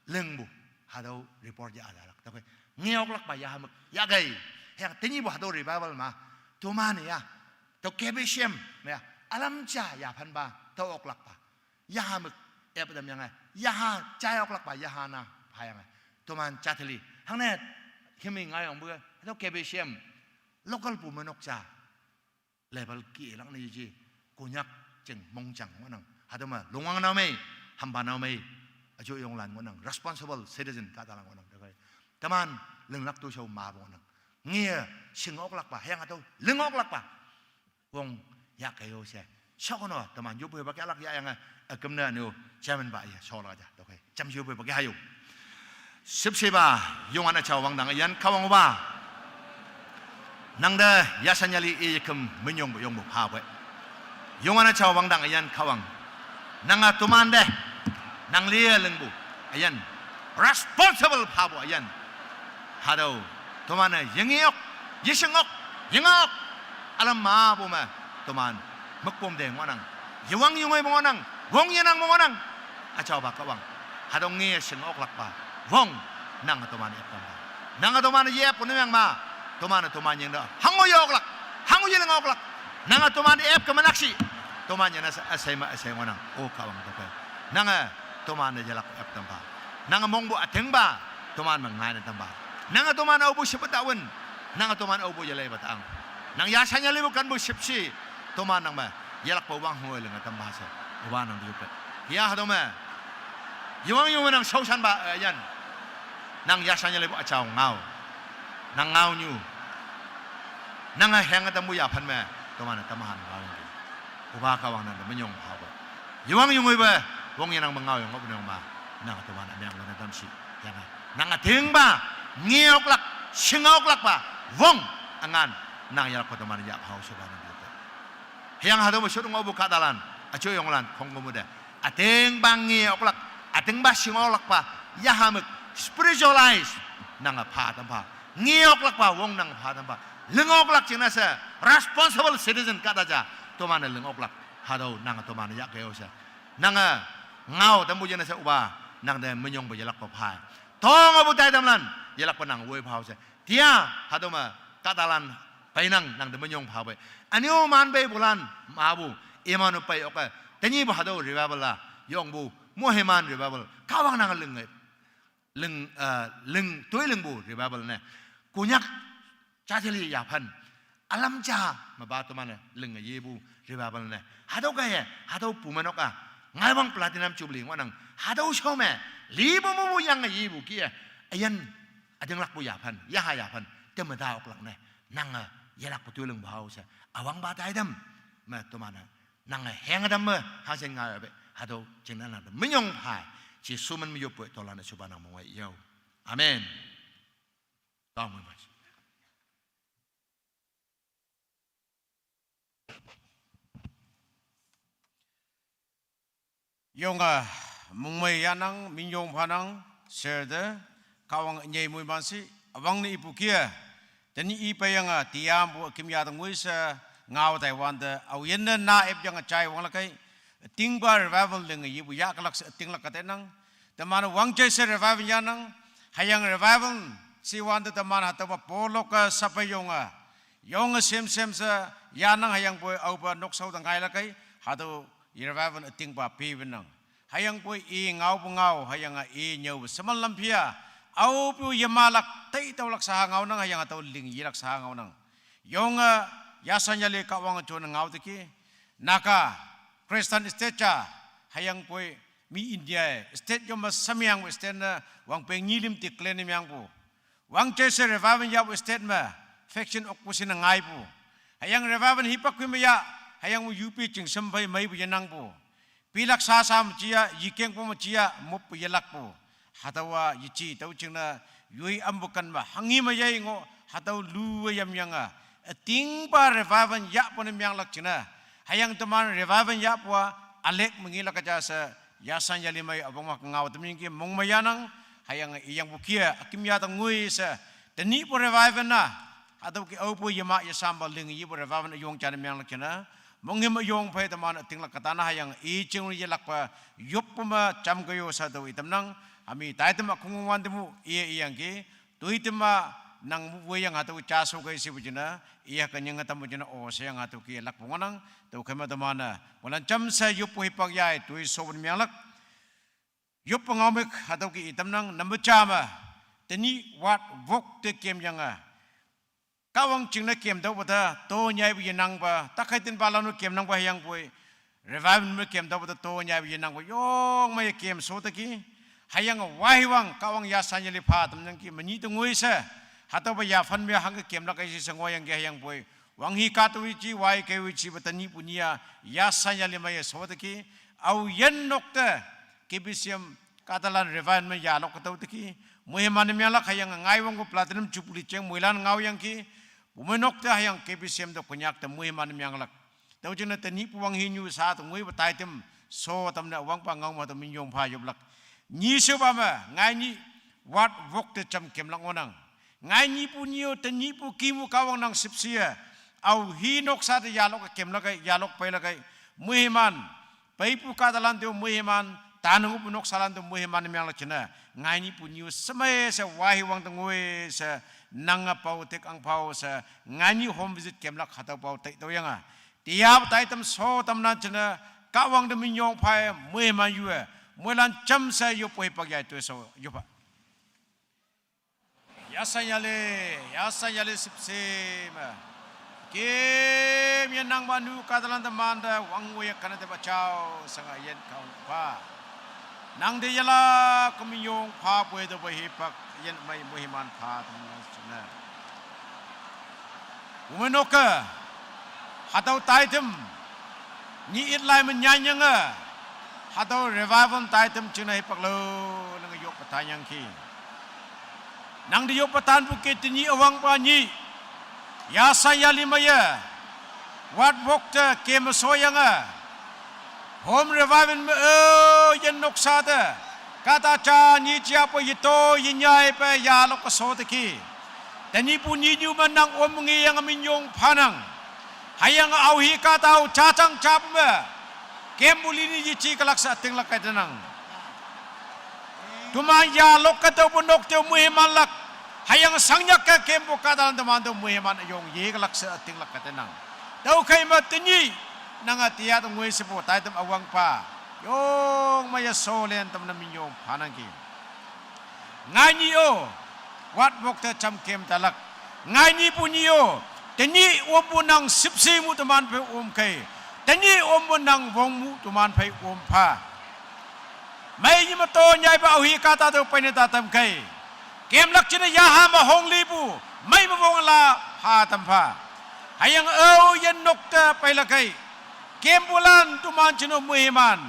lingpu, hatüo report ya ajalak. Tüokhei, nge oklakpa yahamük, yakhei. Hüyange tenyihpu hatüo revival ma, toman-e ya, tüo K B C M, ya, ülam ja yaphanpa, tüo oklakpa. Yahamük, ep tamyange, yaha ja oklakpa, yaha na, phayange. Toman jateli, hangne, himi ngayongpu, hatüo K B C M, local pu me nok ja. Level ki lak ne yeje, Konyak jing mongjang ngohnang. Hatüo me, longwang nao mei, hampa nao mei, üjo yonglan ngohnang, responsible citizen kahtalan ngohnang, tüokhei. Teman, linglak tu shao mapu ngohnang. Nge, shing oklakpa, hüyange tüo, ling oklakpa. Wong, yakhei-o she. Shokono, teman, yophepa kehlak yahyange, üküm ne üne-o, chairman pa ye, sholak ja, tüokhei. Jamshe yophepa ke hayo. Shüpshepa, Youngwanne jao wangdang üyin Kahwang Opa. Nangte yashan yali i yeküm minyongpu yongpu phapoi. Youngwanne jao wangdang üyin Kahwang. Nange tomante, nang liye lingpu üyin. Responsible phapu üyin. Hatüo, toman-e yinge ok, yeshing ok, yinge ok. Ülam mapu me, toman, mükpom te ngohnang. Yewang yungoipu ngohnang, wong yenangpu ngohnang. Üjaopa Kahwang. Hatüo nge shing oklakpa. Wong, nange toman ep tampa. Nange toman-e ye ep ne meng ma. Toman-e toman ying te. Hango ye oklak. Hango yeling oklak. Nange toman ep ke menakshi. Toman yane sa, üshei me, üshei ngohnang. O Kahwang tüokhei. Nange toman-e yelak ep tampa. Nange mongpu ütingpa. Toman me ngaine tampa. Nange toman aopu shepa tawün. Nange toman aopu yeleipa tang. Nang yashan yalipu kenpu shüpshe. Toman nang me. Yelakpa wang hoi linge tampa she. Opa nang yoppe. Ya hatüo me. Yewang yong nang shaoshanpa, eh, üyin. Nang yashan yalipu üjao ngao. Nang ngaonyu. Nange hüyange tampu yaphan me. Toman-e tamahan ngaoyangki. Opa Kahwang nangte minyong phapu. Yewang yongoipe, wong yenang me ngaoyang ngohpu nang ma. Nang toman-e meng wone tamshi. Hüyange. Nang ütingpa, nge oklak, shing oklakpa, wong, üngan, nang yelakpa toman-e yahphao shepa nang yoppe. Hüyange hatüo me shot ngohpu kahtalan, üjo yonglan, khongkümpu te. Ütingpa nge oklak, ütingpa shing oklakpa, yahamük, spiritualize, nange pha tampha. Nge oklakpa, wong nange pha tampha. Ling oklak jingne she, responsible citizen kahta ja, toman-e ling oklak. Hatüo nange toman-e yahkei-o she. Nange ngao tampu jingne she opa, nangte minyongpu yelakpa pha. Tongepu taitamlan, yelakpa nang woi phao she. Tia, hatüo me, kahtalan, peinang, nangte minyong phapoi. Ünyu man peipulan, mapu, iman-o pei oke. Tenyihpu hatüo revival la, yongpu, mohiman revival. Kahwang nang ling, ling, eh, ling, toi lingpu revival ne. Konyak, jajeli yaphan. Ülam ja, mepa toman-e, ling yepu revival ne. Hatüo kaiye, hatüo pu me nok a. Ngaiwang platinum jubilee ngohnang. Hatüo shao me, lipu mopu yange yepu kih-e. Üyin, ütinglakpu yaphan, yaha yaphan, temeta oklak ne. Nange, yelakpu toi lingpu hao she. Üwangpa taitam, me toman-e. Nange hüyange tam me, hangshin ngaope, hatüo, jingne nangte minyong pha, Jesu min me yoppoi tolan-e shepa nang mongwei yao. Amen. Tao mei ma. Yonge mongmei yanang, minyong phanang, share te, Kahwang nyei moiman shi, awang ne ipu kia. Tenyih ipa yange, tiam pu akim ya tengoi she, ngao taiwante, aoyinne na ep yange jai wanglak kei, tingpa revival linge yipu yahlak she tinglak katenang. Teman wangchai she revival yanang, hüyange revival, shiwante teman hatüopa polok-e sape yonge, yonge semsem she, yanang hüyangpoi aopa nokshao te ngailak kei, hatüo revival ütingpa pepenang. Hüyangpoi i ngaopu ngao, hüyange i nyüopu sheman lam phia, aopu yemalak, teitüolak shaha ngaonang, hüyange tüo ling yelak shaha ngaonang. Yonge, yasan yali Kahwange jone ngao teki, Naga, Christian state ja, hüyangpoi, mi India, state yome shamyangpu state ne, wangpeng nyilim declare ne mengpu. Wangchai she revival yahpu state me, faction okpu shinne ngaipu. Hüyange revival hipak kui me ya, hüyange U P jingshem phei meipu yenangpu. Pilak shasha me jia, yikengpu me jia, moppu yelakpu. Hatüowa yeji tüo jingne, yoi ampu ken me, hanghi me yei ngoh, hatüo lu yamyange. Ütingpa revival yahpu ne menglak jingne. Hüyange teman revival yahpu-a, ülek me ngelak ja she, yasan yali mei üpong me ngao tamyangki mongmei yanang, hüyange iyangpu kia, akim ya tengoi she, tenyihpu revival na, hatüo ke aopu yema yeshampa ling yipu revival üyong jane menglak jingne, monghim üyong phei teman ütinglak kahtane hüyange i jing yelakpa, yoppu me jamke yo she tüo itamnang, hami taitam ükhong wante mu, iye iyangki, toitam-a nang mu weyange hatüo jasho kei shipu jingne, iya ke nyinge tampu jingne o sheyange hatüo ke lakpu ngohnang, tüokhei me teman-e, moilan jamshe yoppu hipak yai, toi shopu ne menglak. Yoppu ngaomük, hatüo ke itamnang, number ja me, tenyih wat wok te kemyange. Kahwang jingne kemtüohpa te, to nyaipu yenangpa, takhei tinpalan-o kemnangpa hüyangpoi. Revival me kemtüohpa te, to nyaipu yenangpa, yong meiye kem sho teki. Hüyange wahiwang, Kahwang yasan yali pha tamyangki, menyih tengoi she. Hatüopa yaphan me hangke kemlak ei she ngohyangki hüyangpoi. Wanghi kahto-i ji, wai kei-o jipa tenyihpu nyih-a, yasan yali meiye sho teki. Aoyin nok te, K B C M, kahtalan revival me yalok katüo teki. Moiman ne menglak hüyange ngaiwangpu platinum jubilee jeng moilan ngaoyangki. Bumeinok te hüyange K B C M te Konyak te moiman ne menglak. Tüo jingne tenyihpu wanghi nyu sha te ngoipa taitam, sho tamne wangpa ngao me te minyong pha yoplak. Nyishepa me, ngainyih, wat wok te jam kemlak ngohnang. Ngainyihpu nyih-o tenyihpu kimu Kahwang nang shüpshe-e. Aohi noksa te yalok kemlak kei, yalok peilak kei. Moiman. Peipu kahtalan te moiman, tanungpu noksalan te moiman ne menglak jingne. Ngainyihpu nyih-o shemei she wahiwang tengoi she, nange pao tik ang pao she, ngainyih home visit kemlak hatüo pao teitüoyange. Tiyap taitam sho tamnan jingne, Kahwang te minyong pha-e, moiman yu-e, moilan jamshe yoppu hipak yai toi sho, yoppa. Yasan yali, yasan yali shüpshe me. Kem yenangpa nu kahtalan temante wang-o ye kane tepa jao, shange yin kaongpa. Nang te yelak minyong pha poi tüopa hipak, yin mei moiman pha tamlan jingne. Bumeinok-e, hatüo taitam, nyih itlai me nyanyange, hatüo revival taitam jingne hipak lo, nange yoppa tanyangki. Nang te yoppa tanpu ke tenyih üwangpa nyih, yasan yali meiye, wat wok te keme shoyange, home revival me-o yin noksa te, kahta ja nyi japu yeto yenyaipe yalok-e sho teki. Tenyihpu nyihnyu me nang om ngeyange minyong phanang. Hüyange aohi kahta-o jajang japu me, kempu lini yeji kalak she ütinglak kei tenang. Teman yalok ke tüopu nok te moimanlak. Hüyange shangnyak ke kempu kahtalan teman te moiman üyong yekalak she ütinglak kei tenang. Tüokhei me tenyih, nange tiya te ngoi shepu taitam üwangpa, yong meiye sholen tamne minyong phanangki. Ngainyih-o, wat wok te jam kem talak. Ngainyihpu nyih-o, tenyih ompu nang shüpshe mu teman phei om kei. Tenyih ompu nang wong mu teman phei om pha. Mei nyi me to nyaipa aohi kahta tüo peine ta tam kei. Kemlak jingne yaha me honglipu, mei me wong la pha tam pha. Hüyange aoyin nok te peilak kei. Kempulan teman jingne moiman.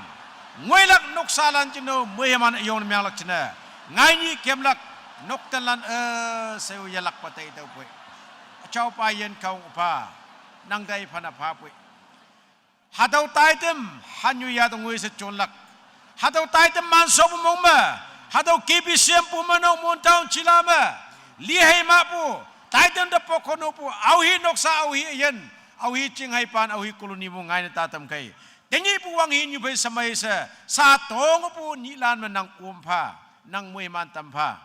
Ngoilak noksalan jingne moiman üyong ne menglak jingne. Ngainyih kemlak noktenlan-e sheo yelakpa teitüopoi. Üjaopa yin kaongpa. Nang te iphana phapoi. Hatüo taitam, hanyu ya te ngoi she jonlak. Hatüo taitam manso pu mong me, hatüo K B C M pu me nok Mon town chila me, lihei ma pu, taitam te pokhono pu, aohi noksa aohi yin, aohi chinghei pan, aohi colony mu ngaine tatam kei. Tenyih pu wanghi nyu phei samei she, sa tong pu nyilan me nang om pha, nang moiman tam pha.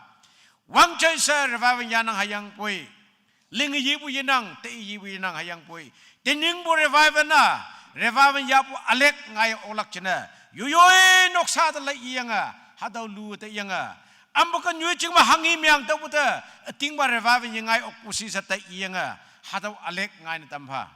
Wangchoi she revival ya nang hayang poi. Ling yi pu yinang, te yi pu yinang hayang poi. Tening pu revival na, revival ya pu alek ngai olak chene. Yoyoi noksa te lai yanga, hatüo lu te yanga. Ambo ke nyui ching ma hangi miang tao pu te, ting ba revival yi ngai ok pu si sa te yanga, hatüo alek ngai ne tam pha.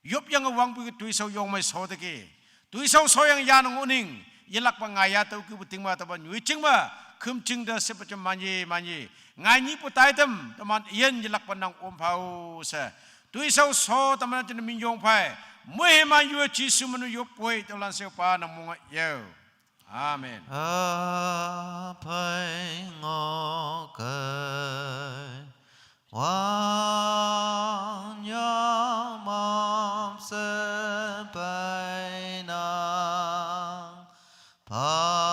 Yop yang wangpu ke toishao yong mei so te ke. Toishao so yang yan ngoning. Yelak pa ngai ya tao ke puting ma taba nyui ching ma. Khum ching da se pa chum manye manye. Ngai ni pu taitam. Taman yen yelak pa nang om phao se. Toishao so taman chen min yong phai. Mui he man yue Jesu manu yop poi. Tao lan se pa nang mong yo. Amen. Apai ngoh ke, wang nyam mam se pai nang, pa